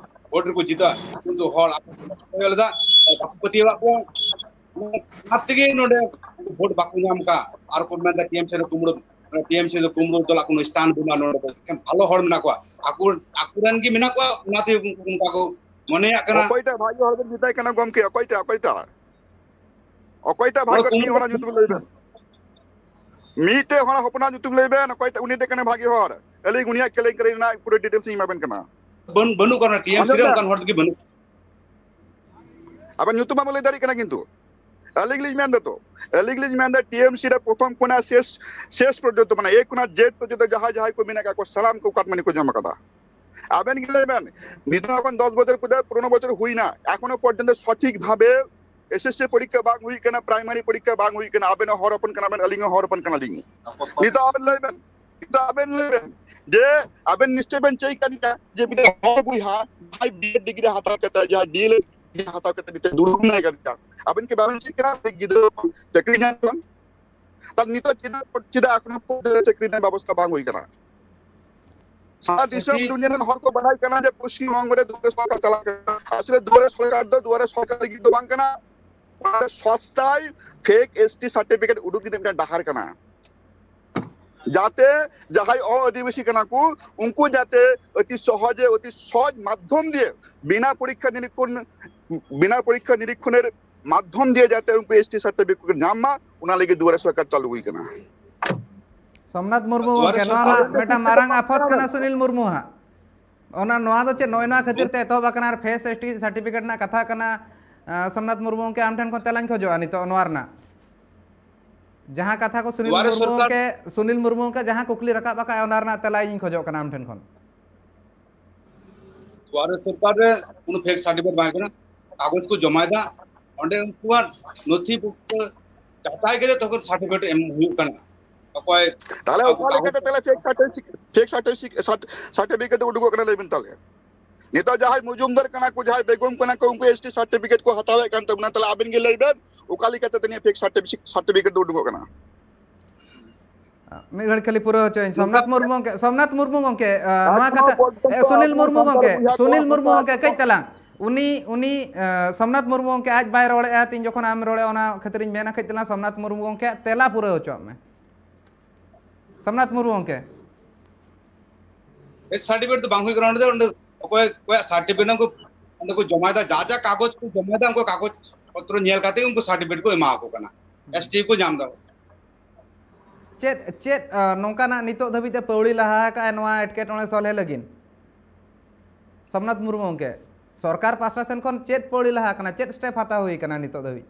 ᱵᱷᱳᱴ ᱨᱮᱠᱚ ᱡᱤᱛᱟ, ᱠᱤᱱᱛᱩ ᱦᱚᱲ ᱟᱠᱚ ᱠᱚ ᱦᱚᱭᱚ ᱞᱮᱫᱟ, ᱵᱟᱠᱚ ᱯᱟᱹᱛᱭᱟᱹᱣᱟᱜ ᱠᱚᱣᱟ᱾ ᱚᱱᱟ ᱛᱮᱜᱮ ᱱᱚᱰᱮ ᱵᱷᱳᱴ ᱵᱟᱠᱚ ᱧᱟᱢ ᱠᱟᱜ᱾ ᱟᱨ ᱠᱚ ᱢᱮᱱᱫᱟ ᱴᱤ ᱮᱢ ᱥᱤ ᱨᱮ ᱠᱩᱢᱵᱽᱲᱩ, ᱴᱤ ᱮᱢ ᱥᱤ ᱫᱚ ᱠᱩᱢᱵᱽᱲᱩ ᱫᱚᱞ ᱠᱳᱱᱳ ᱥᱛᱷᱟᱱ ᱵᱟᱹᱱᱩᱜᱼᱟ ᱱᱚᱰᱮ ᱫᱚ᱾ ᱮᱠᱷᱮᱱ ᱵᱷᱟᱞᱚ ᱦᱚᱲ ᱢᱮᱱᱟᱜ ᱠᱚᱣᱟ, ᱟᱠᱚ, ᱟᱠᱚᱨᱮᱱ ᱜᱮ ᱢᱮᱱᱟᱜ ᱠᱚᱣᱟ, ᱚᱱᱟᱛᱮ ᱚᱱᱠᱟ ᱠᱚ ᱢᱚᱱᱮᱭᱟᱜ ᱠᱟᱱᱟ᱾ ᱚᱠᱚᱭᱴᱟᱜ ᱵᱷᱟᱜᱤ ᱦᱚᱲ ᱵᱮᱱ ᱢᱮᱛᱟᱭ ᱠᱟᱱᱟ ᱜᱚᱢᱠᱮ? ᱚᱠᱚᱭᱴᱟᱜ, ᱚᱠᱚᱭᱴᱟᱜ? ᱚᱠᱚᱭᱴᱟᱜ ᱵᱷᱟᱜᱤ ᱱᱚᱣᱟ ᱦᱚᱲ? ᱢᱤᱫ ᱠᱩᱢᱵᱽᱲᱩ ᱦᱚᱲᱟᱜ ᱧᱩᱛᱩᱢ ᱞᱟᱹᱭ ᱵᱮᱱ, ᱢᱤᱫᱴᱮᱡ ᱦᱚᱲᱟᱜ ᱦᱚᱯᱚᱱᱟᱜ ᱧᱩᱛᱩᱢ ᱞᱟᱹᱭ ᱵᱮᱱ, ᱚᱠᱚᱭᱴᱟᱜ ᱩᱱᱤ ᱴᱷᱮᱡ ᱠᱟᱱᱟ ᱵᱷᱟᱜᱤ ᱦᱚᱲ? ᱟᱹᱞᱤᱧ ᱩᱱᱤᱭᱟᱜ ᱠᱮᱞᱮᱝᱠᱟᱨᱤ ᱨᱮᱱᱟᱜ ᱯᱩᱨᱟᱹ ᱰᱤᱴᱮᱞᱥ ᱤᱧ ᱮᱢᱟ ᱵᱮᱱ ᱠᱟᱱᱟ᱾ ᱵᱟᱹᱱ-, ᱵᱟᱹᱱᱩᱜ ᱠᱚᱣᱟ ᱴᱤ ᱮᱢ ᱥᱤ ᱟᱸᱡᱚᱢ ᱨᱮ, ᱵᱮᱱ? ᱚᱱᱠᱟᱱ ᱦᱚᱲ ᱜᱮ ᱵᱟᱹᱱᱩᱜ᱾ ᱟᱵᱮᱱ ᱧᱩᱛᱩᱢ ᱵᱟᱵᱮᱱ ᱞᱟᱹᱭ ᱫᱟᱲᱮᱭᱟᱜ ᱠᱟᱱᱟ, ᱠᱤᱱᱛᱩ ᱟᱹᱞᱤᱧ ᱞᱤᱧ ᱢᱮᱱ ᱫᱟ ᱛᱚ, ᱟᱹᱞᱤᱧ ᱞᱤᱧ ᱢᱮᱱ ᱫᱟ ᱴᱤᱮᱢᱥᱤ ᱨᱮ ᱯᱨᱚᱛᱷᱚᱢ ᱠᱷᱚᱱᱟᱜ ᱥᱮᱥ, ᱥᱮᱥ ᱯᱚᱨᱡᱚᱱᱛᱚ, ᱢᱟᱱᱮ ᱮ ᱠᱷᱚᱱᱟᱜ ᱡᱮᱰ ᱯᱚᱨᱡᱚᱱᱛᱚ ᱡᱟᱦᱟᱸᱭ ᱡᱟᱦᱟᱸᱭ ᱠᱚ ᱢᱮᱱᱟᱜ ᱠᱟᱜ ᱠᱚᱣᱟ, ᱥᱟᱱᱟᱢ ᱠᱚ ᱠᱟᱴᱢᱟᱱᱤ ᱠᱚ ᱡᱚᱢ ᱟᱠᱟᱫᱟ᱾ ᱟᱵᱮᱱ ᱜᱮ ᱞᱟᱹᱭ ᱵᱮᱱ, ᱱᱤᱛᱚᱜ ᱠᱷᱚᱱ ᱫᱚᱥ ᱵᱚᱪᱷᱚᱨ ᱠᱚᱫᱚ ᱯᱚᱱᱨᱚ ᱵᱚᱪᱷᱚᱨ ᱦᱩᱭᱱᱟ, ᱮᱠᱷᱚᱱᱳ ᱯᱚᱨᱡᱚᱱᱛᱚ ᱥᱚᱴᱷᱤᱠ ᱵᱷᱟᱵᱮ ᱮᱥᱮᱥᱥᱤ ᱯᱚᱨᱤᱠᱠᱷᱟ ᱵᱟᱝ ᱦᱩᱭ ᱠᱟᱱᱟ, ᱯᱨᱟᱭᱢᱟᱨᱤ ᱯᱚᱨᱤᱠᱠᱷᱟ ᱵᱟᱝ ᱦᱩᱭ ᱠᱟᱱᱟ᱾ ᱟᱵᱮᱱ ᱦᱚᱸ ᱦᱚᱲ ᱦᱚᱯᱚᱱ ᱠᱟᱱᱟ ᱵᱮᱱ, ᱟᱹᱞᱤᱧ ᱦᱚᱸ ᱦᱚᱲ ᱦᱚᱯᱚᱱ ᱠᱟᱱᱟᱞᱤᱧ᱾ ᱱᱤᱛᱚᱜ ᱟᱵᱮᱱ ᱞᱟᱹᱭ ᱵᱮᱱ, ᱱᱤᱛᱚᱜ ᱟᱵᱮᱱ ᱞᱟᱹᱭ ᱵᱮᱱ ᱡᱮ ᱟᱵᱮᱱ ᱱᱤᱥᱪᱚᱭ ᱵᱮᱱ ᱪᱟᱹᱭ ᱠᱟᱱ ᱜᱮᱭᱟ ᱡᱮ ᱢᱤᱫᱴᱮᱱ ᱦᱚᱲ ᱵᱚᱭᱦᱟ ᱡᱟᱦᱟᱸᱭ ᱵᱤ ᱮᱰ ᱰᱤᱜᱽᱨᱤ ᱦᱟᱛᱟᱣ ᱠᱟᱛᱮ, ᱡᱟᱦᱟᱸᱭ ᱰᱤ ᱮᱞ ᱮᱰ ᱰᱤᱜᱽᱨᱤ ᱦᱟᱛᱟᱣ ᱠᱟᱛᱮ ᱢᱤᱫᱴᱮᱱ ᱫᱩᱲᱩᱵ ᱢᱮᱱᱟᱭ ᱠᱟᱱ ᱜᱮᱭᱟ, ᱟᱵᱮᱱ ᱠᱤ ᱵᱟᱵᱮᱱ ᱪᱟᱹᱭ ᱠᱟᱱᱟ ᱡᱮ ᱜᱤᱫᱽᱨᱟᱹ ᱪᱟᱹᱠᱨᱤ ᱧᱟᱢ ᱠᱟᱱ? ᱛᱟᱦᱞᱮ ᱱᱤᱛᱚᱜ ᱪᱮᱫᱟᱜ, ᱪᱮᱫᱟᱜ ᱮᱠᱷᱚᱱᱳ ᱯᱚᱨᱡᱚᱱᱛᱚ ᱪᱟᱹᱠᱨᱤ ᱨᱮᱱᱟᱜ ᱵᱮᱵᱚᱥᱛᱷᱟ ᱵᱟᱝ ᱦᱩᱭ ᱠᱟᱱᱟ? ᱥᱟᱨᱟ ᱫᱤᱥᱚᱢ ᱴᱷᱤᱠ᱾ ᱫᱩᱱᱤᱭᱟᱹ ᱨᱮᱱ ᱦᱚᱲ ᱠᱚ ᱵᱟᱲᱟᱭ ᱠᱟᱱᱟ ᱡᱮ ᱯᱚᱥᱪᱤᱢ ᱵᱚᱝᱜᱚ ᱨᱮ ᱫᱩᱣᱟᱨᱮ ᱥᱚᱨᱠᱟᱨ ᱪᱟᱞᱟᱜ ᱠᱟᱱᱟ᱾ ᱟᱥᱚᱞᱮ ᱫᱩᱣᱟᱨᱮ ᱥᱚᱨᱠᱟᱨ ᱫᱚ ᱫᱩᱣᱟᱨᱮ ᱥᱚᱨᱠᱟᱨ ᱞᱟᱹᱜᱤᱫ ᱫᱚ ᱵᱟᱝ ᱠᱟᱱᱟ, ᱚᱱᱟ ᱥᱚᱥᱛᱟᱭ ᱯᱷᱮᱠ ᱮᱥ ᱴᱤ ᱥᱟᱨᱴᱤᱯᱷᱤᱠᱮᱴ ᱩᱰᱩᱠ ᱞᱟᱹᱜᱤᱫ ᱢᱤᱫᱴᱟᱝ ᱰᱟᱦᱟᱨ ᱠᱟᱱᱟ, ᱡᱟᱛᱮ ᱡᱟᱦᱟᱸᱭ ᱚ ᱟᱹᱫᱤᱵᱟᱹᱥᱤ ᱠᱟᱱᱟ ᱠᱚ, ᱩᱱᱠᱩ ᱡᱟᱛᱮ ᱚᱛᱤ ᱥᱚᱦᱚᱡᱮ, ᱚᱛᱤ ᱥᱚᱦᱚᱡ ᱢᱟᱫᱽᱫᱷᱚᱢ ᱫᱤᱭᱮ, ᱵᱤᱱᱟ ᱯᱚᱨᱤᱠᱠᱷᱟ ᱱᱤᱨᱤᱠᱠᱷᱚᱱ, ᱵᱤᱱᱟ ᱯᱚᱨᱤᱠᱠᱷᱟ ᱱᱤᱨᱤᱠᱠᱷᱚᱱᱮᱨ ᱢᱟᱫᱽᱫᱷᱚᱢ ᱫᱤᱭᱮ ᱡᱟᱛᱮ ᱩᱱᱠᱩ ᱮᱥ ᱴᱤ ᱥᱟᱨᱴᱤᱯᱷᱤᱠᱮᱴ ᱠᱚ ᱧᱟᱢ ᱢᱟ, ᱚᱱᱟ ᱞᱟᱹᱜᱤᱫ ᱫᱩᱣᱟᱨᱮ ᱥᱚᱨᱠᱟᱨ ᱪᱟᱹᱞᱩ ᱦᱩᱭ ᱠᱟᱱᱟ᱾ ᱥᱳᱢᱱᱟᱛᱷ ᱢᱩᱨᱢᱩ ᱫᱩᱣᱟᱨᱮ ᱜᱚᱢᱠᱮ, ᱱᱚᱣᱟ ᱥᱚᱨᱠᱟᱨ ᱢᱟ ᱢᱤᱫᱴᱟᱝ ᱢᱟᱨᱟᱝ ᱟᱯᱷᱚᱛ ᱠᱟᱱᱟ ᱥᱩᱱᱤᱞ ᱢᱩᱨᱢᱩ ᱦᱟᱸᱜ᱾ ᱚᱱᱟ, ᱱᱚᱣᱟ ᱫᱚ ᱪᱮᱫ ᱱᱚᱜᱼᱚᱭ ᱱᱚᱣᱟ ᱠᱷᱟᱹᱛᱤᱨ ᱛᱮ ᱮᱛᱚᱦᱚᱵ ᱟᱠᱟᱱᱟ ᱟᱨ ᱯᱷᱮᱥ ᱮᱥ ᱴᱤ ᱥᱟᱨᱴᱤᱯᱷᱤᱠᱮᱴ ᱨᱮᱱᱟᱜ ᱠᱟᱛᱷᱟ ᱠᱟᱱᱟ? ᱟᱸ, ᱥᱳᱢᱱᱟᱛᱷ ᱢᱩᱨᱢᱩ ᱜᱚᱢᱠᱮ, ᱟᱢ ᱴᱷᱮᱱ ᱠᱷᱚᱱ ᱛᱮᱞᱟᱧ ᱠᱷᱚᱡᱚᱜᱼᱟ ᱱᱤᱛᱚᱜ ᱱᱚᱣᱟ ᱨᱮᱱᱟᱜ, ᱡᱟᱦᱟᱸ ᱠᱟᱛᱷᱟ ᱠᱚ ᱥᱩᱱᱤᱞ ᱫᱩᱣᱟᱨᱮ ᱢᱩᱨᱢᱩ ᱥᱚᱨᱠᱟᱨ ᱜᱚᱢᱠᱮ, ᱥᱩᱱᱤᱞ ᱢᱩᱨᱢᱩ ᱜᱚᱢᱠᱮ ᱡᱟᱦᱟᱸ ᱠᱩᱠᱞᱤ ᱨᱟᱠᱟᱵ ᱟᱠᱟᱫᱼᱟ, ᱚᱱᱟ ᱨᱮᱱᱟᱜ ᱛᱮᱞᱟ ᱤᱧ ᱠᱷᱚᱡᱚᱜ ᱠᱟᱱᱟ ᱟᱢ ᱴᱷᱮᱱ ᱠᱷᱚᱱ᱾ ᱫᱩᱣᱟᱨᱮ ᱥᱚᱨᱠᱟᱨ ᱨᱮ ᱠᱳᱱᱳ ᱯᱷᱮᱠ ᱥᱟᱨᱴᱤᱯᱷᱤᱠᱮᱴ ᱵᱟᱝ ᱠᱟᱱᱟ, ᱠᱟᱜᱚᱡᱽ ᱠᱚ ᱡᱚᱢᱟᱭᱮᱫᱟ, ᱚᱸᱰᱮ ᱩᱱᱠᱩᱣᱟᱜ ᱱᱚᱛᱷᱤ ᱯᱚᱛᱨᱚ ᱡᱟᱪᱟᱭ ᱠᱟᱛᱮ ᱛᱚᱠᱷᱚᱱ ᱥᱟᱨᱴᱤᱯᱷᱤᱠᱮᱴ ᱮᱢ ᱦᱩᱭᱩᱜ ᱠᱟᱱᱟ᱾ ᱚᱠᱚᱭ ᱛᱟᱦᱞᱮ ᱟᱵᱚ ᱚᱠᱟ ᱞᱮᱠᱟᱛᱮ ᱠᱟᱜᱚᱡᱽ ᱛᱟᱦᱞᱮ ᱯᱷᱮᱠ ᱥᱟᱨᱴᱤᱯᱷᱤᱠᱮᱴ, ᱯᱷᱮᱠ ᱥᱟᱨᱴᱤᱯᱷᱤᱠᱮᱴ ᱩᱰᱩᱠᱚᱜ ᱠᱟᱱᱟ ᱞᱟᱹᱭ ᱵᱤᱱ ᱛᱟᱦᱞᱮ? ᱱᱤᱛᱚᱜ ᱡᱟᱦᱟᱸᱭ ᱢᱚᱡᱩᱢᱫᱟᱨ ᱠᱟᱱᱟ ᱠᱚ, ᱡᱟᱦᱟᱸᱭ ᱵᱮᱜᱚᱢ ᱠᱟᱱᱟ ᱠᱚ, ᱩᱱᱠᱩ ᱮᱥ ᱴᱤ ᱥᱟᱨᱴᱤᱯᱷᱤᱠᱮᱴ ᱠᱚ ᱦᱟᱛᱟᱣᱮᱫ ᱠᱟᱱ ᱛᱟᱵᱚᱱᱟ, ᱛᱟᱦᱞᱮ ᱟᱵᱮᱱ ᱜᱮ ᱞᱟᱹᱭ ᱵᱮᱱ ᱚᱠᱟ ᱞᱮᱠᱟᱛᱮ ᱛᱮᱦᱮᱧ ᱯᱷᱮᱠ ᱥᱟᱨᱴᱤᱯᱷᱤᱠᱮᱴ ᱩᱰᱩᱠᱚᱜ ᱠᱟᱱᱟ? ᱢᱤᱫ ᱜᱷᱟᱹᱲᱤ ᱠᱷᱟᱹᱞᱤ ᱯᱩᱨᱟᱹᱣ ᱦᱚᱪᱚᱭᱟᱹᱧ᱾ ᱥᱳᱢᱱᱟᱛᱷ ᱢᱩᱨᱢᱩ ᱜᱚᱢᱠᱮ, ᱥᱳᱢᱱᱟᱛᱷ ᱢᱩᱨᱢᱩ ᱜᱚᱢᱠᱮ, ᱟᱸ, ᱱᱚᱣᱟ ᱮᱠᱷᱚᱱᱳ ᱠᱟᱛᱷᱟ, ᱮ, ᱯᱚᱨᱡᱚᱱᱛᱚ ᱥᱩᱱᱤᱞ ᱟᱵᱚ ᱢᱩᱨᱢᱩ ᱥᱟᱱᱛᱟᱲ ᱜᱚᱢᱠᱮ, ᱵᱚᱭᱦᱟ ᱠᱚ ᱥᱩᱱᱤᱞ ᱢᱩᱨᱢᱩ ᱮᱠᱷᱚᱱᱳ ᱜᱚᱢᱠᱮ, ᱠᱟᱹᱡ ᱛᱟᱞᱟᱝ᱾ ᱩᱱᱤ, ᱩᱱᱤ, ᱮ, ᱥᱳᱢᱱᱟᱛᱷ ᱢᱩᱨᱢᱩ ᱜᱚᱢᱠᱮ ᱟᱡ ᱵᱟᱭ ᱨᱚᱲᱮᱫᱼᱟ, ᱛᱤᱧ ᱡᱚᱠᱷᱚᱱ ᱟᱢ ᱨᱚᱲᱮᱫᱼᱟ, ᱚᱱᱟ ᱠᱷᱟᱹᱛᱤᱨᱤᱧ ᱢᱮᱱᱟ, ᱠᱟᱹᱡ ᱛᱟᱞᱟᱝ ᱥᱳᱢᱱᱟᱛᱷ ᱢᱩᱨᱢᱩ ᱜᱚᱢᱠᱮ ᱛᱮᱞᱟ ᱯᱩᱨᱟᱹᱣ ᱦᱚᱪᱚᱣᱟᱜ ᱢᱮ᱾ ᱥᱳᱢᱱᱟᱛᱷ ᱢᱩᱨᱢᱩ ᱜᱚᱢᱠᱮ᱾ ᱥᱟᱨᱴᱤᱯᱷᱤᱠᱮᱴ ᱫᱚ ᱵᱟᱝ ᱦᱩᱭ ᱠᱟᱱᱟ ᱚᱸᱰᱮ ᱫᱚ, ᱚᱸᱰᱮ ᱚᱠᱚᱭ, ᱚᱠᱚᱭᱟᱜ ᱥᱟᱨᱴᱤᱯᱷᱤᱠᱮᱴ ᱚᱸᱰᱮ ᱠᱚ ᱡᱚᱢᱟᱭᱮᱫᱟ, ᱡᱟ ᱡᱟ ᱠᱟᱜᱚᱡᱽ ᱠᱚ ᱡᱚᱢᱟᱭᱮᱫᱟ, ᱩᱱᱠᱩ ᱠᱟᱜᱚᱡᱽ ᱯᱚᱛᱨᱚ ᱧᱮᱞ ᱠᱟᱛᱮ ᱩᱱᱠᱩ ᱥᱟᱨᱴᱤᱯᱷᱤᱠᱮᱴ ᱠᱚ ᱮᱢᱟ ᱠᱚ ᱠᱟᱱᱟ, ᱮᱥ ᱴᱤ ᱠᱚ ᱧᱟᱢ ᱮᱫᱟ᱾ ᱪᱮᱫ, ᱪᱮᱫ, ᱟ, ᱱᱚᱝᱠᱟᱱᱟᱜ ᱱᱤᱛᱚᱜ ᱫᱷᱟᱹᱵᱤᱡ ᱛᱮ ᱯᱟᱹᱣᱲᱤ ᱞᱟᱦᱟ ᱟᱠᱟᱫᱼᱟ ᱱᱚᱣᱟ ᱮᱴᱠᱮᱴᱚᱬᱮ ᱥᱚᱞᱦᱮ ᱞᱟᱹᱜᱤᱫ? ᱥᱳᱢᱱᱟᱛᱷ ᱢᱩᱨᱢᱩ ᱜᱚᱢᱠᱮ, ᱥᱚᱨᱠᱟᱨ ᱯᱟᱦᱴᱟ ᱥᱮᱱ ᱠᱷᱚᱱ ᱪᱮᱫ ᱯᱟᱹᱣᱲᱤ ᱞᱟᱦᱟ ᱟᱠᱟᱱᱟ, ᱪᱮᱫ ᱥᱴᱮᱯ ᱦᱟᱛᱟᱣ ᱦᱩᱭ ᱟᱠᱟᱱᱟ ᱱᱤᱛᱚᱜ ᱫᱷᱟᱹᱵᱤᱡ?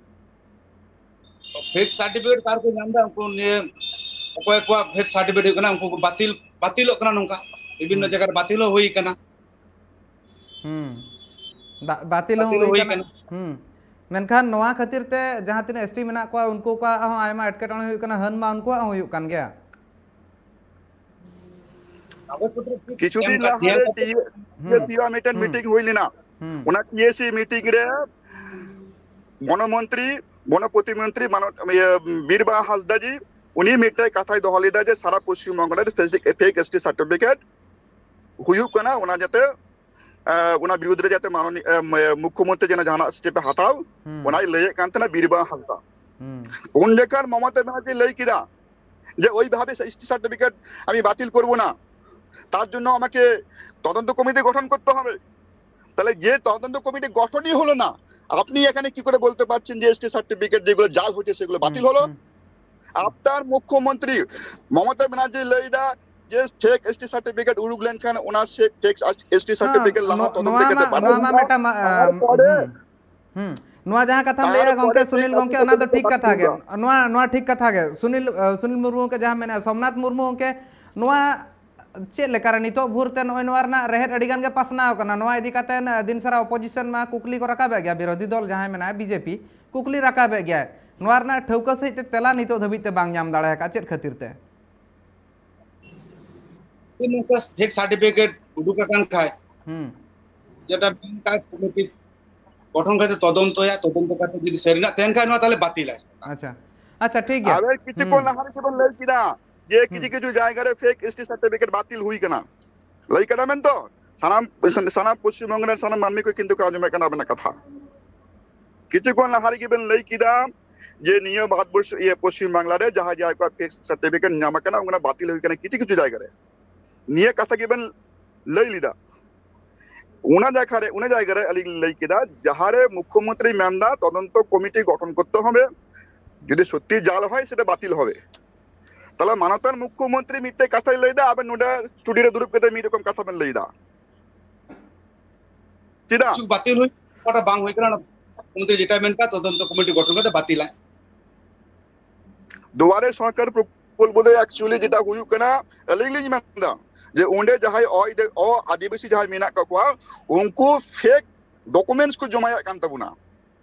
ᱯᱷᱮᱠ ᱥᱟᱨᱴᱤᱯᱷᱤᱠᱮᱴ ᱠᱟᱨ ᱠᱚ ᱧᱟᱢ ᱮᱫᱟ, ᱩᱱᱠᱩ ᱱᱤᱭᱟᱹ ᱚᱠᱚᱭ ᱠᱚᱣᱟᱜ ᱯᱷᱮᱠ ᱥᱟᱨᱴᱤᱯᱷᱤᱠᱮᱴ ᱦᱩᱭᱩᱜ ᱠᱟᱱᱟ, ᱩᱱᱠᱩ ᱠᱚ ᱵᱟᱹᱛᱤᱞ, ᱵᱟᱹᱛᱤᱞᱚᱜ ᱠᱟᱱᱟ᱾ ᱱᱚᱝᱠᱟ ᱵᱤᱵᱷᱤᱱᱱᱚ ᱦᱩᱸ᱾ ᱡᱟᱭᱜᱟ ᱨᱮ ᱵᱟᱹᱛᱤᱞ ᱦᱚᱸ ᱦᱩᱭ ᱠᱟᱱᱟ᱾ ᱦᱩᱸ᱾ ᱵᱟ-, ᱵᱟᱹᱛᱤᱞ ᱦᱚᱸ ᱵᱟᱹᱛᱤᱞ ᱦᱩᱭ ᱦᱩᱭ ᱠᱟᱱᱟ᱾ ᱠᱟᱱᱟ᱾ ᱦᱩᱸ᱾ ᱢᱮᱱᱠᱷᱟᱱ ᱱᱚᱣᱟ ᱠᱷᱟᱹᱛᱤᱨ ᱛᱮ ᱡᱟᱦᱟᱸ ᱛᱤᱱᱟᱹᱜ ᱮᱥ ᱴᱤ ᱢᱮᱱᱟᱜ ᱠᱚᱣᱟ, ᱩᱱᱠᱩ ᱠᱚᱣᱟᱜ ᱦᱚᱸ ᱟᱭᱢᱟ ᱮᱴᱠᱮᱴᱚᱬᱮ ᱦᱩᱭᱩᱜ ᱠᱟᱱᱟ, ᱦᱟᱹᱱ ᱢᱟ ᱩᱱᱠᱩᱣᱟᱜ ᱦᱚᱸ ᱦᱩᱭᱩᱜ ᱠᱟᱱ ᱜᱮᱭᱟ᱾ ᱠᱟᱜᱚᱡᱽ ᱯᱚᱛᱨᱚ ᱴᱷᱤᱠ ᱠᱤᱪᱷᱩ ᱮᱢ ᱫᱤᱱ ᱠᱟᱛᱮ, ᱞᱟᱦᱟ ᱧᱮᱞ ᱨᱮ ᱠᱟᱛᱮ ᱴᱤ-, ᱦᱩᱸ᱾ ᱴᱤ ᱮᱥ ᱤ ᱟᱜ ᱢᱤᱫᱴᱮᱱ ᱦᱩᱸ᱾ ᱢᱤᱴᱤᱝ ᱦᱩᱭ ᱞᱮᱱᱟ᱾ ᱦᱩᱸ᱾ ᱚᱱᱟ ᱴᱤ ᱮᱥ ᱤ ᱢᱤᱴᱤᱝ ᱨᱮ ᱵᱚᱱᱚ ᱢᱚᱱᱛᱨᱤ, ᱵᱚᱱᱚ ᱯᱨᱚᱛᱤᱢᱚᱱᱛᱨᱤ ᱢᱟᱱᱚ-, ᱤᱭᱟᱹ, ᱵᱤᱨᱵᱟᱦᱟ ᱦᱟᱸᱥᱫᱟ ᱡᱤ, ᱩᱱᱤ ᱢᱤᱫᱴᱮᱱ ᱠᱟᱛᱷᱟᱭ ᱫᱚᱦᱚ ᱞᱮᱫᱟ ᱡᱮ ᱥᱟᱨᱟ ᱯᱚᱥᱪᱤᱢ ᱵᱚᱝᱜᱚ ᱨᱮ ᱯᱷᱮᱠ ᱮᱥ ᱴᱤ ᱥᱟᱨᱴᱤᱯᱷᱤᱠᱮᱴ ᱦᱩᱭᱩᱜ ᱠᱟᱱᱟ, ᱚᱱᱟ ᱡᱟᱛᱮ, ᱟᱸ, ᱚᱱᱟ ᱵᱤᱨᱩᱫᱽ ᱨᱮ ᱡᱟᱛᱮ ᱢᱟᱱᱚᱱᱤᱭᱚ, ᱟᱸ, ᱢᱩᱠᱷᱭᱚᱢᱚᱱᱛᱨᱤ ᱡᱮᱱᱚ ᱡᱟᱦᱟᱱᱟᱜ step ᱮ ᱦᱟᱛᱟᱣ, ᱦᱩᱸ᱾ ᱚᱱᱟᱭ ᱞᱟᱹᱭᱮᱫ ᱠᱟᱱ ᱛᱟᱦᱮᱱᱟ ᱵᱤᱨᱵᱟᱦᱟ ᱦᱟᱸᱥᱫᱟ᱾ ᱦᱩᱸ᱾ ᱩᱱ ᱡᱚᱠᱷᱚᱱ ᱢᱚᱢᱚᱛᱟ ᱵᱮᱱᱟᱨᱡᱤ ᱞᱟᱹᱭ ᱠᱮᱫᱟ ᱡᱮ ᱳᱭᱵᱷᱟᱵᱮ ᱮᱥ ᱴᱤ ᱥᱟᱨᱴᱤᱯᱷᱤᱠᱮᱴ ᱟᱢᱤ ᱵᱟᱛᱤᱞ ᱠᱚᱨᱵᱚ ᱱᱟ, তার জন্য আমাকে তদন্ত কমিটি গঠন করতে হবে। তাহলে যে তদন্ত কমিটি গঠনই হলো না, আপনি এখানে কি করে বলতে পারছেন যে এসটি সার্টিফিকেট যেগুলো জাল হয়েছে সেগুলো হুম, বাতিল হলো? হুম। আপনার মুখ্যমন্ত্রী মমতা ব্যানার্জি ᱞᱟᱹᱭ ᱫᱟ ᱡᱮ ᱯᱷᱮᱠ ᱮᱥᱴᱤ ᱥᱟᱨᱴᱤᱯᱷᱤᱠᱮᱴ ᱩᱰᱩᱠ ᱞᱮᱱᱠᱷᱟᱱ ᱚᱱᱟ ᱥᱮ ᱯᱷᱮᱠ ᱮᱥᱴᱤ ᱥᱟᱨᱴᱤᱯᱷᱤᱠᱮᱴ ᱞᱟᱦᱟ ᱦᱮᱸ, ᱛᱚᱫᱚᱱᱛᱚ ᱱᱚᱣᱟ ᱠᱟᱛᱮ ᱢᱟ, ᱵᱟᱨᱚᱱ ᱱᱚᱣᱟ ᱢᱟ ᱦᱩᱭᱩᱜᱼᱟ᱾ ᱢᱤᱫᱴᱟᱝ ᱢᱟ, ᱟᱨ ᱟᱢ, ᱯᱚᱨᱮ ᱦᱩᱸ, ᱦᱩᱸ᱾ ᱱᱚᱣᱟ ᱡᱟᱦᱟᱸ ᱠᱟᱛᱷᱟᱢ ᱞᱟᱹᱭᱮᱜᱼᱟ ᱛᱟᱨᱯᱚᱨᱮ ᱜᱚᱝᱠᱮ, ᱯᱷᱮᱠ ᱥᱩᱱᱤᱞ ᱜᱚᱝᱠᱮ, ᱚᱱᱟ ᱫᱚ ᱥᱟᱨᱴᱤᱯᱷᱤᱠᱮᱴ ᱴᱷᱤᱠ ᱠᱟᱛᱷᱟ ᱜᱮ᱾ ᱵᱟᱹᱛᱤᱞ ᱦᱩᱭᱩᱜᱼᱟ᱾ ᱱᱚᱣᱟ, ᱱᱚᱣᱟ ᱴᱷᱤᱠ ᱠᱟᱛᱷᱟ ᱜᱮ᱾ ᱥᱩᱱᱤᱞ, ᱟᱸ, ᱥᱩᱱᱤᱞ ᱢᱩᱨᱢᱩ ᱜᱚᱝᱠᱮ ᱡᱟᱦᱟᱸ ᱢᱮᱱᱟᱜᱼᱟ, ᱥᱳᱢᱱᱟᱛᱷ ᱢᱩᱨᱢᱩ ᱜᱚᱝᱠᱮ, ᱱᱚᱣᱟ ᱪᱮᱫ ᱞᱮᱠᱟᱨᱮ ᱱᱤᱛᱚᱜ ᱵᱷᱳᱨ ᱛᱮ ᱱᱚᱜᱼᱚᱭ ᱱᱚᱣᱟ ᱨᱮᱱᱟᱜ ᱨᱮᱦᱮᱫ ᱟᱹᱰᱤ ᱜᱟᱱ ᱜᱮ ᱯᱟᱥᱱᱟᱣ ᱠᱟᱱᱟ᱾ ᱱᱚᱣᱟ ᱤᱫᱤ ᱠᱟᱛᱮ, ᱟᱸ, ᱫᱤᱱ ᱥᱟᱨᱟ ᱚᱯᱳᱡᱤᱥᱚᱱ ᱢᱟ ᱠᱩᱠᱞᱤ ᱠᱚ ᱨᱟᱠᱟᱵᱮᱫ ᱜᱮᱭᱟ, ᱵᱤᱨᱳᱫᱷᱤ ᱫᱚᱞ ᱡᱟᱦᱟᱸᱭ ᱢᱮᱱᱟᱭᱟ, ᱵᱤᱡᱮᱯᱤ, ᱠᱩᱠᱞᱤ ᱨᱟᱠᱟᱵᱮᱫ ᱜᱮᱭᱟᱭ᱾ ᱱᱚᱣᱟ ᱨᱮᱱᱟᱜ ᱴᱷᱟᱹᱣᱠᱟᱹ ᱥᱟᱺᱦᱤᱡ ᱛᱮ ᱛᱮᱞᱟ ᱱᱤᱛᱚᱜ ᱫᱷᱟᱹᱵᱤᱡ ᱛᱮ ᱵᱟᱝ ᱧᱟᱢ ᱫᱟᱲᱮ ᱟᱠᱟᱫ, ᱪᱮᱫ ᱠᱷᱟᱹᱛᱤᱨ ᱛᱮ? ᱡᱩᱫᱤ ᱱᱚᱝᱠᱟ ᱯᱷᱮᱠ ᱥᱟᱨᱴᱤᱯᱷᱤᱠᱮᱴ ᱩᱰᱩᱠ ᱟᱠᱟᱱ ᱠᱷᱟᱡ, ᱦᱩᱸ᱾ ᱡᱮᱴᱟ ᱢᱮᱱ ᱠᱟᱡᱽ ᱠᱚᱢᱤᱴᱤ ᱜᱚᱴᱷᱚᱱ ᱠᱟᱛᱮ ᱛᱚᱫᱚᱱᱛᱚᱭᱟ, ᱛᱚᱫᱚᱱᱛᱚ ᱠᱟᱛᱮ ᱡᱩᱫᱤ ᱥᱟᱹᱨᱤᱱᱟᱜ ᱛᱟᱦᱮᱱ ᱠᱷᱟᱡ, ᱱᱚᱣᱟ ᱛᱟᱦᱞᱮ ᱵᱟᱹᱛᱤᱞᱟᱭ᱾ ᱟᱪᱪᱷᱟ, ᱟᱪᱪᱷᱟ, ᱴᱷᱤᱠ ᱜᱮᱭᱟ᱾ ᱟᱵᱮᱱ ᱠᱤᱪᱷᱩ ᱦᱩᱸ᱾ ᱠᱷᱚᱱ ᱞᱟᱦᱟ ᱨᱮᱜᱮ ᱵᱮᱱ ᱞᱟᱹᱭ ᱠᱮᱫᱟ ᱡᱮ ᱦᱩᱸ᱾ ᱠᱤᱪᱷᱩ ᱠᱤᱪᱷᱩ ᱡᱟᱭᱜᱟ ᱨᱮ ᱯᱷᱮᱠ ᱮᱥᱴᱤ ᱥᱟᱨᱴᱤᱯᱷᱤᱠᱮᱴ ᱵᱟᱹᱛᱤᱞ ᱦᱩᱭ ᱠᱟᱱᱟ, ᱞᱟᱹᱭ ᱠᱟᱫᱟ ᱵᱮᱱ ᱛᱚ? ᱥᱟᱱᱟᱢ, ᱥᱟᱱᱟᱢ ᱯᱚᱥᱪᱤᱢ ᱵᱚᱝᱜᱚ ᱨᱮᱱ ᱥᱟᱱᱟᱢ ᱢᱟᱹᱱᱢᱤ ᱠᱚ ᱠᱤᱱᱛᱩ ᱠᱚ ᱟᱸᱡᱚᱢᱮᱫ ᱠᱟᱱᱟ ᱟᱵᱮᱱᱟᱜ ᱠᱟᱛᱷᱟ᱾ ᱠᱤᱪᱷᱩ ᱠᱷᱚᱱ ᱞᱟᱦᱟ ᱨᱮᱜᱮ ᱵᱮᱱ ᱞᱟᱹᱭ ᱠᱮᱫᱟ ᱡᱮ ᱱᱤᱭᱟᱹ ᱵᱷᱟᱨᱚᱛ ᱵᱚᱨᱥᱚ, ᱤᱭᱟᱹ, ᱯᱚᱥᱪᱤᱢ ᱵᱟᱝᱞᱟ ᱨᱮ ᱡᱟᱦᱟᱸ ᱡᱟᱦᱟᱸ ᱠᱚᱣᱟᱜ ᱯᱷᱮᱠ ᱥᱟᱨᱴᱤᱯᱷᱤᱠᱮᱴ ᱧᱟᱢ ᱟᱠᱟᱱᱟ, ᱚᱱᱟ ᱵᱟᱹᱛᱤᱞ ᱦᱩᱭ ᱠᱟᱱᱟ ᱠᱤᱪᱷᱩ ᱠᱤᱪᱷᱩ ᱡᱟᱭᱜᱟ ᱨᱮ᱾ ᱱᱤᱭᱟᱹ ᱠᱟᱛᱷᱟ ᱜᱮᱵᱮᱱ ᱞᱟᱹᱭ ᱞᱮᱫᱟ᱾ ᱚᱱᱟ ᱡᱟᱭᱜᱟ ᱨᱮ, ᱚᱱᱟ ᱡᱟᱭᱜᱟ ᱨᱮ ᱟᱹᱞᱤᱧ ᱞᱤᱧ ᱞᱟᱹᱭ ᱠᱮᱫᱟ, ᱡᱟᱦᱟᱸᱨᱮ ᱢᱩᱠᱷᱭᱚᱢᱚᱱᱛᱨᱤ ᱢᱮᱱᱫᱟ ᱛᱚᱫᱚᱱᱛᱚ ᱠᱚᱢᱤᱴᱤ ᱜᱚᱴᱷᱚᱱ ᱠᱚᱨᱛᱮ ᱦᱚᱵᱮ, ᱡᱩᱫᱤ ᱥᱚᱛᱛᱤ ᱡᱟᱞ ᱦᱚᱭ ᱥᱮᱴᱟ ᱵᱟᱹᱛᱤᱞ ᱦᱚᱵᱮ᱾ ᱛᱟᱦᱞᱮ ᱢᱟᱱᱚᱛᱟᱱ ᱢᱩᱠᱷᱭᱚᱢᱚᱱᱛᱨᱤ ᱢᱤᱫᱴᱮᱡ ᱠᱟᱛᱷᱟᱭ ᱞᱟᱹᱭᱫᱟ, ᱟᱵᱮᱱ ᱱᱚᱰᱮ ᱥᱴᱩᱰᱤᱭᱳ ᱨᱮ ᱫᱩᱲᱩᱵ ᱠᱟᱛᱮ ᱢᱤᱫ ᱨᱚᱠᱚᱢ ᱠᱟᱛᱷᱟ ᱵᱮᱱ ᱞᱟᱹᱭᱫᱟ᱾ ᱪᱮᱫᱟᱜ? ᱠᱤᱪᱷᱩ ᱵᱟᱹᱛᱤᱞ ᱦᱩᱭ, ᱚᱠᱟᱴᱟᱜ ᱵᱟᱝ ᱦᱩᱭ ᱠᱟᱱᱟ, ᱚᱱᱟ ᱢᱩᱠᱷᱭᱚᱢᱚᱱᱛᱨᱤ ᱡᱮᱴᱟ ᱢᱮᱱ ᱠᱟᱜ, ᱛᱚᱫᱚᱱᱛᱚ ᱠᱚᱢᱤᱴᱤ ᱜᱚᱴᱷᱚᱱ ᱠᱟᱛᱮ ᱵᱟᱹᱛᱤᱞᱟᱭ᱾ ᱫᱩᱣᱟᱨᱮ ᱥᱚᱨᱠᱟᱨ ᱯᱨᱚᱠᱚᱞᱯᱚ ᱫᱚ actually ᱡᱮᱴᱟ ᱦᱩᱭᱩᱜ ᱠᱟᱱᱟ, ᱟᱹᱞᱤᱧ ᱞᱤᱧ ᱢᱮᱱᱫᱟ ᱡᱮ ᱚᱸᱰᱮ ᱡᱟᱦᱟᱸᱭ ᱚ-, ᱚ ᱟᱹᱫᱤᱵᱟᱹᱥᱤ ᱡᱟᱦᱟᱸᱭ ᱢᱮᱱᱟᱜ ᱠᱟᱜ ᱠᱚᱣᱟ, ᱩᱱᱠᱩ fake documents ᱠᱚ ᱡᱚᱢᱟᱭᱮᱫ ᱠᱟᱱ ᱛᱟᱵᱚᱱᱟ᱾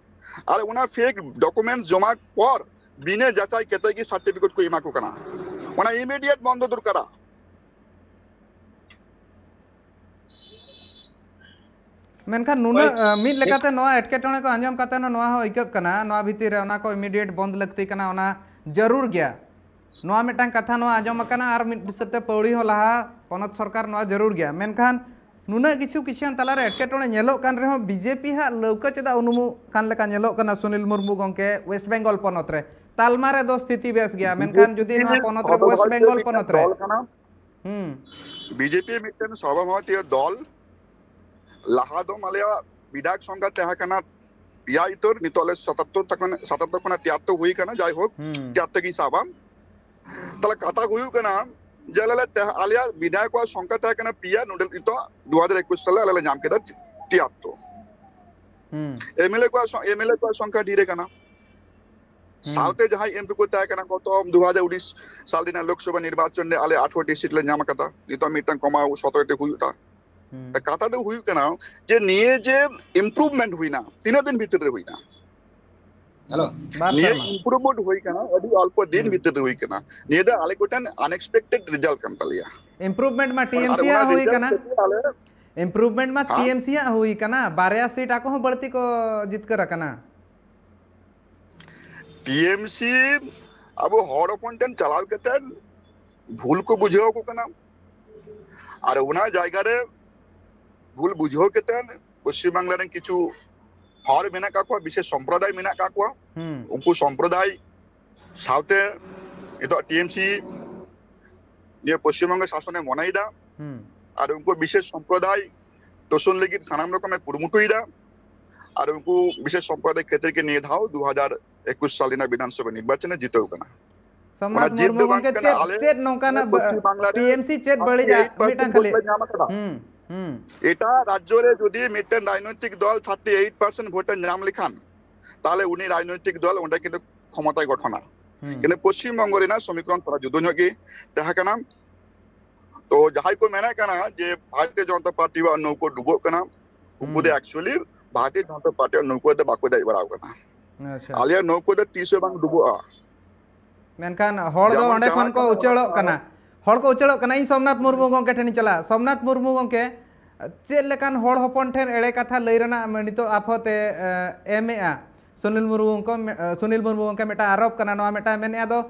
ᱟᱨ ᱚᱱᱟ fake documents ᱡᱚᱢᱟ ᱯᱚᱨ ᱵᱤᱱᱟᱹ ᱡᱟᱪᱟᱭ ᱠᱟᱛᱮ ᱜᱮ certificate ᱠᱚ ᱮᱢᱟ ᱠᱚ ᱠᱟᱱᱟ᱾ ᱚᱱᱟ immediate ᱵᱚᱱᱫᱚ ᱫᱚᱨᱠᱟᱨᱟ᱾ ᱢᱮᱱᱠᱷᱟᱱ ᱱᱩᱱᱟᱹᱜ ᱢᱤᱫ ᱞᱮᱠᱟᱛᱮ ᱱᱚᱣᱟ ᱮᱴᱠᱮᱴᱚᱬᱮ ᱠᱚ ᱟᱸᱡᱚᱢ ᱠᱟᱛᱮ ᱦᱚᱸ ᱱᱚᱣᱟ ᱦᱚᱸ ᱟᱹᱭᱠᱟᱹᱜ ᱠᱟᱱᱟ, ᱱᱚᱣᱟ ᱵᱷᱤᱛᱤᱨ ᱨᱮ ᱚᱱᱟ ᱠᱚ immediate ᱵᱚᱱᱫ ᱞᱟᱹᱠᱛᱤ ᱠᱟᱱᱟ, ᱚᱱᱟ ᱡᱟᱹᱨᱩᱲ ᱜᱮᱭᱟ᱾ ᱱᱚᱣᱟ ᱢᱤᱫᱴᱟᱝ ᱠᱟᱛᱷᱟ ᱱᱚᱣᱟ ᱟᱸᱡᱚᱢ ᱟᱠᱟᱱᱟ, ᱟᱨ ᱢᱤᱫ ᱦᱤᱥᱟᱹᱵ ᱛᱮ ᱯᱟᱹᱣᱲᱤ ᱦᱚᱸ ᱞᱟᱦᱟ, ᱯᱚᱱᱚᱛ ᱥᱚᱨᱠᱟᱨ ᱱᱚᱣᱟ ᱡᱟᱹᱨᱩᱲ ᱜᱮᱭᱟ᱾ ᱢᱮᱱᱠᱷᱟᱱ ᱱᱩᱱᱟᱹᱜ ᱠᱤᱪᱷᱩ ᱠᱤᱪᱷᱩ ᱛᱟᱞᱟᱨᱮ ᱮᱴᱠᱮᱴᱚᱬᱮ ᱧᱮᱞᱚᱜ ᱠᱟᱱ ᱨᱮᱦᱚᱸ ᱵᱤᱡᱮᱯᱤ ᱦᱟᱜ ᱞᱟᱹᱣᱠᱟᱹ ᱪᱮᱫᱟᱜ ᱩᱱᱩᱢᱚᱜ ᱠᱟᱱ ᱞᱮᱠᱟ ᱧᱮᱞᱚᱜ ᱠᱟᱱᱟ ᱥᱩᱱᱤᱞ ᱢᱩᱨᱢᱩ ᱜᱚᱢᱠᱮ ᱣᱮᱥᱴ ᱵᱮᱝᱜᱚᱞ ᱯᱚᱱᱚᱛ ᱨᱮ? ᱛᱟᱞᱢᱟ ᱨᱮ ᱫᱚ ᱥᱛᱷᱤᱛᱤ ᱵᱮᱥ ᱜᱮᱭᱟ, ᱢᱮᱱᱠᱷᱟᱱ ᱡᱩᱫᱤ ᱱᱚᱣᱟ ᱯᱚᱱᱚᱛ ᱨᱮ, ᱣᱮᱥᱴ ᱵᱮᱝᱜᱚᱞ ᱯᱚᱱᱚᱛ ᱨᱮ, ᱦᱩᱸ, ᱵᱤᱡᱮᱯᱤ ᱢᱤᱫᱴᱮᱱ ᱥᱚᱨᱵᱚᱵᱷᱟᱨᱚᱛᱤᱭᱚ ᱫᱚᱞ᱾ ᱞᱟᱦᱟ ᱫᱚ ᱟᱞᱮᱭᱟᱜ ᱵᱤᱫᱷᱟᱭᱚᱠ ᱥᱚᱝᱠᱷᱟ ᱛᱟᱦᱮᱸ ᱠᱟᱱᱟ ᱯᱮᱭᱟ ᱤᱛᱟᱹᱨ, ᱱᱤᱛᱚᱜ ᱟᱞᱮ ᱥᱟᱛᱟᱛᱛᱚᱨ ᱛᱚᱠᱷᱚᱱ, ᱥᱟᱛᱟᱛᱛᱚᱨ ᱠᱷᱚᱱᱟᱜ ᱛᱤᱭᱟᱛᱛᱚᱨ ᱦᱩᱭ ᱠᱟᱱᱟ᱾ ᱡᱟᱭᱦᱳᱠ, ᱦᱩᱸ, ᱛᱤᱭᱟᱛᱛᱚᱨ ᱜᱤᱧ ᱥᱟᱵᱟ᱾ ᱛᱟᱦᱞᱮ ᱠᱟᱛᱷᱟ ᱦᱩᱭᱩᱜ ᱠᱟᱱᱟ ᱡᱮ ᱟᱞᱮ ᱞᱮ ᱛᱟᱦᱮᱸ, ᱟᱞᱮᱭᱟᱜ ᱵᱤᱫᱷᱟᱭᱚᱠ ᱠᱚᱣᱟᱜ ᱥᱚᱝᱠᱷᱟ ᱛᱟᱦᱮᱸ ᱠᱟᱱᱟ ᱯᱮᱭᱟ, ᱱᱚᱰᱮ ᱱᱤᱛᱚᱜ ᱫᱩ ᱦᱟᱡᱟᱨ ᱮᱠᱩᱥ ᱥᱟᱞᱮ ᱟᱞᱮ ᱞᱮ ᱧᱟᱢ ᱠᱮᱫᱟ ᱛᱤᱭᱟᱛᱛᱚᱨ᱾ ᱦᱩᱸ᱾ ᱮᱢᱮᱞᱮ ᱠᱚᱣᱟᱜ ᱥᱚ-, ᱮᱢᱮᱞᱮ ᱠᱚᱣᱟᱜ ᱥᱚᱝᱠᱷᱟ ᱰᱷᱮᱨ ᱟᱠᱟᱱᱟ᱾ ᱦᱩᱸ᱾ ᱥᱟᱶᱛᱮ ᱡᱟᱦᱟᱸᱭ ᱮᱢᱯᱤ ᱠᱚ ᱛᱟᱦᱮᱸ ᱠᱟᱱᱟ ᱜᱚᱛᱚ ᱫᱩ ᱦᱟᱡᱟᱨ ᱩᱱᱤᱥ ᱥᱟᱞ ᱨᱮᱱᱟᱜ ᱞᱳᱠᱥᱚᱵᱷᱟ ᱱᱤᱨᱵᱟᱪᱚᱱ ᱨᱮ ᱟᱞᱮ ᱟᱴᱷᱨᱚ ᱴᱤ ᱥᱤᱴ ᱞᱮ ᱧᱟᱢ ᱟᱠᱟᱫᱟ, ᱱᱤᱛᱚᱜ ᱢᱤᱫᱴᱟᱝ ᱠᱚᱢᱟᱣ ᱥᱚᱛᱨᱚ ᱴᱤ ᱦᱩᱭᱩᱜᱼᱟ᱾ ᱦᱩᱸ᱾ ᱠᱟᱛᱷᱟ ᱫᱚ ᱦᱩᱭᱩᱜ ᱠᱟᱱᱟ ᱡᱮ ᱱᱤᱭᱟᱹ ᱡᱮ improvement ᱦᱩᱭᱱᱟ, ᱛᱤᱱᱟᱹᱜ ᱫᱤᱱ ᱵᱷᱤᱛᱤᱨ ᱨᱮ ᱦᱩᱭᱱᱟ? ᱦᱮᱞᱳ, ᱵᱟᱨ ᱱᱤᱭᱟᱹ ᱥᱮᱨᱢᱟ᱾ Improvement ᱦᱩᱭ ᱠᱟᱱᱟ ᱟᱹᱰᱤ ᱚᱞᱯᱚ ᱫᱤᱱ ᱦᱩᱸ᱾ ᱵᱷᱤᱛᱤᱨ ᱨᱮ ᱦᱩᱭ ᱠᱟᱱᱟ᱾ ᱱᱤᱭᱟᱹ ᱫᱚ ᱟᱞᱮ ᱠᱚᱴᱷᱮᱱ unexpected result ᱠᱟᱱ ᱛᱟᱞᱮᱭᱟ᱾ Improvement ᱢᱟ ᱟᱨ TMC ᱚᱱᱟ ᱟᱜ ᱦᱩᱭ result ᱠᱟᱱᱟ᱾ ᱠᱷᱟᱹᱛᱤᱨ ᱟᱞᱮ Improvement ᱢᱟ ᱦᱮᱸ? TMC ᱟᱜ ᱦᱩᱭ ᱠᱟᱱᱟ, ᱵᱟᱨᱭᱟ ᱥᱤᱴ ᱟᱠᱚ ᱦᱚᱸ ᱵᱟᱹᱲᱛᱤ ᱠᱚ ᱡᱤᱛᱠᱟᱹᱨ ᱟᱠᱟᱱᱟ᱾ TMC ᱟᱵᱚ ᱦᱚᱲ ᱦᱚᱯᱚᱱ ᱴᱷᱮᱱ ᱪᱟᱞᱟᱣ ᱠᱟᱛᱮ ᱵᱷᱩᱞ ᱠᱚ ᱵᱩᱡᱷᱟᱹᱣ ᱟᱠᱚ ᱠᱟᱱᱟ, ᱟᱨ ᱚᱱᱟ ᱡᱟᱭᱜᱟ ᱨᱮ ᱵᱷᱩᱞ ᱵᱩᱡᱷᱟᱹᱣ ᱠᱟᱛᱮ ᱯᱚᱥᱪᱤᱢ ᱵᱟᱝᱞᱟ ᱨᱮᱱ ᱠᱤᱪᱷᱩ ᱦᱚᱲ ᱢᱮᱱᱟᱜ ᱠᱟᱜ ᱠᱚᱣᱟ, ᱵᱤᱥᱮᱥ ᱥᱚᱢᱯᱨᱚᱫᱟᱭ ᱢᱮᱱᱟᱜ ᱠᱟᱜ ᱠᱚᱣᱟ, ᱦᱩᱸ᱾ ᱩᱱᱠᱩ ᱥᱚᱢᱯᱨᱚᱫᱟᱭ ᱥᱟᱶᱛᱮ ᱱᱤᱛᱚᱜ TMC ᱱᱤᱭᱟᱹ ᱯᱚᱥᱪᱤᱢ ᱵᱚᱝᱜᱚ ᱥᱟᱥᱚᱱᱮ ᱢᱚᱱᱮᱭᱮᱫᱟ, ᱦᱩᱸ᱾ ᱟᱨ ᱩᱱᱠᱩ ᱵᱤᱥᱮᱥ ᱥᱚᱢᱯᱨᱚᱫᱟᱭ ᱛᱳᱥᱚᱱ ᱞᱟᱹᱜᱤᱫ ᱥᱟᱱᱟᱢ ᱨᱚᱠᱚᱢᱮ ᱠᱩᱨᱩᱢᱩᱴᱩᱭᱮᱫᱟ, ᱟᱨ ᱩᱱᱠᱩ ᱵᱤᱥᱮᱥ ᱥᱚᱢᱯᱨᱚᱫᱟᱭ ᱠᱷᱟᱹᱛᱤᱨ ᱜᱮ ᱱᱤᱭᱟᱹ ᱫᱷᱟᱣ ᱫᱩ ᱦᱟᱡᱟᱨ ᱮᱠᱩᱥ ᱥᱟᱞ ᱨᱮᱱᱟᱜ ᱵᱤᱫᱷᱟᱱ ᱥᱚᱵᱷᱟ ᱱᱤᱨᱵᱟᱪᱚᱱᱮ ᱡᱤᱛᱟᱹᱣ ᱠᱟᱱᱟ᱾ ᱥᱳᱢᱱᱟᱛᱷ ᱚᱱᱟ ᱡᱤᱛ ᱢᱩᱨᱢᱩ ᱫᱚ ᱵᱟᱝ ᱜᱚᱢᱠᱮ, ᱠᱟᱱᱟ, ᱪᱮᱫ, ᱟᱞᱮ ᱪᱮᱫ ᱱᱚᱝᱠᱟᱱᱟᱜ ᱵᱟ-, ᱯᱚᱥᱪᱤᱢ ᱵᱟᱝᱞᱟ ᱨᱮ TMC ᱪᱮᱫ ᱵᱟᱹᱲᱤᱡᱟᱜ ᱯᱟᱸᱪᱴᱤ eight percent ᱢᱤᱫᱴᱟᱝ ᱠᱷᱟᱹᱞᱤ? Vote ᱞᱮ ᱧᱟᱢ ᱟᱠᱟᱫᱟ᱾ ᱦᱩᱸ, ᱦᱩᱸ᱾ ᱮᱴᱟᱜ ᱨᱟᱡᱽᱡᱚ ᱨᱮ ᱡᱩᱫᱤ ᱢᱤᱫᱴᱮᱱ ᱨᱟᱡᱽᱱᱳᱭᱛᱤᱠ ᱫᱚᱞ thirty eight percent vote ᱮ ᱧᱟᱢ ᱞᱮᱠᱷᱟᱱ, ᱛᱟᱦᱞᱮ ᱩᱱᱤ ᱨᱟᱡᱽᱱᱳᱭᱛᱤᱠ ᱫᱚᱞ ᱚᱸᱰᱮ ᱠᱤᱱᱛᱩ ᱠᱷᱚᱢᱚᱛᱟᱭ ᱜᱚᱴᱷᱚᱱᱟ᱾ ᱦᱩᱸ᱾ ᱠᱤᱱᱛᱩ ᱯᱚᱥᱪᱤᱢ ᱵᱚᱝᱜᱚ ᱨᱮᱱᱟᱜ ᱥᱚᱢᱤᱠᱨᱚᱱ ᱛᱷᱚᱲᱟ ᱡᱩᱫᱟᱹ ᱧᱚᱜ ᱜᱮ ᱛᱟᱦᱮᱸ ᱠᱟᱱᱟ᱾ ᱛᱚ ᱡᱟᱦᱟᱸᱭ ᱠᱚ ᱢᱮᱱᱮᱫ ᱠᱟᱱᱟ ᱡᱮ ᱵᱷᱟᱨᱚᱛᱤᱭᱚ ᱡᱚᱱᱚᱛᱟ ᱯᱟᱨᱴᱤ ᱣᱟᱜ ᱱᱟᱹᱣᱠᱟᱹ ᱰᱩᱵᱟᱹᱜ ᱠᱟᱱᱟ, ᱩᱱᱠᱩ ᱫᱚ ᱦᱩᱸ᱾ Actually ᱵᱷᱟᱨᱚᱛᱤᱭᱚ ᱡᱚᱱᱚᱛᱟ ᱯᱟᱨᱴᱤ ᱣᱟᱜ ᱱᱟᱹᱣᱠᱟᱹ ᱫᱚ ᱵᱟᱠᱚ ᱫᱮᱡ ᱵᱟᱲᱟ ᱟᱠᱟᱱᱟ᱾ ᱟᱪᱪᱷᱟ᱾ ᱟᱞᱮᱭᱟᱜ ᱱᱟᱹᱣᱠᱟᱹ ᱫᱚ ᱛᱤᱥ ᱦᱚᱸ ᱵᱟᱝ ᱰᱩᱵᱟᱹᱜᱼᱟ᱾ ᱢᱮᱱᱠᱷᱟᱱ ᱦᱚᱲ ᱫᱚ ᱡᱮᱢᱚᱱ ᱚᱸᱰᱮ ᱠᱷᱚᱱ ᱪᱟᱞᱟᱜ ᱠᱚ ᱠᱟᱱᱟ ᱩᱪᱟᱹᱲᱚᱜ ᱚᱱᱟ ᱠᱟᱱᱟ᱾ ᱦᱚᱲ ᱠᱚ ᱩᱪᱟᱹᱲᱚᱜ ᱠᱟᱱᱟ᱾ ᱤᱧ ᱥᱳᱢᱱᱟᱛᱷ ᱢᱩᱨᱢᱩ ᱜᱚᱢᱠᱮ ᱴᱷᱮᱱᱤᱧ ᱪᱟᱞᱟᱜᱼᱟ᱾ ᱥᱳᱢᱱᱟᱛᱷ ᱢᱩᱨᱢᱩ ᱜᱚᱢᱠᱮ, ᱪᱮᱫ ᱞᱮᱠᱟᱱ ᱦᱚᱲ ᱦᱚᱯᱚᱱ ᱴᱷᱮᱱ ᱮᱲᱮ ᱠᱟᱛᱷᱟ ᱞᱟᱹᱭ ᱨᱮᱱᱟᱜ ᱱᱤᱛᱚᱜ ᱟᱯᱷᱚᱛ ᱮ, ᱮ, ᱮᱢᱮᱜᱼᱟ? ᱥᱩᱱᱤᱞ ᱢᱩᱨᱢᱩ ᱜᱚᱢᱠᱮ, ᱮ, ᱥᱩᱱᱤᱞ ᱢᱩᱨᱢᱩ ᱜᱚᱢᱠᱮ ᱢᱤᱫᱴᱟᱝ ᱟᱨᱳᱯ ᱠᱟᱱᱟ, ᱱᱚᱣᱟ ᱢᱤᱫᱴᱟᱝ ᱢᱮᱱᱮᱜᱼᱟ ᱫᱚ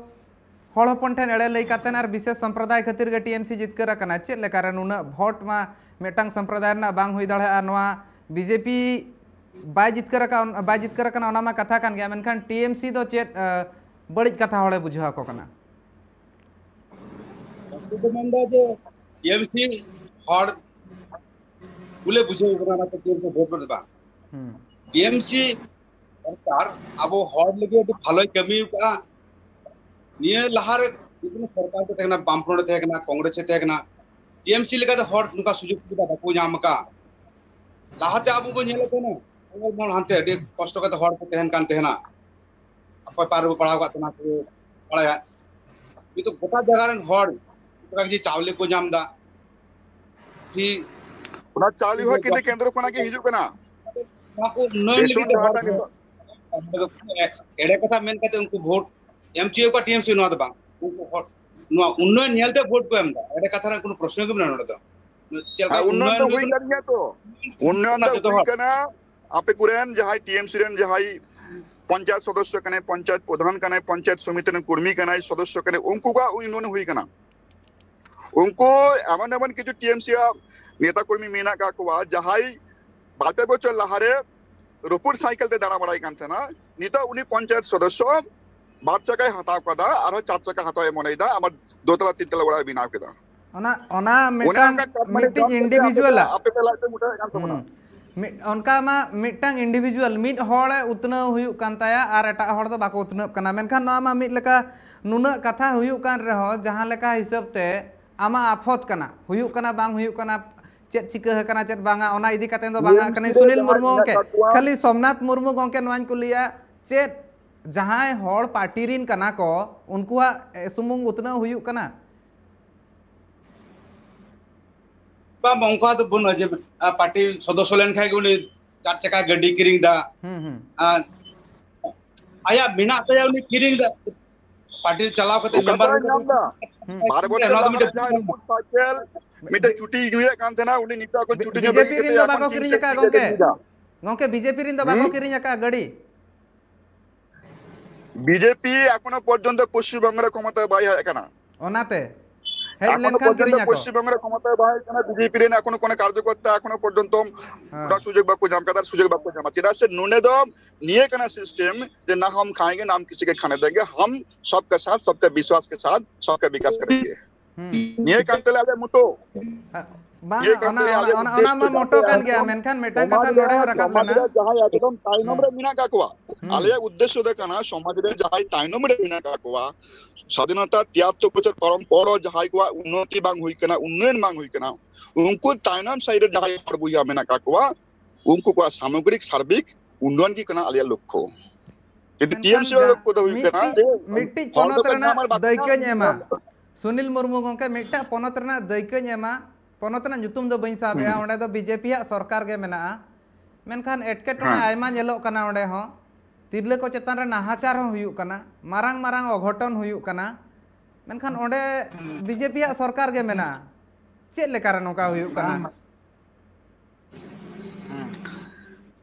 ᱦᱚᱲ ᱦᱚᱯᱚᱱ ᱴᱷᱮᱱ ᱮᱲᱮ ᱞᱟᱹᱭ ᱠᱟᱛᱮ ᱟᱨ ᱵᱤᱥᱮᱥ ᱥᱚᱢᱯᱨᱚᱫᱟᱭ ᱠᱷᱟᱹᱛᱤᱨ ᱜᱮ ᱴᱤ ᱮᱢ ᱥᱤ ᱡᱤᱛᱠᱟᱹᱨ ᱟᱠᱟᱱᱟ᱾ ᱪᱮᱫ ᱞᱮᱠᱟᱨᱮ ᱱᱩᱱᱟᱹᱜ ᱵᱷᱳᱴ ᱢᱟ ᱢᱤᱫᱴᱟᱝ ᱥᱚᱢᱯᱨᱚᱫᱟᱭ ᱨᱮᱱᱟᱜ ᱵᱟᱝ ᱦᱩᱭ ᱫᱟᱲᱮᱭᱟᱜᱼᱟ? ᱱᱚᱣᱟ ᱵᱤ ᱡᱮ ᱯᱤ ᱵᱟᱭ ᱡᱤᱛᱠᱟᱹᱨ ᱟᱠᱟᱱ, ᱵᱟᱭ ᱡᱤᱛᱠᱟᱹᱨ ᱟᱠᱟᱱᱟ, ᱚᱱᱟ ᱢᱟ ᱠᱟᱛᱷᱟ ᱠᱟᱱ ᱜᱮᱭᱟ, ᱢᱮᱱᱠᱷᱟᱱ ᱴᱤ ᱮᱢ ᱥᱤ ᱫᱚ ᱪᱮᱫ, ᱮ, ᱵᱟᱹᱲᱤᱡ ᱠᱟᱛᱷᱟ ᱦᱚᱲᱮ ᱵᱩᱡᱷᱟᱹᱣ ᱟᱠᱚ ᱠᱟᱱᱟ? ᱩᱱᱠᱩ ᱠᱚ ᱢᱮᱱᱫᱟ ᱡᱮ ᱴᱤ ᱮᱢ ᱥᱤ ᱦᱚᱲ ᱵᱚᱞᱮ ᱵᱩᱡᱷᱟᱹᱣ ᱠᱟᱱᱟ, ᱚᱱᱟᱛᱮ ᱴᱤ ᱮᱢ ᱥᱤ ᱵᱷᱳᱴ ᱫᱚ ᱵᱟᱝ᱾ ᱦᱩᱸ᱾ ᱴᱤ ᱮᱢ ᱥᱤ ᱥᱚᱨᱠᱟᱨ ᱟᱵᱚ ᱦᱚᱲ ᱞᱟᱹᱜᱤᱫ ᱟᱹᱰᱤ ᱵᱷᱟᱞᱚᱭ ᱠᱟᱹᱢᱤ ᱟᱠᱟᱫᱼᱟ᱾ ᱱᱤᱭᱟᱹ ᱞᱟᱦᱟᱨᱮ ᱡᱮᱠᱳᱱᱳ ᱥᱚᱨᱠᱟᱨ ᱠᱚ ᱛᱟᱦᱮᱸ ᱠᱟᱱᱟ, ᱵᱟᱢᱯᱷᱨᱚᱱᱴ ᱮ ᱛᱟᱦᱮᱸ ᱠᱟᱱᱟ, ᱠᱚᱝᱜᱨᱮᱥ ᱮ ᱛᱟᱦᱮᱸ ᱠᱟᱱᱟ, ᱴᱤ ᱮᱢ ᱥᱤ ᱞᱮᱠᱟᱛᱮ ᱦᱚᱲ ᱱᱚᱝᱠᱟ ᱥᱩᱡᱳᱜᱽ ᱥᱩᱵᱤᱫᱷᱟ ᱵᱟᱠᱚ ᱧᱟᱢ ᱟᱠᱟᱫᱼᱟ᱾ ᱞᱟᱦᱟᱛᱮ ᱟᱵᱚ ᱵᱚᱱ ᱧᱮᱞᱮᱫ ᱛᱟᱦᱮᱱᱟ, ᱡᱚᱝᱜᱚᱞ ᱢᱚᱦᱚᱞ ᱦᱟᱱᱛᱮ ᱟᱹᱰᱤ ᱠᱚᱥᱴᱚ ᱠᱟᱛᱮ ᱦᱚᱲ ᱠᱚ ᱛᱟᱦᱮᱱ ᱠᱟᱱ ᱛᱟᱦᱮᱱᱟ᱾ ᱚᱠᱚᱭ ᱯᱟᱭᱨᱟ ᱵᱟᱠᱚ ᱯᱟᱲᱦᱟᱣ ᱟᱠᱟᱫ ᱛᱟᱦᱮᱱᱟ ᱠᱚ ᱵᱟᱲᱟᱭᱟ᱾ ᱱᱤᱛᱚᱜ ᱜᱚᱴᱟ ᱡᱟᱭᱜᱟ ᱨᱮᱱ ᱦᱚᱲ ᱚᱱᱠᱟ ᱜᱮ ᱪᱟᱣᱞᱮ ᱠᱚ ᱧᱟᱢ ᱮᱫᱟ, ᱯᱷᱨᱤ᱾ ᱚᱱᱟ ᱪᱟᱣᱞᱮ ᱦᱚᱸ ᱠᱤᱱᱛᱩ ᱠᱮᱱᱫᱨᱚ ᱠᱷᱚᱱᱟᱜ ᱜᱮ ᱦᱤᱡᱩᱜ ᱠᱟᱱᱟ᱾ ᱱᱚᱣᱟ ᱠᱚ ᱩᱱᱱᱚᱭᱚᱱ ᱨᱮᱥᱚᱱ ᱞᱟᱹᱜᱤᱫ ᱛᱮ ᱠᱟᱨᱰ ᱦᱚᱲ ᱟᱨ ᱱᱤᱛᱚᱜ ᱮᱲᱮ ᱠᱟᱛᱷᱟ ᱢᱮᱱ ᱠᱟᱛᱮ ᱩᱱᱠᱩ ᱵᱷᱳᱴ ᱮᱢ ᱦᱚᱪᱚᱭᱮᱫ ᱠᱚᱣᱟ ᱴᱤ ᱮᱢ ᱥᱤ, ᱱᱚᱣᱟ ᱫᱚ ᱵᱟᱝ᱾ ᱩᱱᱠᱩ ᱦᱚᱲ ᱱᱚᱣᱟ ᱩᱱᱱᱚᱭᱚᱱ ᱧᱮᱞᱛᱮ ᱵᱷᱳᱴ ᱠᱚ ᱮᱢ ᱮᱫᱟ, ᱮᱲᱮ ᱠᱟᱛᱷᱟ ᱨᱮᱱᱟᱜ ᱠᱳᱱᱳ ᱯᱨᱚᱥᱱᱚ ᱜᱮ ᱢᱮᱱᱟᱜᱼᱟ ᱱᱚᱰᱮ ᱫᱚ᱾ ᱪᱮᱫ ᱞᱮᱠᱟ ᱦᱮᱸ, ᱩᱱᱱᱚᱭᱚᱱ ᱫᱚ ᱩᱱᱱᱚᱭᱚᱱ ᱦᱩᱭ ᱠᱟᱱᱟ? ᱠᱟᱱ ᱜᱮᱭᱟ ᱛᱚ, ᱩᱱᱱᱚᱭᱚᱱ ᱫᱚ ᱡᱚᱛᱚ ᱦᱩᱭ ᱦᱚᱲ ᱠᱟᱱᱟ᱾ ᱟᱯᱮ ᱠᱚᱨᱮᱱ ᱡᱟᱦᱟᱸᱭ ᱴᱤ ᱮᱢ ᱥᱤ ᱨᱮᱱ ᱡᱟᱦᱟᱸᱭ ᱯᱚᱧᱪᱟᱭᱮᱛ ᱥᱚᱫᱚᱥᱥᱚ ᱠᱟᱱᱟᱭ, ᱯᱚᱧᱪᱟᱭᱮᱛ ᱯᱨᱚᱫᱷᱟᱱ ᱠᱟᱱᱟᱭ, ᱯᱚᱧᱪᱟᱭᱮᱛ ᱥᱚᱢᱤᱛᱤ ᱨᱮᱱ ᱠᱚᱨᱢᱤ ᱠᱟᱱᱟᱭ, ᱥᱚᱫᱚᱥᱥᱚ ᱠᱟᱱᱟᱭ, ᱩᱱᱠᱩ ᱠᱚᱣᱟᱜ ᱩᱱᱱᱚᱭᱚᱱ ᱦᱩᱭ ᱠᱟᱱᱟ᱾ ᱩᱱᱠᱩ ᱮᱢᱚᱱ ᱮᱢᱚᱱ ᱠᱤᱪᱷᱩ ᱴᱤ ᱮᱢ ᱥᱤ ᱟᱜ ᱱᱮᱛᱟ ᱠᱚᱨᱢᱤ ᱢᱮᱱᱟᱜ ᱠᱟᱜ ᱠᱚᱣᱟ, ᱡᱟᱦᱟᱸᱭ ᱵᱟᱨ ᱯᱮ ᱵᱚᱪᱷᱚᱨ ᱞᱟᱦᱟᱨᱮ ᱨᱚᱯᱩᱨ ᱥᱟᱭᱠᱮᱞ ᱛᱮ ᱫᱟᱬᱟ ᱵᱟᱲᱟᱭ ᱠᱟᱱ ᱛᱟᱦᱮᱱᱟ, ᱱᱤᱛᱚᱜ ᱩᱱᱤ ᱯᱚᱧᱪᱟᱭᱮᱛ ᱥᱚᱫᱚᱥᱥᱚ ᱵᱟᱨ ᱪᱟᱠᱟᱭ ᱦᱟᱛᱟᱣ ᱠᱟᱫᱟ, ᱟᱨᱦᱚᱸ ᱪᱟᱨ ᱪᱟᱠᱟ ᱦᱟᱛᱟᱣ ᱮ ᱢᱚᱱᱮᱭᱮᱫᱟ, ᱟᱵᱟᱨ ᱫᱳᱛᱟᱞᱟ ᱛᱤᱱ ᱛᱟᱞᱟ ᱚᱲᱟᱜ ᱮ ᱵᱮᱱᱟᱣ ᱠᱮᱫᱟ᱾ ᱚᱱᱟ, ᱚᱱᱟ ᱚᱱᱮ ᱢᱤᱫᱴᱟᱝ ᱚᱱᱠᱟ ᱠᱟᱴᱢᱟᱱᱤ ᱢᱤᱫᱴᱤᱡ ᱡᱚᱢ ᱠᱟᱛᱮ ᱟᱯᱮ ᱤᱱᱰᱤᱵᱷᱤᱡᱩᱣᱟᱞᱟᱜ᱾ ᱯᱮ, ᱟᱯᱮ ᱯᱮ ᱞᱟᱡ ᱯᱮ ᱢᱚᱴᱟᱭᱮᱫ ᱠᱟᱱ ᱛᱟᱵᱚᱱᱟ᱾ ᱦᱩᱸ᱾ ᱢᱤᱫ, ᱚᱱᱠᱟ ᱢᱟ ᱢᱤᱫᱴᱟᱝ ᱤᱱᱰᱤᱵᱷᱤᱡᱩᱣᱟᱞ, ᱢᱤᱫ ᱦᱚᱲᱮ ᱩᱛᱱᱟᱹᱣ ᱦᱩᱭᱩᱜ ᱠᱟᱱ ᱛᱟᱭᱟ ᱟᱨ ᱮᱴᱟᱜ ᱦᱚᱲ ᱫᱚ ᱵᱟᱠᱚ ᱩᱛᱱᱟᱹᱜ ᱠᱟᱱᱟ᱾ ᱢᱮᱱᱠᱷᱟᱱ ᱱᱚᱣᱟ ᱢᱟ ᱢᱤᱫ ᱞᱮᱠᱟ ᱱᱩᱱᱟᱹᱜ ᱠᱟᱛᱷᱟ ᱦᱩᱭᱩᱜ ᱠᱟᱱ ᱨᱮᱦᱚᱸ, ᱡᱟᱦᱟᱸ ᱞᱮᱠᱟ ᱦᱤᱥᱟᱹᱵ ᱛᱮ ᱟᱢᱟᱜ ᱟᱯᱷᱚᱛ ᱠᱟᱱᱟ, ᱦᱩᱭᱩᱜ ᱠᱟᱱᱟ ᱵᱟᱝ ᱦᱩᱭᱩᱜ ᱠᱟᱱᱟ, ᱪᱮᱫ ᱪᱤᱠᱟᱹ ᱟᱠᱟᱱᱟ ᱪᱮᱫ ᱵᱟᱝᱟ, ᱚᱱᱟ ᱤᱫᱤ ᱠᱟᱛᱮ ᱫᱚ ᱵᱟᱝᱟ᱾ ᱴᱤ ᱮᱢ ᱥᱤ ᱠᱟᱹᱱᱟᱹᱧ ᱨᱮ ᱥᱩᱱᱤᱞ ᱡᱟᱦᱟᱸᱭ ᱢᱩᱨᱢᱩ ᱢᱮᱱᱟᱜ ᱜᱚᱢᱠᱮ, ᱠᱟᱜ ᱠᱚᱣᱟ᱾ ᱠᱷᱟᱹᱞᱤ ᱥᱳᱢᱱᱟᱛᱷ ᱢᱩᱨᱢᱩ ᱜᱚᱢᱠᱮ ᱱᱚᱣᱟᱧ ᱠᱩᱞᱤᱭᱟ, ᱪᱮᱫ ᱡᱟᱦᱟᱸᱭ ᱦᱚᱲ ᱯᱟᱨᱴᱤ ᱨᱤᱱ ᱠᱟᱱᱟ ᱠᱚ, ᱩᱱᱠᱩᱣᱟᱜ ᱥᱩᱢᱩᱝ ᱩᱛᱱᱟᱹᱣ ᱦᱩᱭᱩᱜ ᱠᱟᱱᱟ? ᱵᱟᱝ, ᱵᱟᱝ, ᱚᱱᱠᱟ ᱫᱚ ᱵᱟᱹᱱᱩᱜᱼᱟ ᱡᱮ, ᱟ, ᱯᱟᱨᱴᱤ ᱥᱚᱫᱚᱥᱥᱚ ᱞᱮᱱᱠᱷᱟᱱ ᱜᱮ ᱩᱱᱤ ᱪᱟᱨ ᱪᱟᱠᱟ ᱜᱟᱹᱰᱤ ᱠᱤᱨᱤᱧ ᱫᱟ᱾ ᱦᱩᱸ, ᱦᱩᱸ᱾ ᱟᱨ ᱟᱭᱟᱜ ᱢᱮᱱᱟᱜ ᱛᱟᱭᱟ, ᱩᱱᱤ ᱠᱤᱨᱤᱧ ᱫᱟ᱾ ᱯᱟᱨᱴᱤ ᱪᱟᱞᱟᱣ ᱠᱟᱛᱮ ᱚᱠᱟ ᱢᱮᱢᱵᱟᱨ ᱠᱚᱨᱮ ᱧᱟᱢ ᱫᱟ? ᱦᱩᱸ᱾ ᱵᱟᱨ ᱵᱚᱪᱷᱚᱨ ᱚᱱᱟ ᱫᱚ ᱞᱟᱦᱟ ᱢᱤᱫᱴᱮᱱ ᱡᱟᱦᱟᱸᱭ ᱢᱚᱴᱚᱨ ᱥᱟᱭᱠᱮᱞ, ᱢᱤᱫᱴᱮᱱ ᱪᱩᱴᱤ ᱧᱩᱭᱮᱫ ᱠᱟᱱ ᱛᱟᱦᱮᱱᱟ, ᱩᱱᱤ ᱱᱤᱛᱚᱜ ᱠᱷᱚᱱ ᱪᱩᱴᱤ ᱧᱩ ᱵᱤᱡᱮᱯᱤ ᱵᱟᱹᱜᱤ ᱨᱤᱱ ᱠᱟᱛᱮ ᱫᱚ ᱮᱠᱷᱚᱱ ᱵᱟᱠᱚ ᱠᱤᱨᱤᱧ ᱠᱤᱨᱤᱧ ᱥᱟᱭᱠᱮᱞ ᱟᱠᱟᱫ ᱠᱤᱨᱤᱧ ᱜᱚᱝᱠᱮ᱾ ᱠᱟᱛᱮ ᱧᱩᱭᱫᱟ᱾ ᱜᱚᱝᱠᱮ, ᱵᱤᱡᱮᱯᱤ ᱨᱤᱱ ᱫᱚ ᱵᱟᱠᱚ ᱦᱩᱸ? ᱠᱤᱨᱤᱧ ᱟᱠᱟᱫ ᱜᱟᱹᱰᱤ᱾ ᱵᱤᱡᱮᱯᱤ ᱮᱠᱷᱚᱱᱳ ᱯᱚᱨᱡᱚᱱᱛᱚ ᱯᱚᱥᱪᱤᱢ ᱵᱚᱝᱜᱚ ᱨᱮ ᱠᱷᱚᱢᱚᱛᱟ ᱵᱟᱭ ᱦᱮᱡ ᱟᱠᱟᱱᱟ᱾ ᱚᱱᱟᱛᱮ ᱦᱮᱡ ᱮᱠᱷᱚᱱᱳ ᱞᱮᱱᱠᱷᱟᱱ ᱯᱚᱨᱡᱚᱱᱛᱚ ᱠᱤᱨᱤᱧ ᱟᱠᱚ᱾ ᱯᱚᱥᱪᱤᱢ ᱵᱚᱝᱜᱚ ᱨᱮ ᱠᱷᱚᱢᱚᱛᱟ ᱵᱟᱭ ᱦᱮᱡ ᱟᱠᱟᱱᱟ, ᱵᱤᱡᱮᱯᱤ ᱨᱮᱱ ᱮᱠᱷᱚᱱᱳ ᱠᱳᱱᱳ ᱠᱟᱨᱡᱚᱠᱚᱨᱛᱟ ᱮᱠᱷᱚᱱᱳ ᱯᱚᱨᱡᱚᱱᱛᱚ ᱦᱮᱸ᱾ ᱚᱱᱟ ᱥᱩᱡᱳᱜᱽ ᱵᱟᱠᱚ ᱧᱟᱢ ᱠᱟᱫᱟ, ᱥᱩᱡᱳᱜᱽ ᱵᱟᱠᱚ ᱧᱟᱢᱟ᱾ ᱪᱮᱫᱟᱜ ᱥᱮ ᱱᱚᱰᱮ ᱫᱚ ᱱᱤᱭᱟᱹ ᱠᱟᱱᱟ ᱥᱤᱥᱴᱮᱢ ᱡᱮ ᱱᱟ ᱦᱟᱢ ᱠᱷᱟᱭᱮᱸᱜᱮ, ᱱᱟ ᱦᱟᱢ ᱠᱤᱥᱤ ᱠᱮ ᱠᱷᱟᱱᱮ ᱫᱮᱸᱜᱮ, ᱦᱟᱢ ᱥᱚᱵᱠᱟ ᱥᱟᱛᱷ, ᱥᱚᱵᱠᱟ ᱵᱤᱥᱣᱟᱥ ᱠᱮ ᱥᱟᱛᱷ, ᱥᱚᱵᱠᱟ ᱵᱤᱠᱟᱥ ᱠᱟᱨᱮᱸᱜᱮ᱾ ᱦᱩᱸ᱾ ᱱᱤᱭᱟᱹ ᱠᱟᱱ ᱛᱟᱞᱮ ᱟᱞᱮ ᱢᱚᱴᱚ᱾ ᱦᱮᱸ, ᱵᱟᱝ, ᱱᱤᱭᱟᱹ ᱠᱟᱱ ᱚᱱᱟ, ᱛᱟᱞᱮ ᱚᱱᱟ, ᱟᱞᱮ ᱚᱱᱟ, ᱚᱱᱟ ᱩᱫᱽᱫᱮᱥᱥᱚ ᱢᱟ ᱫᱚ ᱢᱚᱴᱚ ᱠᱟᱱ ᱜᱮᱭᱟ, ᱥᱚᱢᱟᱡᱽ ᱢᱮᱱᱠᱷᱟᱱ ᱢᱤᱫᱴᱟᱝ ᱠᱟᱛᱷᱟ ᱥᱚᱢᱟᱡᱽ ᱨᱮ, ᱱᱚᱰᱮ ᱦᱚᱸ ᱨᱟᱠᱟᱵ ᱥᱚᱢᱟᱡᱽ ᱞᱮᱱᱟ᱾ ᱨᱮ ᱡᱟᱦᱟᱸᱭ ᱮᱠᱫᱚᱢ ᱛᱟᱭᱱᱚᱢ ᱦᱩᱸ᱾ ᱨᱮ ᱢᱮᱱᱟᱜ ᱠᱟᱜ ᱠᱚᱣᱟ, ᱦᱩᱸ᱾ ᱟᱞᱮᱭᱟᱜ ᱩᱫᱽᱫᱮᱥᱥᱚ ᱫᱚ ᱠᱟᱱᱟ ᱥᱚᱢᱟᱡᱽ ᱨᱮ ᱡᱟᱦᱟᱸᱭ ᱛᱟᱭᱱᱚᱢ ᱨᱮ ᱢᱮᱱᱟᱜ ᱠᱟᱜ ᱠᱚᱣᱟ, ᱥᱟᱫᱷᱤᱱᱚᱛᱟ ᱛᱤᱭᱟᱛᱛᱚᱨ ᱵᱚᱪᱷᱚᱨ ᱯᱟᱨᱚᱢ ᱯᱚᱨ ᱦᱚᱸ ᱡᱟᱦᱟᱸᱭ ᱠᱚᱣᱟᱜ ᱩᱱᱱᱚᱛᱤ ᱵᱟᱝ ᱦᱩᱭ ᱠᱟᱱᱟ, ᱩᱱᱱᱚᱭᱚᱱ ᱵᱟᱝ ᱦᱩᱭ ᱠᱟᱱᱟ, ᱩᱱᱠᱩ ᱛᱟᱭᱱᱚᱢ ᱥᱟᱭᱤᱰ ᱨᱮ ᱡᱟᱦᱟᱸᱭ ᱦᱚᱲ ᱵᱚᱭᱦᱟ ᱢᱮᱱᱟᱜ ᱠᱟᱜ ᱠᱚᱣᱟ, ᱩᱱᱠᱩ ᱠᱚᱣᱟᱜ ᱥᱟᱢᱚᱜᱽᱨᱤᱠ ᱥᱟᱨᱵᱤᱠ ᱩᱱᱱᱚᱭᱚᱱ ᱜᱮ ᱠᱟᱱᱟ ᱟᱞᱮᱭᱟᱜ ᱞᱚᱠᱠᱷᱚ᱾ ᱠᱤᱱᱛᱩ ᱢᱮᱱᱠᱷᱟᱱ ᱴᱤᱮᱢᱥᱤ ᱡᱟ-, ᱞᱚᱠᱠᱷᱚ ᱫᱚ ᱦᱩᱭᱩᱜ ᱠᱟᱱᱟ ᱢᱤᱫᱴᱤᱡ, ᱡᱮ ᱢᱤᱫᱴᱤᱡ ᱦᱚᱲ ᱯᱚᱱᱚᱛ ᱫᱚᱠᱚ ᱨᱮᱱᱟᱜ ᱧᱟᱢᱟ ᱟᱨ ᱵᱟᱠᱚ ᱫᱟᱹᱭᱠᱟᱹᱧ ᱧᱟᱢᱟ᱾ ᱮᱢᱟ᱾ ᱥᱩᱱᱤᱞ ᱢᱩᱨᱢᱩ ᱜᱚᱝᱠᱮ, ᱢᱤᱫᱴᱟᱝ ᱯᱚᱱᱚᱛ ᱨᱮᱱᱟᱜ ᱫᱟᱹᱭᱠᱟᱹᱧ ᱮᱢᱟ, ᱯᱚᱱᱚᱛ ᱨᱮᱱᱟᱜ ᱧᱩᱛᱩᱢ ᱫᱚ ᱵᱟᱹᱧ ᱥᱟᱵ ᱮᱜᱼᱟ, ᱦᱩᱸ᱾ ᱚᱸᱰᱮ ᱫᱚ ᱵᱤᱡᱮᱯᱤ ᱟᱜ ᱥᱚᱨᱠᱟᱨ ᱜᱮ ᱢᱮᱱᱟᱜᱼᱟ, ᱢᱮᱱᱠᱷᱟᱱ ᱮᱴᱠᱮᱴᱚᱬᱮ ᱦᱮᱸ᱾ ᱟᱭᱢᱟ ᱧᱮᱞᱚᱜ ᱠᱟᱱᱟ ᱚᱸᱰᱮ ᱦᱚᱸ᱾ ᱛᱤᱨᱞᱟᱹ ᱠᱚ ᱪᱮᱛᱟᱱ ᱨᱮ ᱱᱟᱦᱟᱪᱟᱨ ᱦᱚᱸ ᱦᱩᱭᱩᱜ ᱠᱟᱱᱟ, ᱢᱟᱨᱟᱝ ᱢᱟᱨᱟᱝ ᱚᱜᱷᱚᱴᱚᱱ ᱦᱩᱭᱩᱜ ᱠᱟᱱᱟ, ᱢᱮᱱᱠᱷᱟᱱ ᱚᱸᱰᱮ ᱵᱤᱡᱮᱯᱤ ᱟᱜ ᱥᱚᱨᱠᱟᱨ ᱜᱮ ᱢᱮᱱᱟᱜᱼᱟ᱾ ᱪᱮᱫ ᱞᱮᱠᱟᱨᱮ ᱱᱚᱝᱠᱟ ᱦᱩᱭᱩᱜ ᱠᱟᱱᱟ? ᱵᱟᱝ᱾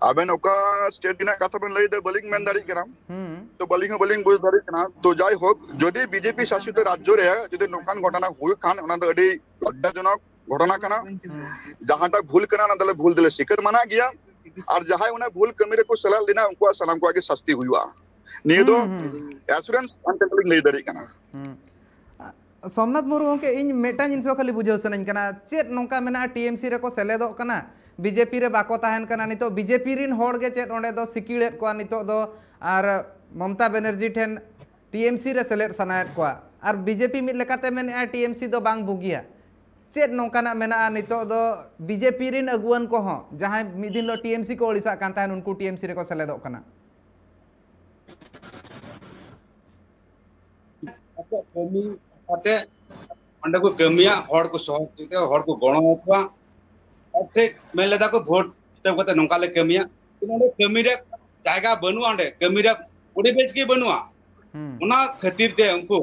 ᱟᱵᱮᱱ ᱚᱠᱟ ᱥᱴᱮᱴ ᱨᱮᱱᱟᱜ ᱠᱟᱛᱷᱟ ᱵᱮᱱ ᱞᱟᱹᱭ ᱮᱫᱟ, ᱵᱟᱹᱞᱤᱧ ᱢᱮᱱ ᱫᱟᱲᱮᱭᱟᱜ ᱠᱟᱱᱟ, ᱦᱩᱸ᱾ ᱛᱚ ᱵᱟᱹᱞᱤᱧ ᱦᱚᱸ ᱵᱟᱹᱞᱤᱧ ᱵᱩᱡᱽ ᱫᱟᱲᱮᱭᱟᱜ ᱠᱟᱱᱟ᱾ ᱛᱚ ᱡᱟᱭᱦᱳᱠ, ᱡᱩᱫᱤ ᱵᱤᱡᱮᱯᱤ ᱥᱟᱥᱤᱛ ᱨᱟᱡᱽᱡᱚ ᱨᱮ ᱡᱩᱫᱤ ᱱᱚᱝᱠᱟᱱ ᱜᱷᱚᱴᱚᱱᱟ ᱦᱩᱭᱩᱜ ᱠᱷᱟᱱ, ᱚᱱᱟ ᱫᱚ ᱟᱹᱰᱤ ᱞᱚᱡᱡᱟᱡᱚᱱᱚᱠ ᱜᱷᱚᱴᱚᱱᱟ ᱠᱟᱱᱟ᱾ ᱦᱩᱸ᱾ ᱡᱟᱦᱟᱸᱴᱟᱜ ᱵᱷᱩᱞ ᱠᱟᱱᱟ, ᱚᱱᱟ ᱫᱚᱞᱮ ᱵᱷᱩᱞ ᱫᱚᱞᱮ ᱥᱤᱠᱟᱹᱨ ᱢᱟᱱᱟ ᱜᱮᱭᱟ, ᱟᱨ ᱡᱟᱦᱟᱸᱭ ᱚᱱᱟ ᱵᱷᱩᱞ ᱠᱟᱹᱢᱤ ᱨᱮᱠᱚ ᱥᱮᱞᱮᱫ ᱞᱮᱱᱟ, ᱩᱱᱠᱩᱣᱟᱜ ᱥᱟᱱᱟᱢ ᱠᱚᱣᱟᱜ ᱜᱮ ᱥᱟᱥᱛᱤ ᱦᱩᱭᱩᱜᱼᱟ᱾ ᱱᱤᱭᱟᱹ ᱫᱚ ᱦᱩᱸ, ᱦᱩᱸ᱾ ᱮᱥᱩᱨᱮᱱᱥ ᱟᱱ ᱞᱤᱧ ᱞᱟᱹᱭ ᱫᱟᱲᱮᱭᱟᱜ ᱠᱟᱱᱟ᱾ ᱦᱩᱸ᱾ ᱥᱳᱢᱱᱟᱛᱷ ᱢᱩᱨᱢᱩ ᱜᱚᱢᱠᱮ, ᱤᱧ ᱢᱤᱫᱴᱟᱝ ᱡᱤᱱᱤᱥ ᱠᱷᱟᱹᱞᱤ ᱵᱩᱡᱷᱟᱹᱣ ᱥᱟᱱᱟᱧ ᱠᱟᱱᱟ, ᱪᱮᱫ ᱱᱚᱝᱠᱟ ᱢᱮᱱᱟᱜᱼᱟ, ᱴᱤᱮᱢᱥᱤ ᱨᱮᱠᱚ ᱥᱮᱞᱮᱫᱚᱜ ᱠᱟᱱᱟ, ᱵᱤᱡᱮᱯᱤ ᱨᱮ ᱵᱟᱠᱚ ᱛᱟᱦᱮᱱ ᱠᱟᱱᱟ, ᱱᱤᱛᱚᱜ ᱵᱤᱡᱮᱯᱤ ᱨᱤᱱ ᱦᱚᱲ ᱜᱮ ᱪᱮᱫ ᱚᱸᱰᱮ ᱫᱚ ᱥᱤᱠᱤᱲᱮᱫ ᱠᱚᱣᱟ ᱱᱤᱛᱚᱜ ᱫᱚ, ᱟᱨ ᱢᱚᱢᱛᱟ ᱵᱮᱱᱟᱨᱡᱤ ᱴᱷᱮᱱ ᱴᱤᱮᱢᱥᱤ ᱨᱮ ᱥᱮᱞᱮᱫ ᱥᱟᱱᱟᱭᱮᱫ ᱠᱚᱣᱟ, ᱟᱨ ᱵᱤᱡᱮᱯᱤ ᱢᱤᱫ ᱞᱮᱠᱟᱛᱮ ᱢᱮᱱᱮᱫᱼᱟ ᱴᱤᱮᱢᱥᱤ ᱫᱚ ᱵᱟᱝ ᱵᱩᱜᱤᱭᱟ᱾ ᱪᱮᱫ ᱱᱚᱝᱠᱟᱱᱟᱜ ᱢᱮᱱᱟᱜᱼᱟ ᱱᱤᱛᱚᱜ ᱫᱚ ᱵᱤᱡᱮᱯᱤ ᱨᱤᱱ ᱟᱹᱜᱩᱣᱟᱹᱱ ᱠᱚᱦᱚᱸ, ᱡᱟᱦᱟᱸᱭ ᱢᱤᱫ ᱫᱤᱱ ᱦᱤᱞᱳᱜ ᱴᱤᱮᱢᱥᱤ ᱠᱚ ᱟᱹᱲᱤᱥᱟᱜ ᱠᱟᱱ ᱛᱟᱦᱮᱸᱫ, ᱩᱱᱠᱩ ᱴᱤᱮᱢᱥᱤ ᱨᱮᱠᱚ ᱥᱮᱞᱮᱫᱚᱜ ᱠᱟᱱᱟ? ᱟᱠᱚᱣᱟᱜ ᱠᱟᱹᱢᱤ ᱠᱟᱛᱮ ᱚᱸᱰᱮ ᱠᱚ ᱠᱟᱹᱢᱤᱭᱟ, ᱦᱚᱲ ᱠᱚ ᱥᱚᱦᱚᱡᱳᱜᱤᱛᱟ, ᱦᱚᱲ ᱠᱚ ᱜᱚᱲᱚ ᱟᱠᱚᱣᱟ᱾ ᱟᱨ ᱴᱷᱤᱠ ᱢᱮᱱ ᱞᱮᱫᱟ ᱠᱚ, ᱵᱷᱳᱴ ᱡᱤᱛᱟᱹᱣ ᱠᱟᱛᱮ ᱱᱚᱝᱠᱟ ᱞᱮ ᱠᱟᱹᱢᱤᱭᱟ᱾ ᱱᱚᱰᱮ ᱠᱟᱹᱢᱤ ᱨᱮ ᱡᱟᱭᱜᱟ ᱵᱟᱹᱱᱩᱜᱼᱟ, ᱚᱸᱰᱮ ᱠᱟᱹᱢᱤ ᱨᱮ ᱯᱚᱨᱤᱵᱮᱥ ᱜᱮ ᱵᱟᱹᱱᱩᱜᱼᱟ᱾ ᱦᱩᱸ᱾ ᱚᱱᱟ ᱠᱷᱟᱹᱛᱤᱨ ᱛᱮ ᱩᱱᱠᱩ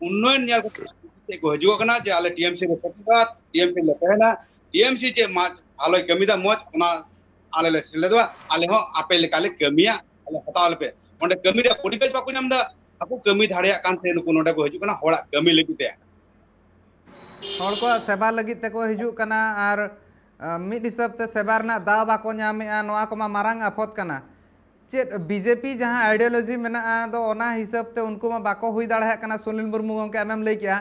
ᱩᱱᱱᱚᱭᱚᱱ ᱧᱮᱞ ᱠᱟᱛᱮ ᱪᱮᱫ ᱠᱚ ᱦᱤᱡᱩᱜ ᱠᱟᱱᱟ ᱡᱮ ᱟᱞᱮ ᱴᱤᱮᱢᱥᱤ ᱨᱮ ᱥᱮᱴᱮᱨᱟ, ᱴᱤᱮᱢᱥᱤ ᱞᱮ ᱛᱟᱦᱮᱱᱟ, ᱴᱤᱮᱢᱥᱤ ᱪᱮᱫ ᱢᱚᱡᱽ ᱵᱷᱟᱞᱚᱭ ᱠᱟᱹᱢᱤᱭᱮᱫᱟ, ᱢᱚᱡᱽ ᱚᱱᱟ ᱟᱞᱮ ᱞᱮ ᱥᱮᱞᱮᱫᱚᱜᱼᱟ, ᱟᱞᱮ ᱦᱚᱸ ᱟᱯᱮ ᱞᱮᱠᱟ ᱞᱮ ᱠᱟᱹᱢᱤᱭᱟ, ᱟᱞᱮ ᱦᱟᱛᱟᱣ ᱞᱮᱯᱮ᱾ ᱚᱸᱰᱮ ᱠᱟᱹᱢᱤ ᱨᱮᱭᱟᱜ ᱯᱚᱨᱤᱵᱮᱥ ᱵᱟᱠᱚ ᱧᱟᱢ ᱮᱫᱟ, ᱵᱟᱠᱚ ᱠᱟᱹᱢᱤ ᱫᱟᱲᱮᱭᱟᱜ ᱠᱟᱱ ᱛᱮ ᱱᱩᱠᱩ ᱱᱚᱰᱮ ᱠᱚ ᱦᱤᱡᱩᱜ ᱠᱟᱱᱟ ᱦᱚᱲᱟᱜ ᱠᱟᱹᱢᱤ ᱞᱟᱹᱜᱤᱫ ᱛᱮ᱾ ᱦᱚᱲ ᱠᱚᱣᱟᱜ ᱥᱮᱵᱟ ᱞᱟᱹᱜᱤᱫ ᱛᱮᱠᱚ ᱦᱤᱡᱩᱜ ᱠᱟᱱᱟ ᱟᱨ, ᱟᱸ, ᱢᱤᱫ ᱦᱤᱥᱟᱹᱵ ᱛᱮ ᱥᱮᱵᱟ ᱨᱮᱱᱟᱜ ᱫᱟᱣ ᱵᱟᱠᱚ ᱧᱟᱢᱮᱜᱼᱟ, ᱱᱚᱣᱟ ᱠᱚᱢᱟ ᱢᱟᱨᱟᱝ ᱟᱯᱷᱚᱛ ᱠᱟᱱᱟ᱾ ᱪᱮᱫ ᱵᱤᱡᱮᱯᱤ ᱡᱟᱦᱟᱸ ideology ᱢᱮᱱᱟᱜᱼᱟ, ᱫᱚ ᱚᱱᱟ ᱦᱤᱥᱟᱹᱵ ᱛᱮ ᱩᱱᱠᱩ ᱢᱟ ᱵᱟᱠᱚ ᱦᱩᱭ ᱫᱟᱲᱮᱭᱟᱜ ᱠᱟᱱᱟ, ᱥᱩᱱᱤᱞ ᱢᱩᱨᱢᱩ ᱜᱚᱢᱠᱮ ᱟᱢᱮᱢ ᱞᱟᱹᱭ ᱠᱮᱜᱼᱟ᱾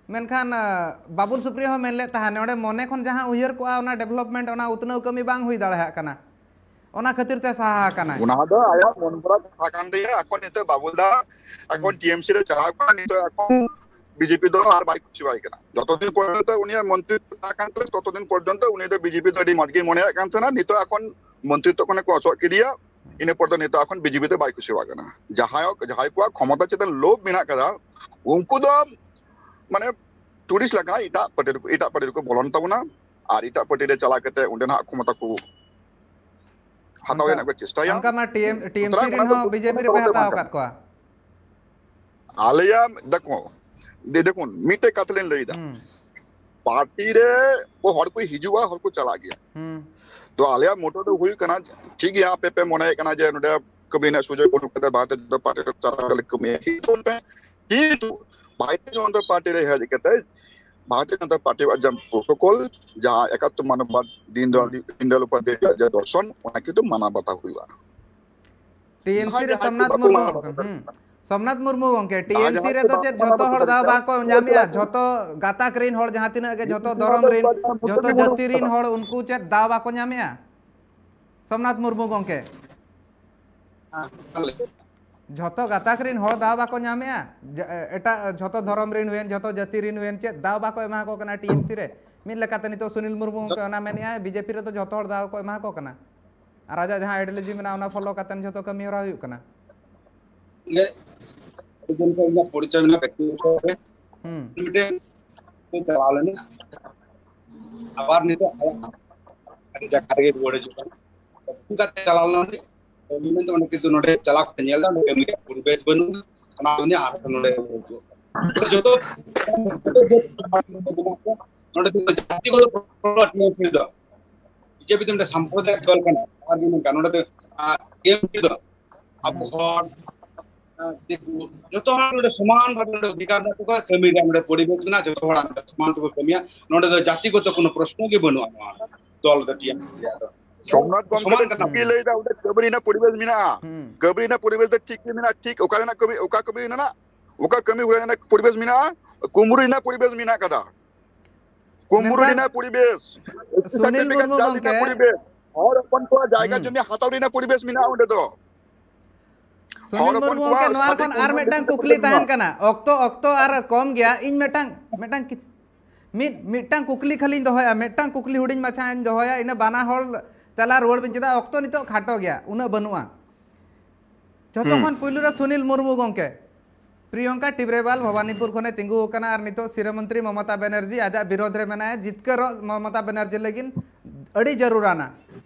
ᱢᱮᱱᱠᱷᱟᱱ, ᱟᱸ, ᱵᱟᱵᱩᱞ ᱥᱩᱯᱨᱤᱭᱚ ᱦᱚᱸ ᱢᱮᱱ ᱞᱮᱫ ᱛᱟᱦᱮᱸᱫ, ᱱᱚᱰᱮ ᱢᱚᱱᱮ ᱠᱷᱚᱱ ᱡᱟᱦᱟᱸ ᱩᱭᱦᱟᱹᱨ ᱠᱚᱜᱼᱟ, ᱚᱱᱟ development, ᱚᱱᱟ ᱩᱛᱱᱟᱹᱣ ᱠᱟᱹᱢᱤ ᱵᱟᱝ ᱦᱩᱭ ᱫᱟᱲᱮᱭᱟᱜ ᱠᱟᱱᱟ, ᱚᱱᱟ ᱠᱷᱟᱹᱛᱤᱨ ᱛᱮ ᱥᱟᱦᱟ ᱟᱠᱟᱱᱟᱭ᱾ ᱚᱱᱟ ᱫᱚ ᱟᱭᱟᱜ ᱢᱚᱱ ᱜᱚᱲᱟ ᱠᱟᱛᱷᱟ ᱠᱟᱱ ᱛᱟᱭᱟ᱾ ᱮᱠᱷᱚᱱ ᱱᱤᱛᱚᱜ ᱵᱟᱵᱩᱞ ᱫᱟ ᱮᱠᱷᱚᱱ ᱦᱩᱸ᱾ ᱴᱤᱮᱢᱥᱤ ᱨᱮ ᱪᱟᱞᱟᱣ ᱠᱟᱱᱟ, ᱱᱤᱛᱚᱜ ᱮᱠᱷᱚᱱ ᱵᱤᱡᱮᱯᱤ ᱫᱚ ᱟᱨ ᱵᱟᱭ ᱠᱩᱥᱤᱣᱟᱭ ᱠᱟᱱᱟ᱾ ᱡᱚᱛᱚ ᱫᱤᱱ ᱯᱚᱨᱡᱚᱱᱛᱚ ᱩᱱᱤᱭᱟᱜ ᱢᱚᱱᱛᱨᱤ ᱛᱟᱦᱮᱸ ᱠᱟᱱ ᱛᱟᱭᱟ, ᱛᱚᱛᱚ ᱫᱤᱱ ᱯᱚᱨᱡᱚᱱᱛᱚ ᱩᱱᱤ ᱫᱚ ᱵᱤᱡᱮᱯᱤ ᱫᱚ ᱟᱹᱰᱤ ᱢᱚᱡᱽ ᱜᱮᱭ ᱢᱚᱱᱮᱭᱮᱫ ᱠᱟᱱ ᱛᱟᱦᱮᱱᱟ᱾ ᱱᱤᱛᱚᱜ ᱮᱠᱷᱚᱱ ᱢᱚᱱᱛᱨᱤᱛᱚ ᱠᱷᱚᱱ ᱠᱚ ᱚᱪᱚᱜ ᱠᱮᱫᱮᱭᱟ, ᱤᱱᱟᱹ ᱯᱚᱨ ᱫᱚ ᱱᱤᱛᱚᱜ ᱮᱠᱷᱚᱱ ᱵᱤᱡᱮᱯᱤ ᱫᱚ ᱵᱟᱭ ᱠᱩᱥᱤᱣᱟᱜ ᱠᱟᱱᱟ᱾ ᱡᱟᱦᱟᱸᱭ, ᱡᱟᱦᱟᱸᱭ ᱠᱚᱣᱟᱜ ᱠᱷᱚᱢᱚᱛᱟ ᱪᱮᱛᱟᱱ ᱞᱳᱵᱷ ᱢᱮᱱᱟᱜ ᱠᱟᱫᱟ, ᱩᱱᱠᱩ ᱫᱚ ᱢᱟᱱᱮ ᱴᱩᱨᱤᱥᱴ ᱞᱮᱠᱟ ᱮᱴᱟᱜ ᱯᱟᱨᱴᱤ ᱨᱮᱠᱚ, ᱮᱴᱟᱜ ᱯᱟᱨᱴᱤ ᱨᱮᱠᱚ ᱵᱚᱞᱚᱱ ᱛᱟᱵᱚᱱᱟ ᱟᱨ ᱮᱴᱟᱜ ᱯᱟᱨᱴᱤ ᱨᱮ ᱪᱟᱞᱟᱣ ᱠᱟᱛᱮ ᱚᱸᱰᱮᱱᱟᱜ ᱠᱷᱚᱢᱚᱛᱟ ᱠᱚ ᱦᱟᱛᱟᱣ ᱚᱱᱠᱟ, ᱨᱮᱱᱟᱜ ᱠᱚ ᱪᱮᱥᱴᱟᱭᱟ᱾ ᱚᱱᱠᱟ ᱢᱟ ᱴᱤ ᱮᱢ, ᱥᱩᱛᱚᱨᱟᱝ ᱴᱤ ᱮᱢ ᱥᱤ ᱚᱱᱟ ᱨᱮᱱ ᱫᱚ ᱦᱚᱸ ᱵᱤᱡᱮᱯᱤ ᱨᱮᱯᱮ ᱚᱱᱟ ᱫᱚ ᱦᱟᱛᱟᱣ ᱵᱟᱝ ᱟᱠᱟᱫ ᱠᱟᱱᱟ᱾ ᱠᱚᱣᱟ? ᱟᱞᱮᱭᱟᱜ, ᱫᱮᱠᱷᱚ, ᱫᱮ-, ᱫᱮᱠᱷᱩᱱ, ᱢᱤᱫᱴᱮᱡ ᱠᱟᱛᱷᱟ ᱞᱤᱧ ᱞᱟᱹᱭᱫᱟ᱾ ᱦᱩᱸ᱾ ᱯᱟᱨᱴᱤ ᱨᱮ ᱠᱚ ᱦᱚᱲ ᱠᱚ ᱦᱤᱡᱩᱜᱼᱟ, ᱦᱚᱲ ᱠᱚ ᱪᱟᱞᱟᱜ ᱜᱮᱭᱟ᱾ ᱦᱩᱸ᱾ ᱛᱚ ᱟᱞᱮᱭᱟᱜ ᱢᱚᱴᱳ ᱫᱚ ᱦᱩᱭᱩᱜ ᱠᱟᱱᱟ, ᱴᱷᱤᱠ ᱜᱮᱭᱟ, ᱟᱯᱮ ᱯᱮ ᱢᱚᱱᱮᱭᱮᱫ ᱠᱟᱱᱟ ᱡᱮ ᱱᱚᱰᱮ ᱠᱟᱹᱢᱤ ᱨᱮᱱᱟᱜ ᱥᱩᱡᱳᱜᱽ ᱵᱟᱹᱱᱩᱜ ᱠᱟᱫᱟ, ᱵᱷᱟᱨᱚᱛᱤᱭᱚ ᱡᱚᱱᱚᱛᱟ ᱯᱟᱨᱴᱤ ᱨᱮ ᱪᱟᱞᱟᱣ ᱠᱟᱛᱮ ᱠᱟᱹᱢᱤᱭᱟ, ᱠᱤᱱᱛᱩ ᱯᱮ, ᱠᱤᱱᱛᱩ ᱵᱷᱟᱨᱚᱛᱤᱭᱚ ᱡᱚᱱᱚᱛᱟ ᱯᱟᱨᱴᱤ ᱨᱮ ᱦᱮᱡ ᱠᱟᱛᱮ ᱵᱷᱟᱨᱚᱛᱤᱭᱚ ᱡᱚᱱᱚᱛᱟ ᱯᱟᱨᱴᱤ ᱨᱮᱭᱟᱜ ᱡᱟᱦᱟᱸ ᱯᱨᱳᱴᱳᱠᱚᱞ, ᱡᱟᱦᱟᱸ ᱮᱠᱟᱛᱛᱚ ᱢᱟᱱᱚᱵᱵᱟᱫ, ᱫᱤᱱ ᱫᱚᱭᱟᱞ, ᱦᱩᱸ᱾ ᱫᱤᱱ ᱫᱚᱭᱟᱞ ᱩᱯᱟᱫᱷᱭᱟᱭ ᱡᱟᱦᱟᱸ ᱫᱚᱨᱥᱚᱱ, ᱚᱱᱟ ᱠᱤᱱᱛᱩ ᱢᱟᱱᱟᱣ ᱵᱟᱛᱟᱣ ᱦᱩᱭᱩᱜᱼᱟ᱾ ᱴᱤ ᱮᱢ ᱥᱤ ᱡᱟᱦᱟᱸᱭ ᱨᱮ ᱡᱟᱦᱟᱸᱭ ᱠᱚ ᱥᱳᱢᱱᱟᱛᱷ ᱵᱟᱠᱚ ᱢᱩᱨᱢᱩ, ᱢᱟᱱᱟᱣ ᱵᱟᱛᱟᱣ ᱦᱩᱸ, ᱫᱟᱲᱮᱭᱟᱜ ᱠᱟᱱᱟ᱾ ᱥᱳᱢᱱᱟᱛᱷ ᱢᱩᱨᱢᱩ ᱜᱚᱢᱠᱮ, ᱟᱨ ᱴᱤ ᱮᱢ ᱥᱤ ᱡᱟᱦᱟᱸᱭ ᱠᱚ ᱨᱮᱫᱚ ᱵᱟᱠᱚ ᱪᱮᱫ ᱢᱟᱱᱟᱣ ᱡᱷᱚᱛᱚ ᱵᱟᱛᱟᱣ ᱦᱚᱲ ᱫᱟᱲᱮᱭᱟᱜ ᱫᱟᱣ ᱠᱟᱱᱟ, ᱵᱟᱠᱚ ᱩᱱᱠᱩ ᱧᱟᱢᱮᱜᱼᱟ? ᱠᱚ ᱡᱷᱚᱛᱚ ᱜᱟᱛᱟᱠ ᱨᱤᱱ ᱦᱚᱲ ᱡᱟᱦᱟᱸ ᱛᱤᱱᱟᱹᱜ ᱜᱮ ᱡᱷᱚᱛᱚ ᱱᱚᱣᱟ ᱫᱷᱚᱨᱚᱢ ᱫᱚ ᱨᱤᱱ, ᱵᱟᱝ ᱡᱷᱚᱛᱚ ᱢᱩᱥᱞᱤᱢ ᱦᱚᱲ ᱡᱟᱹᱛᱤ ᱨᱤᱱ ᱠᱟᱱᱟ᱾ ᱦᱚᱲ ᱩᱱᱠᱩ ᱪᱮᱫ ᱫᱟᱣ ᱵᱟᱠᱚ ᱧᱟᱢᱮᱜᱼᱟ? ᱥᱳᱢᱱᱟᱛᱷ ᱢᱩᱨᱢᱩ ᱜᱚᱢᱠᱮ᱾ ᱦᱮᱸ, ᱛᱟᱦᱞᱮ᱾ ᱡᱷᱚᱛᱚ ᱜᱟᱛᱟᱠ ᱨᱤᱱ ᱦᱚᱲ ᱫᱟᱣ ᱵᱟᱠᱚ ᱧᱟᱢᱮᱜᱼᱟ? ᱡᱟ-, ᱮᱴᱟᱜ ᱡᱷᱚᱛᱚ ᱫᱷᱚᱨᱚᱢ ᱨᱤᱱ ᱦᱩᱭᱮᱱ, ᱡᱷᱚᱛᱚ ᱡᱟᱹᱛᱤ ᱨᱤᱱ ᱦᱩᱭᱮᱱ, ᱪᱮᱫ ᱫᱟᱣ ᱵᱟᱠᱚ ᱮᱢᱟ ᱠᱚ ᱠᱟᱱᱟ ᱴᱤ ᱮᱢ ᱥᱤ ᱨᱮ? ᱢᱤᱫ ᱞᱮᱠᱟᱛᱮ ᱱᱤᱛᱚᱜ ᱥᱩᱱᱤᱞ ᱢᱩᱨᱢᱩ ᱜᱚᱢᱠᱮ ᱚᱱᱟ ᱢᱮᱱᱮᱜᱼᱟᱭ, ᱵᱤᱡᱮᱯᱤ ᱨᱮᱫᱚ ᱡᱷᱚᱛᱚ ᱦᱚᱲ ᱫᱟᱣ ᱠᱚ ᱮᱢᱟ ᱠᱚ ᱠᱟᱱᱟ᱾ ᱟᱨ ᱟᱡᱟᱜ ᱡᱟᱦᱟᱸ ideology ᱢᱮᱱᱟᱜᱼᱟ, ᱚᱱᱟ follow ᱠᱟᱛᱮ ᱡᱷᱚᱛᱚ ᱠᱟᱹᱢᱤ ᱦᱚᱨᱟ ᱦᱩᱭᱩᱜ ᱠᱟᱱᱟ᱾ ᱞᱮ-, ᱡᱚᱱ ᱠᱚ ᱤᱧᱟᱹᱜ ᱯᱚᱨᱤᱪᱚᱭ ᱢᱮᱱᱟᱜᱼᱟ, ᱵᱮᱠᱛᱤᱜᱚᱛᱚ ᱵᱷᱟᱵᱮ᱾ ᱦᱩᱸ᱾ ᱢᱤᱫᱴᱮᱱ ᱪᱟᱞᱟᱣ ᱞᱮᱱᱟ, ᱟᱵᱟᱨ ᱱᱤᱛᱚᱜ ᱟᱭᱟᱜ ᱡᱟᱭᱜᱟ ᱨᱮᱜᱮ ᱨᱩᱣᱟᱹᱲ ᱦᱤᱡᱩᱜ ᱠᱟᱱᱟ᱾ ᱚᱱᱠᱟᱛᱮ ᱪᱟᱞᱟᱣ ᱞᱮᱱᱟ ᱚᱸᱰᱮ, ᱢᱮᱱᱫᱚ ᱚᱸᱰᱮ ᱠᱤᱱᱛᱩ ᱱᱚᱸᱰᱮ ᱪᱟᱞᱟᱣ ᱠᱟᱛᱮ ᱧᱮᱞ ᱫᱟ, ᱚᱸᱰᱮ ᱠᱟᱹᱢᱤ ᱨᱮᱭᱟᱜ ᱯᱚᱨᱤᱵᱮᱥ ᱵᱟᱹᱱᱩᱜᱼᱟ, ᱚᱱᱟ ᱩᱱᱤ ᱟᱨᱦᱚᱸ ᱱᱚᱸᱰᱮ ᱨᱩᱣᱟᱹᱲ ᱦᱤᱡᱩᱜ ᱠᱟᱱᱟ᱾ ᱡᱚᱛᱚ ᱱᱚᱸᱰᱮ ᱫᱚ ᱡᱟᱹᱛᱤ ᱠᱚᱫᱚ ᱯᱨᱚᱵᱞᱮᱢ ᱫᱚ ᱵᱤᱡᱮᱯᱤ ᱫᱚ ᱢᱤᱫᱴᱮᱱ ᱥᱟᱢᱯᱨᱚᱫᱟᱭᱚᱠ ᱫᱚᱞ ᱠᱟᱱᱟ, ᱟᱨ ᱢᱮᱱ ᱜᱟᱱᱚᱜᱼᱟ, ᱱᱚᱸᱰᱮ ᱫᱚ, ᱟᱨ, ᱮᱢ ᱯᱤ ᱫᱚ ᱟᱵᱚ ᱦᱩᱸ᱾ ᱦᱚᱲ, ᱟᱨ, ᱫᱤᱠᱩ, ᱡᱚᱛᱚ ᱦᱚᱲ ᱱᱚᱸᱰᱮ ᱥᱚᱢᱟᱱ ᱵᱷᱟᱵᱮ ᱱᱚᱸᱰᱮ ᱚᱫᱷᱤᱠᱟᱨ ᱢᱮᱱᱟᱜ ᱛᱟᱠᱚᱣᱟ, ᱠᱟᱹᱢᱤ ᱨᱮᱭᱟᱜ ᱱᱚᱸᱰᱮ ᱯᱚᱨᱤᱵᱮᱥ ᱢᱮᱱᱟᱜᱼᱟ, ᱡᱚᱛᱚ ᱦᱚᱲ ᱱᱚᱸᱰᱮ ᱥᱚᱢᱟᱱ ᱛᱮᱠᱚ ᱠᱟᱹᱢᱤᱭᱟ᱾ ᱱᱚᱸᱰᱮ ᱫᱚ ᱡᱟᱹᱛᱤᱜᱚᱛᱚ ᱠᱳᱱᱳ ᱯᱨᱚᱥᱱᱚ ᱜᱮ ᱵᱟᱹᱱᱩᱜᱼᱟ ᱱᱚᱣᱟ ᱫᱚᱞ ᱫᱚ, ᱴᱤ ᱮᱢ ᱥᱤ ᱨᱮᱭᱟᱜ ᱫᱚ᱾ ᱥᱳᱢᱱᱟᱛᱷ ᱜᱚᱢᱠᱮ ᱥᱚᱢᱟᱱ ᱫᱚ ᱠᱟᱱᱟ᱾ ᱴᱷᱤᱠ ᱜᱮ ᱞᱟᱹᱭᱫᱟ, ᱚᱸᱰᱮ ᱠᱟᱹᱢᱤ ᱨᱮᱱᱟᱜ ᱯᱚᱨᱤᱵᱮᱥ ᱢᱮᱱᱟᱜᱼᱟ᱾ ᱦᱩᱸ᱾ ᱠᱟᱹᱢᱤ ᱨᱮᱱᱟᱜ ᱯᱚᱨᱤᱵᱮᱥ ᱫᱚ ᱴᱷᱤᱠ ᱜᱮ ᱢᱮᱱᱟᱜᱼᱟ, ᱴᱷᱤᱠ ᱚᱠᱟ ᱨᱮᱱᱟᱜ ᱠᱟᱹᱢᱤ, ᱚᱠᱟ ᱠᱟᱹᱢᱤ ᱨᱮᱱᱟᱜ, ᱚᱠᱟ ᱠᱟᱹᱢᱤ ᱨᱮᱱᱟᱜ ᱯᱚᱨᱤᱵᱮᱥ ᱢᱮᱱᱟᱜ ᱟᱠᱟᱫᱟ? ᱠᱩᱢᱵᱽᱲᱩ ᱢᱮᱱᱠᱷᱟᱱ ᱨᱮᱱᱟᱜ ᱯᱚᱨᱤᱵᱮᱥ, S T Sunil certificate Murmu ᱡᱟᱞ ᱨᱮᱱᱟᱜ ᱜᱚᱢᱠᱮ, ᱯᱚᱨᱤᱵᱮᱥ, ᱦᱚᱲ ᱦᱚᱯᱚᱱ ᱠᱚᱣᱟᱜ ᱡᱟᱭᱜᱟ ᱦᱩᱸ᱾ ᱡᱚᱢᱤ ᱦᱟᱛᱟᱣ ᱨᱮᱱᱟᱜ ᱯᱚᱨᱤᱵᱮᱥ ᱢᱮᱱᱟᱜᱼᱟ ᱚᱸᱰᱮ ᱫᱚ᱾ ᱥᱩᱱᱤᱞ ᱦᱚᱲ ᱦᱚᱯᱚᱱ ᱢᱩᱨᱢᱩ ᱜᱚᱢᱠᱮ, ᱠᱚᱣᱟᱜ ᱱᱚᱣᱟ ᱥᱟᱫᱷᱤᱱ ᱠᱷᱚᱱ ᱟᱨ ᱢᱚᱱᱮ ᱢᱤᱫᱴᱟᱝ ᱠᱟᱛᱮ ᱠᱩᱠᱞᱤ ᱠᱟᱹᱢᱤ ᱛᱟᱦᱮᱱ ᱢᱟ᱾ ᱠᱟᱱᱟ, ᱚᱠᱛᱚ, ᱚᱠᱛᱚ ᱟᱨ ᱠᱚᱢ ᱜᱮᱭᱟ, ᱤᱧ ᱢᱤᱫᱴᱟᱝ, ᱢᱤᱫᱴᱟᱝ ᱠᱤᱪ-, ᱢᱤᱫ, ᱢᱤᱫᱴᱟᱝ ᱠᱩᱠᱞᱤ ᱠᱷᱟᱹᱞᱤᱧ ᱫᱚᱦᱚᱭᱟ, ᱢᱤᱫᱴᱟᱝ ᱠᱩᱠᱞᱤ ᱦᱩᱰᱤᱧ ᱢᱟᱪᱷᱟᱧ ᱫᱚᱦᱚᱭᱟ, ᱤᱱᱟᱹ ᱵᱟᱱᱟ ᱦᱚᱲ ᱛᱟᱞᱟ ᱨᱩᱣᱟᱹᱲ ᱵᱤᱱ, ᱪᱮᱫᱟᱜ ᱚᱠᱛᱚ ᱱᱤᱛᱚᱜ ᱠᱷᱟᱴᱚ ᱜᱮᱭᱟ, ᱩᱱᱟᱹᱜ ᱵᱟᱹᱱᱩᱜᱼᱟ᱾ ᱡᱷᱚᱛᱚ ᱦᱩᱸ᱾ ᱠᱷᱚᱱ ᱯᱩᱭᱞᱩ ᱨᱮ ᱥᱩᱱᱤᱞ ᱢᱩᱨᱢᱩ ᱜᱚᱢᱠᱮ, ᱯᱨᱤᱭᱚᱝᱠᱟ ᱴᱤᱵᱨᱮᱣᱟᱞ ᱵᱷᱚᱵᱟᱱᱤᱯᱩᱨ ᱠᱷᱚᱱᱮ ᱛᱤᱸᱜᱩ ᱟᱠᱟᱱᱟ ᱟᱨ ᱱᱤᱛᱚᱜ ᱥᱤᱨᱟᱹ ᱢᱚᱱᱛᱨᱤ ᱢᱚᱢᱚᱛᱟ ᱵᱟᱱᱟᱨᱡᱤ ᱟᱡᱟᱜ ᱵᱤᱨᱳᱫᱷ ᱨᱮ ᱢᱮᱱᱟᱭᱟ᱾ ᱡᱤᱛᱠᱟᱹᱨᱚᱜ ᱢᱚᱢᱚᱛᱟ ᱵᱟᱱᱟᱨᱡᱤ ᱞᱟᱹᱜᱤᱫ ᱟᱹᱰᱤ ᱡᱟᱹᱨᱩᱲᱟᱱᱟ᱾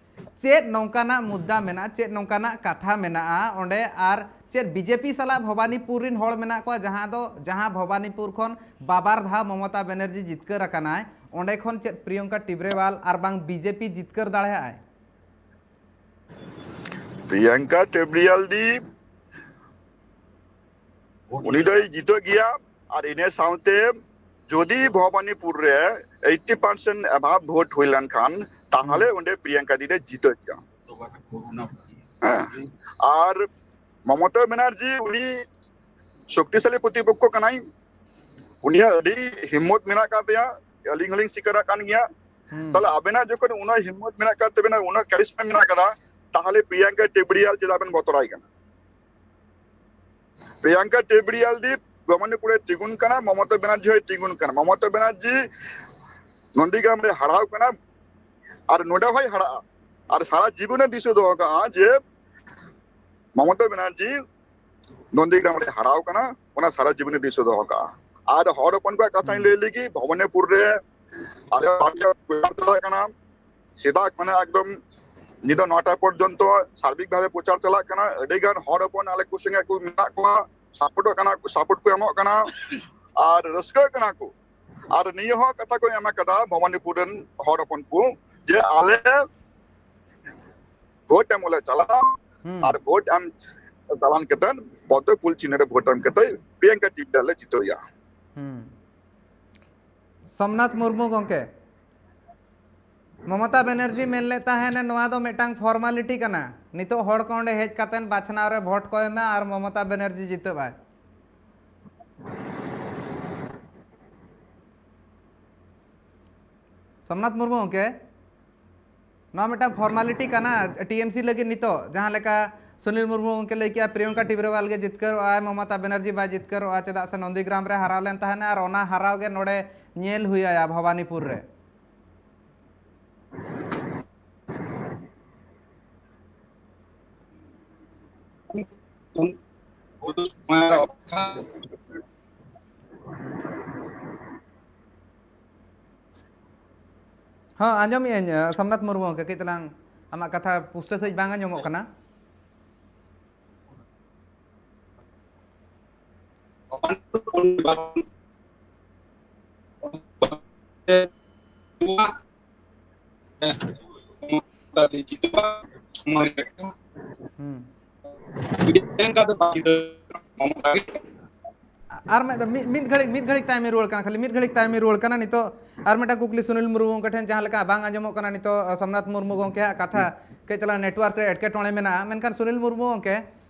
ᱪᱮᱫ ᱱᱚᱝᱠᱟᱱᱟᱜ ᱢᱩᱫᱽᱫᱟ ᱢᱮᱱᱟᱜᱼᱟ, ᱪᱮᱫ ᱱᱚᱝᱠᱟᱱᱟᱜ ᱠᱟᱛᱷᱟ ᱢᱮᱱᱟᱜᱼᱟ ᱚᱸᱰᱮ, ᱟᱨ ᱪᱮᱫ ᱵᱤᱡᱮᱯᱤ ᱥᱟᱞᱟᱜ ᱵᱷᱚᱵᱟᱱᱤᱯᱩᱨ ᱨᱤᱱ ᱦᱚᱲ ᱢᱮᱱᱟᱜ ᱠᱚᱣᱟ, ᱡᱟᱦᱟᱸ ᱫᱚ, ᱡᱟᱦᱟᱸ ᱵᱷᱚᱵᱟᱱᱤᱯᱩᱨ ᱠᱷᱚᱱ ᱵᱟᱵᱟᱨ ᱫᱷᱟᱣ ᱢᱚᱢᱚᱛᱟ ᱵᱟᱱᱟᱨᱡᱤ ᱡᱤᱛᱠᱟᱹᱨ ᱟᱠᱟᱱᱟᱭ, ᱚᱸᱰᱮ ᱠᱷᱚᱱ ᱪᱮᱫ ᱯᱨᱤᱭᱚᱝᱠᱟ ᱴᱤᱵᱨᱮᱣᱟᱞ ᱟᱨ ᱵᱟᱝ ᱵᱤᱡᱮᱯᱤ ᱡᱤᱛᱠᱟᱹᱨ ᱫᱟᱲᱮᱭᱟᱜᱼᱟᱭ? ᱯᱨᱤᱭᱟᱝᱠᱟ ᱴᱮᱵᱽᱨᱤᱭᱟᱞ ᱫᱤ, ᱩᱱᱤ ᱫᱚᱭ ᱡᱤᱛᱟᱹᱜ ᱜᱮᱭᱟ᱾ ᱟᱨ ᱤᱱᱟᱹ ᱥᱟᱶᱛᱮ ᱡᱩᱫᱤ ᱵᱷᱚᱵᱟᱱᱤᱯᱩᱨ ᱨᱮ ᱮᱭᱤᱴᱴᱤ ᱯᱟᱨᱥᱮᱱᱴ ᱮᱵᱷᱟᱵ ᱵᱷᱳᱴ ᱦᱩᱭ ᱞᱮᱱᱠᱷᱟᱱ, ᱛᱟᱦᱚᱞᱮ ᱦᱩᱸ᱾ ᱚᱸᱰᱮ ᱯᱨᱤᱭᱟᱝᱠᱟ ᱫᱤ ᱫᱚᱭ ᱡᱤᱛᱟᱹᱜ ᱜᱮᱭᱟ᱾ ᱦᱮᱸ᱾ ᱟᱨ ᱢᱚᱢᱚᱛᱟ ᱵᱟᱱᱟᱨᱡᱤ ᱩᱱᱤ ᱥᱚᱠᱛᱤᱥᱟᱞᱤ ᱯᱨᱚᱛᱤᱯᱚᱠᱠᱷᱚ ᱠᱟᱱᱟᱭ, ᱩᱱᱤᱭᱟᱜ ᱟᱹᱰᱤ ᱦᱤᱢᱢᱚᱛ ᱢᱮᱱᱟᱜ ᱟᱠᱟᱫ ᱛᱟᱭᱟ, ᱟᱹᱞᱤᱧ ᱦᱚᱸᱞᱤᱧ ᱥᱤᱠᱟᱨᱟᱜ ᱠᱟᱱ ᱜᱮᱭᱟ᱾ ᱦᱩᱸ᱾ ᱛᱟᱦᱞᱮ ᱟᱵᱮᱱᱟᱜ ᱡᱚᱠᱷᱚᱱ ᱩᱱᱟᱹᱜ ᱦᱤᱢᱢᱚᱛ ᱢᱮᱱᱟᱜ ᱟᱠᱟᱫ ᱛᱟᱵᱮᱱᱟ, ᱩᱱᱟᱹᱜ ᱠᱟᱨᱤᱥᱢᱟ ᱢᱮᱱᱟᱜ ᱟᱠᱟᱫᱟ, ᱛᱟᱦᱞᱮ ᱯᱨᱤᱭᱟᱝᱠᱟ ᱴᱮᱵᱽᱨᱤᱭᱟᱞ ᱪᱮᱫᱟᱜ ᱵᱮᱱ ᱵᱚᱛᱚᱨᱟᱭ ᱠᱟᱱᱟ? ᱯᱨᱤᱭᱟᱝᱠᱟ ᱴᱮᱵᱽᱨᱤᱭᱟᱞ ᱫᱤ ᱵᱷᱚᱵᱟᱱᱤᱯᱩᱨᱮ ᱛᱤᱸᱜᱩᱱ ᱠᱟᱱᱟ, ᱢᱚᱢᱚᱛᱟ ᱵᱟᱱᱟᱨᱡᱤ ᱦᱚᱸᱭ ᱛᱤᱸᱜᱩᱱ ᱠᱟᱱᱟ᱾ ᱢᱚᱢᱚᱛᱟ ᱵᱟᱱᱟᱨᱡᱤ ᱱᱚᱱᱫᱤᱜᱨᱟᱢ ᱨᱮ ᱦᱟᱨᱟᱣ ᱠᱟᱱᱟ ᱟᱨ ᱱᱚᱰᱮ ᱦᱚᱸᱭ ᱦᱟᱨᱟᱜᱼᱟ᱾ ᱟᱨ ᱥᱟᱨᱟ ᱡᱤᱵᱚᱱᱮ ᱫᱤᱥᱟᱹ ᱫᱚᱦᱚ ᱠᱟᱜᱼᱟ ᱡᱮ ᱢᱚᱢᱚᱛᱟ ᱵᱟᱱᱟᱨᱡᱤ ᱱᱚᱱᱫᱤᱜᱨᱟᱢ ᱨᱮ ᱦᱟᱨᱟᱣ ᱠᱟᱱᱟ, ᱚᱱᱟ ᱥᱟᱨᱟ ᱡᱤᱵᱚᱱᱤ ᱫᱤᱥᱟᱹ ᱫᱚᱦᱚ ᱠᱟᱜᱼᱟ᱾ ᱟᱨ ᱦᱚᱲ ᱦᱚᱯᱚᱱ ᱠᱚᱣᱟᱜ ᱠᱟᱛᱷᱟᱧ ᱞᱟᱹᱭ ᱞᱮᱜᱮ, ᱵᱷᱚᱵᱟᱱᱤᱯᱩᱨ ᱨᱮ ᱟᱞᱮ ᱯᱟᱨᱴᱤ ᱯᱨᱚᱪᱟᱨ ᱪᱟᱞᱟᱜ ᱠᱟᱱᱟ᱾ ᱥᱮᱛᱟᱜ ᱠᱷᱚᱱᱟᱜ ᱮᱠᱫᱚᱢ ᱧᱤᱫᱟᱹ ᱱᱚᱴᱟ ᱯᱚᱨᱡᱚᱱᱛᱚ ᱥᱟᱨᱵᱤᱠ ᱵᱷᱟᱵᱮ ᱯᱨᱚᱪᱟᱨ ᱪᱟᱞᱟᱜ ᱠᱟᱱᱟ᱾ ᱟᱹᱰᱤ ᱜᱟᱱ ᱦᱚᱲ ᱦᱚᱯᱚᱱ ᱟᱞᱮ ᱠᱚ ᱥᱚᱸᱜᱮ ᱠᱚ ᱢᱮᱱᱟᱜ ᱠᱚᱣᱟ, ᱥᱟᱯᱳᱨᱴᱚᱜ ᱠᱟᱱᱟ, ᱥᱟᱯᱳᱨᱴ ᱠᱚ ᱮᱢᱚᱜ ᱠᱟᱱᱟ ᱟᱨ ᱨᱟᱹᱥᱠᱟᱹᱜ ᱠᱟᱱᱟ ᱠᱚ᱾ ᱟᱨ ᱱᱤᱭᱟᱹ ᱦᱚᱸ ᱠᱟᱛᱷᱟ ᱠᱚ ᱮᱢ ᱟᱠᱟᱫᱟ ᱵᱷᱚᱵᱟᱱᱤᱯᱩᱨ ᱨᱮᱱ ᱦᱚᱲ ᱦᱚᱯᱚᱱ ᱠᱚ, ᱡᱮ ᱟᱞᱮ ᱵᱷᱳᱴ ᱮᱢ ᱞᱮ ᱪᱟᱞᱟᱜᱼᱟ᱾ ᱦᱩᱸ᱾ ᱟᱨ ᱵᱷᱳᱴ ᱮᱢ ᱪᱟᱞᱟᱣ ᱠᱟᱛᱮ ᱯᱚᱫᱽᱢᱚ ᱯᱷᱩᱞ ᱪᱤᱱᱦᱟᱹ ᱨᱮ ᱵᱷᱳᱴ ᱮᱢ ᱠᱟᱛᱮ ᱯᱨᱤᱭᱟᱝᱠᱟ ᱴᱤᱰᱟ ᱞᱮ ᱡᱤᱛᱟᱹᱣᱮᱭᱟ᱾ ᱦᱩᱸ᱾ ᱥᱳᱢᱱᱟᱛᱷ ᱢᱩᱨᱢᱩ ᱜᱚᱝᱠᱮ, ᱢᱚᱢᱚᱛᱟ ᱵᱮᱱᱟᱨᱡᱤ ᱢᱮᱱ ᱞᱮᱫ ᱛᱟᱦᱮᱱ, ᱱᱚᱣᱟ ᱫᱚ ᱢᱤᱫᱴᱟᱝ ᱯᱷᱚᱨᱢᱟᱞᱤᱴᱤ ᱠᱟᱱᱟ᱾ ᱱᱤᱛᱚᱜ ᱦᱚᱲ ᱠᱚ ᱚᱸᱰᱮ ᱦᱮᱡ ᱠᱟᱛᱮᱱ ᱵᱟᱪᱷᱱᱟᱣ ᱨᱮ ᱵᱷᱳᱴ ᱠᱚ ᱮᱢᱟ ᱟᱨ ᱢᱚᱢᱚᱛᱟ ᱵᱮᱱᱟᱨᱡᱤ ᱡᱤᱛᱟᱹᱜ ᱟᱭ᱾ ᱥᱳᱢᱱᱟᱛᱷ ᱢᱩᱨᱢᱩ ᱜᱚᱝᱠᱮ, ᱱᱚᱣᱟ ᱢᱤᱫᱴᱟᱝ ᱯᱷᱚᱨᱢᱟᱞᱤᱴᱤ ᱠᱟᱱᱟ ᱴᱤ ᱮᱢ ᱥᱤ ᱞᱟᱹᱜᱤᱫ᱾ ᱱᱤᱛᱚᱜ ᱡᱟᱦᱟᱸ ᱞᱮᱠᱟ ᱥᱩᱱᱤᱞ ᱢᱩᱨᱢᱩ ᱜᱚᱝᱠᱮ ᱞᱟᱹᱭ ᱠᱮᱜᱼᱟ, ᱯᱨᱤᱭᱚᱝᱠᱟ ᱴᱤᱵᱨᱮᱣᱟᱞ ᱜᱮ ᱡᱤᱛᱠᱟᱹᱨᱚᱜᱼᱟᱭ, ᱢᱚᱢᱚᱛᱟ ᱵᱮᱱᱟᱨᱡᱤ ᱵᱟᱭ ᱡᱤᱛᱠᱟᱹᱨᱚᱜᱼᱟ, ᱪᱮᱫᱟᱜ ᱥᱮ ᱱᱚᱱᱫᱤᱜᱨᱟᱢ ᱨᱮ ᱦᱟᱨᱟᱣ ᱞᱮᱱ ᱛᱟᱦᱮᱱᱟ ᱟᱨ ᱚᱱᱟ ᱦᱟᱨᱟᱣ ᱜᱮ ᱱᱚᱰᱮ ᱧᱮᱞ ᱦᱩᱭ ᱟᱭᱟ ᱵᱷᱚᱵᱟᱱᱤᱯᱩᱨ ᱨᱮ᱾ ᱦᱚᱸ, ᱟᱸᱡᱚᱢᱮᱜ ᱟᱹᱧ, ᱥᱳᱢᱱᱟᱛᱷ ᱢᱩᱨᱢᱩ ᱜᱚᱝᱠᱮ, ᱠᱟᱹᱡ ᱛᱟᱞᱟᱝ ᱟᱢᱟᱜ ᱠᱟᱛᱷᱟ ᱯᱩᱥᱴᱟᱹ ᱥᱟᱺᱦᱤᱡ ᱵᱟᱝ ᱟᱸᱡᱚᱢᱚᱜ ᱠᱟᱱᱟ᱾ ᱦᱩᱸ᱾ ᱟᱨ ᱢᱤᱫ, ᱢᱤᱫ, ᱢᱤᱫ ᱜᱷᱟᱹᱲᱤᱡ, ᱢᱤᱫ ᱜᱷᱟᱹᱲᱤᱡ ᱛᱟᱭᱚᱢᱤᱧ ᱨᱩᱣᱟᱹᱲ ᱠᱟᱱᱟ, ᱠᱷᱟᱹᱞᱤ ᱢᱤᱫ ᱜᱷᱟᱹᱲᱤᱡ ᱛᱟᱭᱚᱢᱤᱧ ᱨᱩᱣᱟᱹᱲ ᱠᱟᱱᱟ᱾ ᱱᱤᱛᱚᱜ ᱟᱨ ᱢᱤᱫᱴᱟᱝ ᱠᱩᱠᱞᱤ ᱥᱩᱱᱤᱞ ᱢᱩᱨᱢᱩ ᱜᱚᱢᱠᱮ ᱴᱷᱮᱱ, ᱡᱟᱦᱟᱸ ᱞᱮᱠᱟ ᱵᱟᱝ ᱟᱸᱡᱚᱢᱚᱜ ᱠᱟᱱᱟ ᱱᱤᱛᱚᱜ ᱥᱳᱢᱱᱟᱛᱷ ᱢᱩᱨᱢᱩ ᱜᱚᱢᱠᱮᱭᱟᱜ ᱠᱟᱛᱷᱟ, ᱠᱟᱹᱡ ᱛᱟᱞᱟᱝ network ᱨᱮ ᱮᱴᱠᱮᱴᱚᱬᱮ ᱢᱮᱱᱟᱜᱼᱟ᱾ ᱢᱮᱱᱠᱷᱟᱱ ᱥᱩᱱᱤᱞ ᱢᱩᱨᱢᱩ ᱜᱚᱢᱠᱮ,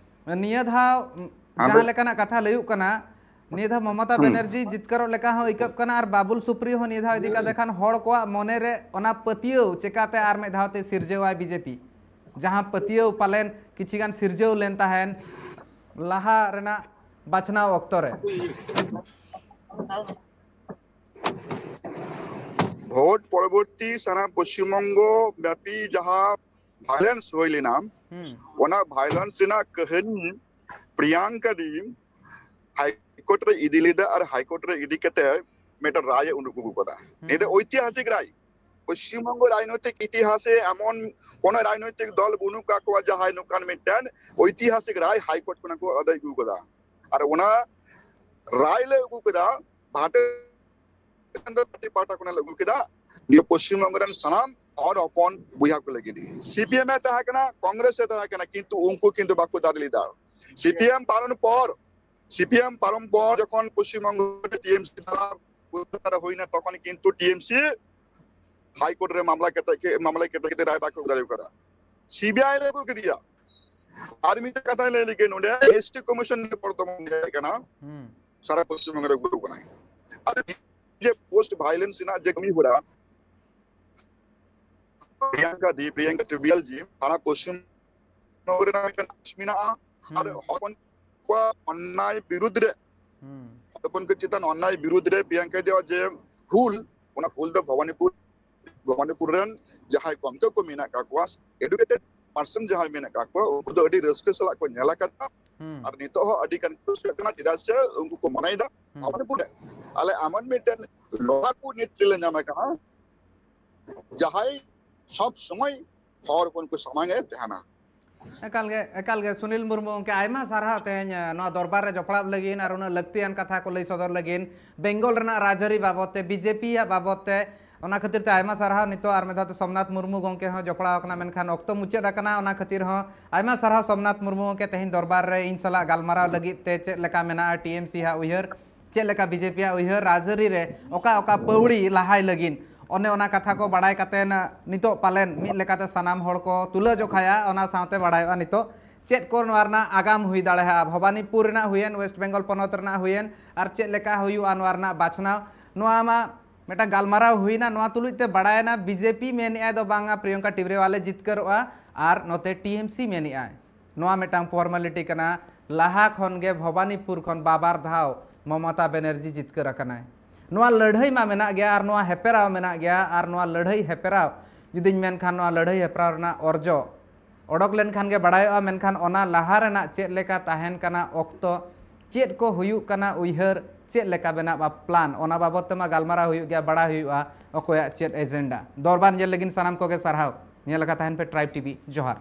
ᱱᱤᱭᱟᱹ ᱫᱷᱟᱣ ᱦᱮᱸ, ᱡᱟᱦᱟᱸ ᱞᱮᱠᱟᱱᱟᱜ ᱠᱟᱛᱷᱟ ᱞᱟᱹᱭᱩᱜ ᱠᱟᱱᱟ, ᱱᱤᱭᱟᱹ ᱫᱷᱟᱣ ᱢᱚᱢᱚᱛᱟ ᱦᱩᱸ᱾ ᱵᱮᱱᱟᱨᱡᱤ ᱡᱤᱛᱠᱟᱹᱨᱚᱜ ᱞᱮᱠᱟ ᱦᱚᱸ ᱟᱹᱭᱠᱟᱹᱜ ᱠᱟᱱᱟ, ᱟᱨ ᱵᱟᱵᱩᱞ ᱥᱩᱯᱨᱤᱭᱚ ᱦᱚᱸ ᱱᱤᱭᱟᱹ ᱫᱷᱟᱣ ᱤᱫᱤ ᱠᱟᱛᱮ ᱠᱷᱟᱱ ᱦᱚᱲ ᱠᱚᱣᱟᱜ ᱢᱚᱱᱮ ᱨᱮ ᱚᱱᱟ ᱯᱟᱹᱛᱭᱟᱹᱣ ᱪᱮᱠᱟᱛᱮ ᱟᱨ ᱢᱤᱫ ᱫᱷᱟᱣ ᱛᱮ ᱥᱤᱨᱡᱟᱹᱣᱟᱭ ᱵᱤ ᱡᱮ ᱯᱤ? ᱡᱟᱦᱟᱸ ᱯᱟᱹᱛᱭᱟᱹᱣ ᱯᱟᱞᱮᱱ ᱠᱤᱪᱷᱤ ᱜᱟᱱ ᱥᱤᱨᱡᱟᱹᱣ ᱞᱮᱱ ᱛᱟᱦᱮᱱ ᱞᱟᱦᱟ ᱨᱮᱱᱟᱜ ᱵᱟᱪᱷᱱᱟᱣ ᱚᱠᱛᱚ ᱨᱮ᱾ ᱵᱷᱳᱴ ᱯᱚᱨᱚᱵᱚᱨᱛᱤ ᱥᱟᱱᱟᱢ ᱯᱚᱥᱪᱤᱢᱵᱚᱝᱜᱚ ᱵᱮᱯᱤ ᱡᱟᱦᱟᱸ violence ᱦᱩᱭ ᱞᱮᱱᱟ, ᱦᱩᱸ᱾ ᱚᱱᱟ violence ᱨᱮᱱᱟᱜ ᱠᱟᱹᱦᱱᱤ ᱯᱨᱤᱭᱟᱝᱠᱟ ᱫᱤ ᱦᱟᱭᱠᱳᱨᱴ ᱨᱮ ᱤᱫᱤ ᱞᱮᱫᱟ ᱟᱨ ᱦᱟᱭᱠᱳᱨᱴ ᱨᱮ ᱤᱫᱤ ᱠᱟᱛᱮ ᱢᱤᱫᱴᱮᱱ ᱨᱟᱭ ᱮ ᱩᱰᱩᱠ ᱟᱹᱜᱩ ᱠᱟᱫᱟ᱾ ᱱᱤᱭᱟᱹ ᱫᱚ ᱳᱭᱛᱤᱦᱟᱥᱤᱠ ᱨᱟᱭ᱾ ᱯᱚᱥᱪᱤᱢ ᱵᱚᱝᱜᱚ ᱨᱟᱡᱽᱱᱳᱭᱛᱤᱠ ᱤᱛᱤᱦᱟᱥ ᱮ ᱮᱢᱚᱱ ᱠᱳᱱᱳ ᱨᱟᱡᱽᱱᱳᱭᱛᱤᱠ ᱫᱚᱞ ᱵᱟᱹᱱᱩᱜ ᱠᱟᱜ ᱠᱚᱣᱟ ᱡᱟᱦᱟᱸᱭ ᱱᱚᱝᱠᱟᱱ ᱢᱤᱫᱴᱮᱱ ᱳᱭᱛᱤᱦᱟᱥᱤᱠ ᱨᱟᱭ ᱦᱟᱭᱠᱳᱨᱴ ᱠᱷᱚᱱᱟᱜ ᱠᱚ ᱟᱹᱫᱟᱹᱭ ᱟᱹᱜᱩ ᱠᱟᱫᱟ᱾ ᱟᱨ ᱚᱱᱟ ᱨᱟᱭ ᱞᱮ ᱟᱹᱜᱩ ᱠᱮᱫᱟ, ᱵᱷᱟᱨᱚᱛᱤᱭᱚ ᱡᱚᱱᱚᱛᱟ ᱯᱟᱨᱴᱤ ᱯᱟᱦᱴᱟ ᱠᱷᱚᱱᱟᱜ ᱞᱮ ᱟᱹᱜᱩ ᱠᱮᱫᱟ᱾ ᱱᱤᱭᱟᱹ ᱯᱚᱥᱪᱤᱢ ᱵᱚᱝᱜᱚ ᱨᱮᱱ ᱥᱟᱱᱟᱢ ᱦᱚᱲ ᱦᱚᱯᱚᱱ ᱵᱚᱭᱦᱟ ᱠᱚ ᱞᱟᱹᱜᱤᱫ᱾ ᱥᱤᱯᱤᱮᱢ ᱮ ᱛᱟᱦᱮᱸ ᱠᱟᱱᱟ, ᱠᱚᱝᱜᱨᱮᱥ ᱮ ᱛᱟᱦᱮᱸ ᱠᱟᱱᱟ, ᱠᱤᱱᱛᱩ ᱩᱱᱠᱩ ᱠᱤᱱᱛᱩ ᱵᱟᱠᱚ ᱫᱟᱲᱮ ᱞᱮᱫᱟ᱾ ᱥᱤᱯᱤᱮᱢ ᱯᱟᱞᱚᱱ ᱯᱚᱨ, ᱥᱤᱯᱤᱮᱢ ᱯᱟᱞᱚᱱ ᱯᱚᱨ ᱡᱚᱠᱷᱚᱱ ᱯᱚᱥᱪᱤᱢ ᱵᱚᱝᱜᱚ ᱨᱮ ᱴᱤᱮᱢᱥᱤ ᱫᱟᱨᱟ ᱦᱩᱭᱱᱟ, ᱛᱚᱠᱷᱚᱱ ᱠᱤᱱᱛᱩ ᱴᱤᱮᱢᱥᱤ ᱦᱟᱭᱠᱳᱨᱴ ᱨᱮ ᱢᱟᱢᱞᱟ ᱠᱟᱛᱮ ᱠᱮ-, ᱢᱟᱢᱞᱟ ᱠᱟᱛᱮ ᱠᱟᱛᱮ ᱨᱟᱭ ᱵᱟᱠᱚ ᱫᱟᱲᱮ ᱠᱟᱫᱟ᱾ ᱥᱤᱵᱤᱟᱭ ᱨᱮ ᱟᱹᱜᱩ ᱠᱮᱫᱮᱭᱟ᱾ ᱟᱨ ᱢᱤᱫᱴᱮᱱ ᱠᱟᱛᱷᱟᱧ ᱞᱟᱹᱭ ᱞᱮᱜᱮ, ᱱᱚᱰᱮ ᱮᱥᱴᱤ ᱠᱚᱢᱤᱥᱚᱱ ᱱᱤᱭᱮ ᱵᱚᱨᱛᱚᱢᱟᱱ ᱧᱮᱞ ᱠᱟᱱᱟ, ᱦᱩᱸ᱾ ᱥᱟᱨᱟ ᱯᱚᱥᱪᱤᱢ ᱵᱚᱝᱜᱚ ᱨᱮ ᱩᱰᱩᱠ ᱠᱟᱱᱟᱭ᱾ ᱟᱨ ᱡᱮ ᱯᱳᱥᱴ ᱵᱷᱟᱭᱞᱮᱱᱥ ᱨᱮᱱᱟᱜ ᱡᱮ ᱠᱟᱹᱢᱤ ᱦᱚᱨᱟ, ᱯᱨᱤᱭᱟᱝᱠᱟ ᱫᱤ, ᱯᱨᱤᱭᱟᱝᱠᱟ ᱴᱤᱵᱤᱭᱟᱞ ᱡᱤ, ᱥᱟᱨᱟ ᱯᱚᱥᱪᱤᱢ ᱵᱚᱝᱜᱚ ᱨᱮᱱᱟᱜ ᱢᱤᱫᱴᱮᱱ ᱟᱥ ᱢᱮᱱᱟᱜᱼᱟ᱾ ᱟᱨ ᱦᱩᱸ᱾ ᱦᱚᱯᱚᱱ ᱠᱚᱣᱟᱜ ᱚᱱᱱᱟᱭ ᱵᱤᱨᱩᱫᱽ ᱨᱮ, ᱦᱩᱸ᱾ ᱦᱚᱯᱚᱱ ᱠᱚ ᱪᱮᱛᱟᱱ ᱚᱱᱱᱟᱭ ᱵᱤᱨᱩᱫᱽ ᱨᱮ ᱯᱨᱤᱭᱟᱝᱠᱟ ᱫᱤᱭᱟᱜ ᱡᱮ ᱦᱩᱞ, ᱚᱱᱟ ᱦᱩᱞ ᱫᱚ ᱵᱷᱚᱵᱟᱱᱤᱯᱩᱨ, ᱵᱷᱚᱵᱟᱱᱤᱯᱩᱨ ᱨᱮᱱ ᱡᱟᱦᱟᱸᱭ ᱠᱚᱢᱠᱮ ᱠᱚ ᱢᱮᱱᱟᱜ ᱠᱟᱜ ᱠᱚᱣᱟ, ᱮᱰᱩᱠᱮᱴᱮᱰ ᱯᱟᱨᱥᱚᱱ ᱡᱟᱦᱟᱸᱭ ᱢᱮᱱᱟᱜ ᱠᱟᱜ ᱠᱚᱣᱟ, ᱩᱱᱠᱩ ᱫᱚ ᱟᱹᱰᱤ ᱨᱟᱹᱥᱠᱟᱹ ᱥᱟᱞᱟᱜ ᱠᱚ ᱧᱮᱞ ᱟᱠᱟᱫᱟ᱾ ᱦᱩᱸ᱾ ᱟᱨ ᱱᱤᱛᱚᱜ ᱦᱚᱸ ᱟᱹᱰᱤ ᱜᱟᱱ ᱠᱚ ᱨᱟᱹᱥᱠᱟᱹᱜ ᱠᱟᱱᱟ, ᱪᱮᱫᱟᱜ ᱥᱮ ᱩᱱᱠᱩ ᱠᱚ ᱢᱚᱱᱮᱭᱮᱫᱟ, ᱦᱩᱸ᱾ ᱵᱷᱚᱵᱟᱱᱤᱯᱩᱨ ᱨᱮ ᱟᱞᱮ ᱮᱢᱚᱱ ᱢᱤᱫᱴᱮᱱ ᱞᱚᱲᱟᱠᱩ ᱱᱮᱛᱨᱤ ᱞᱮ ᱧᱟᱢᱮ ᱠᱟᱱᱟ, ᱡᱟᱦᱟᱸᱭ ᱥᱚᱵ ᱥᱚᱢᱚᱭ ᱦᱚᱲ ᱦᱚᱯᱚᱱ ᱠᱚ ᱥᱟᱢᱟᱝ ᱮ ᱛᱟᱦᱮᱱᱟ᱾ ᱮᱠᱟᱞ ᱜᱮ, ᱮᱠᱟᱞ ᱜᱮ, ᱥᱩᱱᱤᱞ ᱢᱩᱨᱢᱩ ᱜᱚᱢᱠᱮ, ᱟᱭᱢᱟ ᱥᱟᱨᱦᱟᱣ ᱛᱮᱦᱮᱧ, ᱮ, ᱱᱚᱣᱟ ᱫᱚᱨᱵᱟᱨ ᱨᱮ ᱡᱚᱯᱲᱟᱣ ᱞᱟᱹᱜᱤᱫ ᱟᱨ ᱩᱱᱟᱹᱜ ᱞᱟᱹᱠᱛᱤᱭᱟᱱ ᱠᱟᱛᱷᱟ ᱠᱚ ᱞᱟᱹᱭ ᱥᱚᱫᱚᱨ ᱞᱟᱹᱜᱤᱫ, ᱵᱮᱝᱜᱚᱞ ᱨᱮᱱᱟᱜ ᱨᱟᱡᱽᱟᱹᱨᱤ ᱵᱟᱵᱚᱛ ᱛᱮ, ᱵᱤᱡᱮᱯᱤ ᱭᱟᱜ ᱵᱟᱵᱚᱛ ᱛᱮ᱾ ᱚᱱᱟ ᱠᱷᱟᱹᱛᱤᱨ ᱛᱮ ᱟᱭᱢᱟ ᱥᱟᱨᱦᱟᱣ᱾ ᱱᱤᱛᱚᱜ ᱟᱨ ᱢᱤᱫ ᱫᱷᱟᱣ ᱛᱮ ᱥᱳᱢᱱᱟᱛᱷ ᱢᱩᱨᱢᱩ ᱜᱚᱢᱠᱮ ᱦᱚᱸ ᱡᱚᱯᱲᱟᱣ ᱟᱠᱟᱱᱟ, ᱢᱮᱱᱠᱷᱟᱱ ᱚᱠᱛᱚ ᱢᱩᱪᱟᱹᱫ ᱟᱠᱟᱱᱟ, ᱚᱱᱟ ᱠᱷᱟᱹᱛᱤᱨ ᱦᱚᱸ ᱟᱭᱢᱟ ᱥᱟᱨᱦᱟᱣ ᱥᱳᱢᱱᱟᱛᱷ ᱢᱩᱨᱢᱩ ᱜᱚᱢᱠᱮ, ᱛᱮᱦᱮᱧ ᱫᱚᱨᱵᱟᱨ ᱨᱮ ᱤᱧ ᱥᱟᱞᱟᱜ ᱜᱟᱞᱢᱟᱨᱟᱣ ᱞᱟᱹᱜᱤᱫ ᱛᱮ᱾ ᱪᱮᱫ ᱞᱮᱠᱟ ᱢᱮᱱᱟᱜᱼᱟ ᱴᱤᱮᱢᱥᱤ ᱦᱟᱜ ᱩᱭᱦᱟᱹᱨ, ᱪᱮᱫ ᱞᱮᱠᱟ ᱵᱤᱡᱮᱯᱤ ᱭᱟᱜ ᱩᱭᱦᱟᱹᱨ, ᱨᱟᱡᱽᱟᱹᱨᱤ ᱨᱮ ᱚᱠᱟ ᱚᱠᱟ ᱯᱟᱹᱣᱲᱤ ᱞᱟᱦᱟᱭ ᱞᱟᱹᱜᱤᱫ, ᱚᱱᱮ ᱚᱱᱟ ᱠᱟᱛᱷᱟ ᱠᱚ ᱵᱟᱲᱟᱭ ᱠᱟᱛᱮ ᱱᱤᱛᱚᱜ ᱯᱟᱞᱮᱱ ᱢᱤᱫ ᱞᱮᱠᱟᱛᱮ ᱥᱟᱱᱟᱢ ᱦᱚᱲ ᱠᱚ ᱛᱩᱞᱟᱹ ᱡᱚᱠᱷᱟᱭᱟ᱾ ᱚᱱᱟ ᱥᱟᱶᱛᱮ ᱵᱟᱲᱟᱭᱚᱜᱼᱟ ᱱᱤᱛᱚᱜ ᱪᱮᱫ ᱠᱚ ᱱᱚᱣᱟ ᱨᱮᱱᱟᱜ ᱟᱜᱟᱢ ᱦᱩᱭ ᱫᱟᱲᱮᱭᱟᱜᱼᱟ, ᱵᱷᱚᱵᱟᱱᱤᱯᱩᱨ ᱨᱮᱱᱟᱜ ᱦᱩᱭᱮᱱ, ᱳᱭᱮᱥᱴ ᱵᱮᱝᱜᱚᱞ ᱯᱚᱱᱚᱛ ᱨᱮᱱᱟᱜ ᱦᱩᱭᱮᱱ, ᱟᱨ ᱪᱮᱫ ᱞᱮᱠᱟ ᱦᱩᱭᱩᱜᱼᱟ ᱱᱚᱣᱟ ᱨᱮᱱᱟᱜ ᱵᱟᱪᱷᱱᱟᱣ᱾ ᱱᱚᱣᱟ ᱢᱟ ᱢᱤᱫᱴᱟᱝ ᱜᱟᱞᱢᱟᱨᱟᱣ ᱦᱩᱭᱱᱟ, ᱱᱚᱣᱟ ᱛᱩᱞᱩᱡ ᱛᱮ ᱵᱟᱲᱟᱭᱮᱱᱟ ᱵᱤᱡᱮᱯᱤ ᱢᱮᱱᱮᱜᱼᱟᱭ ᱫᱚ ᱵᱟᱝᱟ, ᱯᱨᱤᱭᱚᱝᱠᱟ ᱴᱤᱵᱨᱮᱣᱟᱞᱮ ᱡᱤᱛᱠᱟᱹᱨᱚᱜᱼᱟ, ᱟᱨ ᱱᱚᱛᱮ ᱴᱤᱮᱢᱥᱤ ᱢᱮᱱᱮᱜᱼᱟᱭ᱾ ᱱᱚᱣᱟ ᱢᱤᱫᱴᱟᱝ ᱯᱷᱚᱨᱢᱟᱞᱤᱴᱤ ᱠᱟᱱᱟ᱾ ᱞᱟᱦᱟ ᱠᱷᱚᱱ ᱜᱮ ᱵᱷᱚᱵᱟᱱᱤᱯᱩᱨ ᱠᱷᱚᱱ ᱵᱟᱵᱟᱨ ᱫᱷᱟᱣ ᱢᱚᱢᱚᱛᱟ ᱵᱮᱱᱟᱨᱡᱤ ᱡᱤᱛᱠᱟᱹᱨ ᱟᱠᱟᱱᱟᱭ᱾ ᱱᱚᱣᱟ ᱞᱟᱹᱲᱦᱟᱹᱭ ᱢᱟ ᱢᱮᱱᱟᱜ ᱜᱮᱭᱟ, ᱟᱨ ᱱᱚᱣᱟ ᱦᱮᱯᱮᱨᱟᱣ ᱢᱮᱱᱟᱜ ᱜᱮᱭᱟ, ᱟᱨ ᱱᱚᱣᱟ ᱞᱟᱹᱲᱦᱟᱹᱭ ᱦᱮᱯᱮᱨᱟᱣ ᱡᱩᱫᱤᱧ ᱢᱮᱱᱠᱷᱟᱱ, ᱱᱚᱣᱟ ᱞᱟᱹᱲᱦᱟᱹᱭ ᱦᱮᱯᱨᱟᱣ ᱨᱮᱱᱟᱜ ᱚᱨᱡᱚ ᱚᱰᱚᱠ ᱞᱮᱱᱠᱷᱟᱱ ᱜᱮ ᱵᱟᱲᱟᱭᱚᱜᱼᱟ, ᱢᱮᱱᱠᱷᱟᱱ ᱚᱱᱟ ᱞᱟᱦᱟ ᱨᱮᱱᱟᱜ ᱪᱮᱫ ᱞᱮᱠᱟ ᱛᱟᱦᱮᱱ ᱠᱟᱱᱟ ᱚᱠᱛᱚ, ᱪᱮᱫ ᱠᱚ ᱦᱩᱭᱩᱜ ᱠᱟᱱᱟ ᱩᱭᱦᱟᱹᱨ, ᱪᱮᱫ ᱞᱮᱠᱟ ᱵᱮᱱᱟᱜᱼᱟ ᱯᱞᱟᱱ, ᱚᱱᱟ ᱵᱟᱵᱚᱫ ᱛᱮᱢᱟ ᱜᱟᱞᱢᱟᱨᱟᱣ ᱦᱩᱭᱩᱜ ᱜᱮᱭᱟ, ᱵᱟᱲᱟᱭ ᱦᱩᱭᱩᱜᱼᱟ ᱚᱠᱚᱭᱟᱜ ᱪᱮᱫ ᱮᱡᱮᱱᱰᱟ᱾ ᱫᱚᱨᱵᱟᱨ ᱧᱮᱞ ᱞᱟᱹᱜᱤᱫ ᱥᱟᱱᱟᱢ ᱠᱚᱜᱮ ᱥᱟᱨᱦᱟᱣ᱾ ᱧᱮᱞ ᱟᱠᱟᱫ ᱛᱟᱦᱮᱱ ᱯᱮ ᱴᱨᱟᱭᱤᱵᱽ ᱴᱤᱵᱷᱤ᱾ ᱡᱚᱦᱟᱨ᱾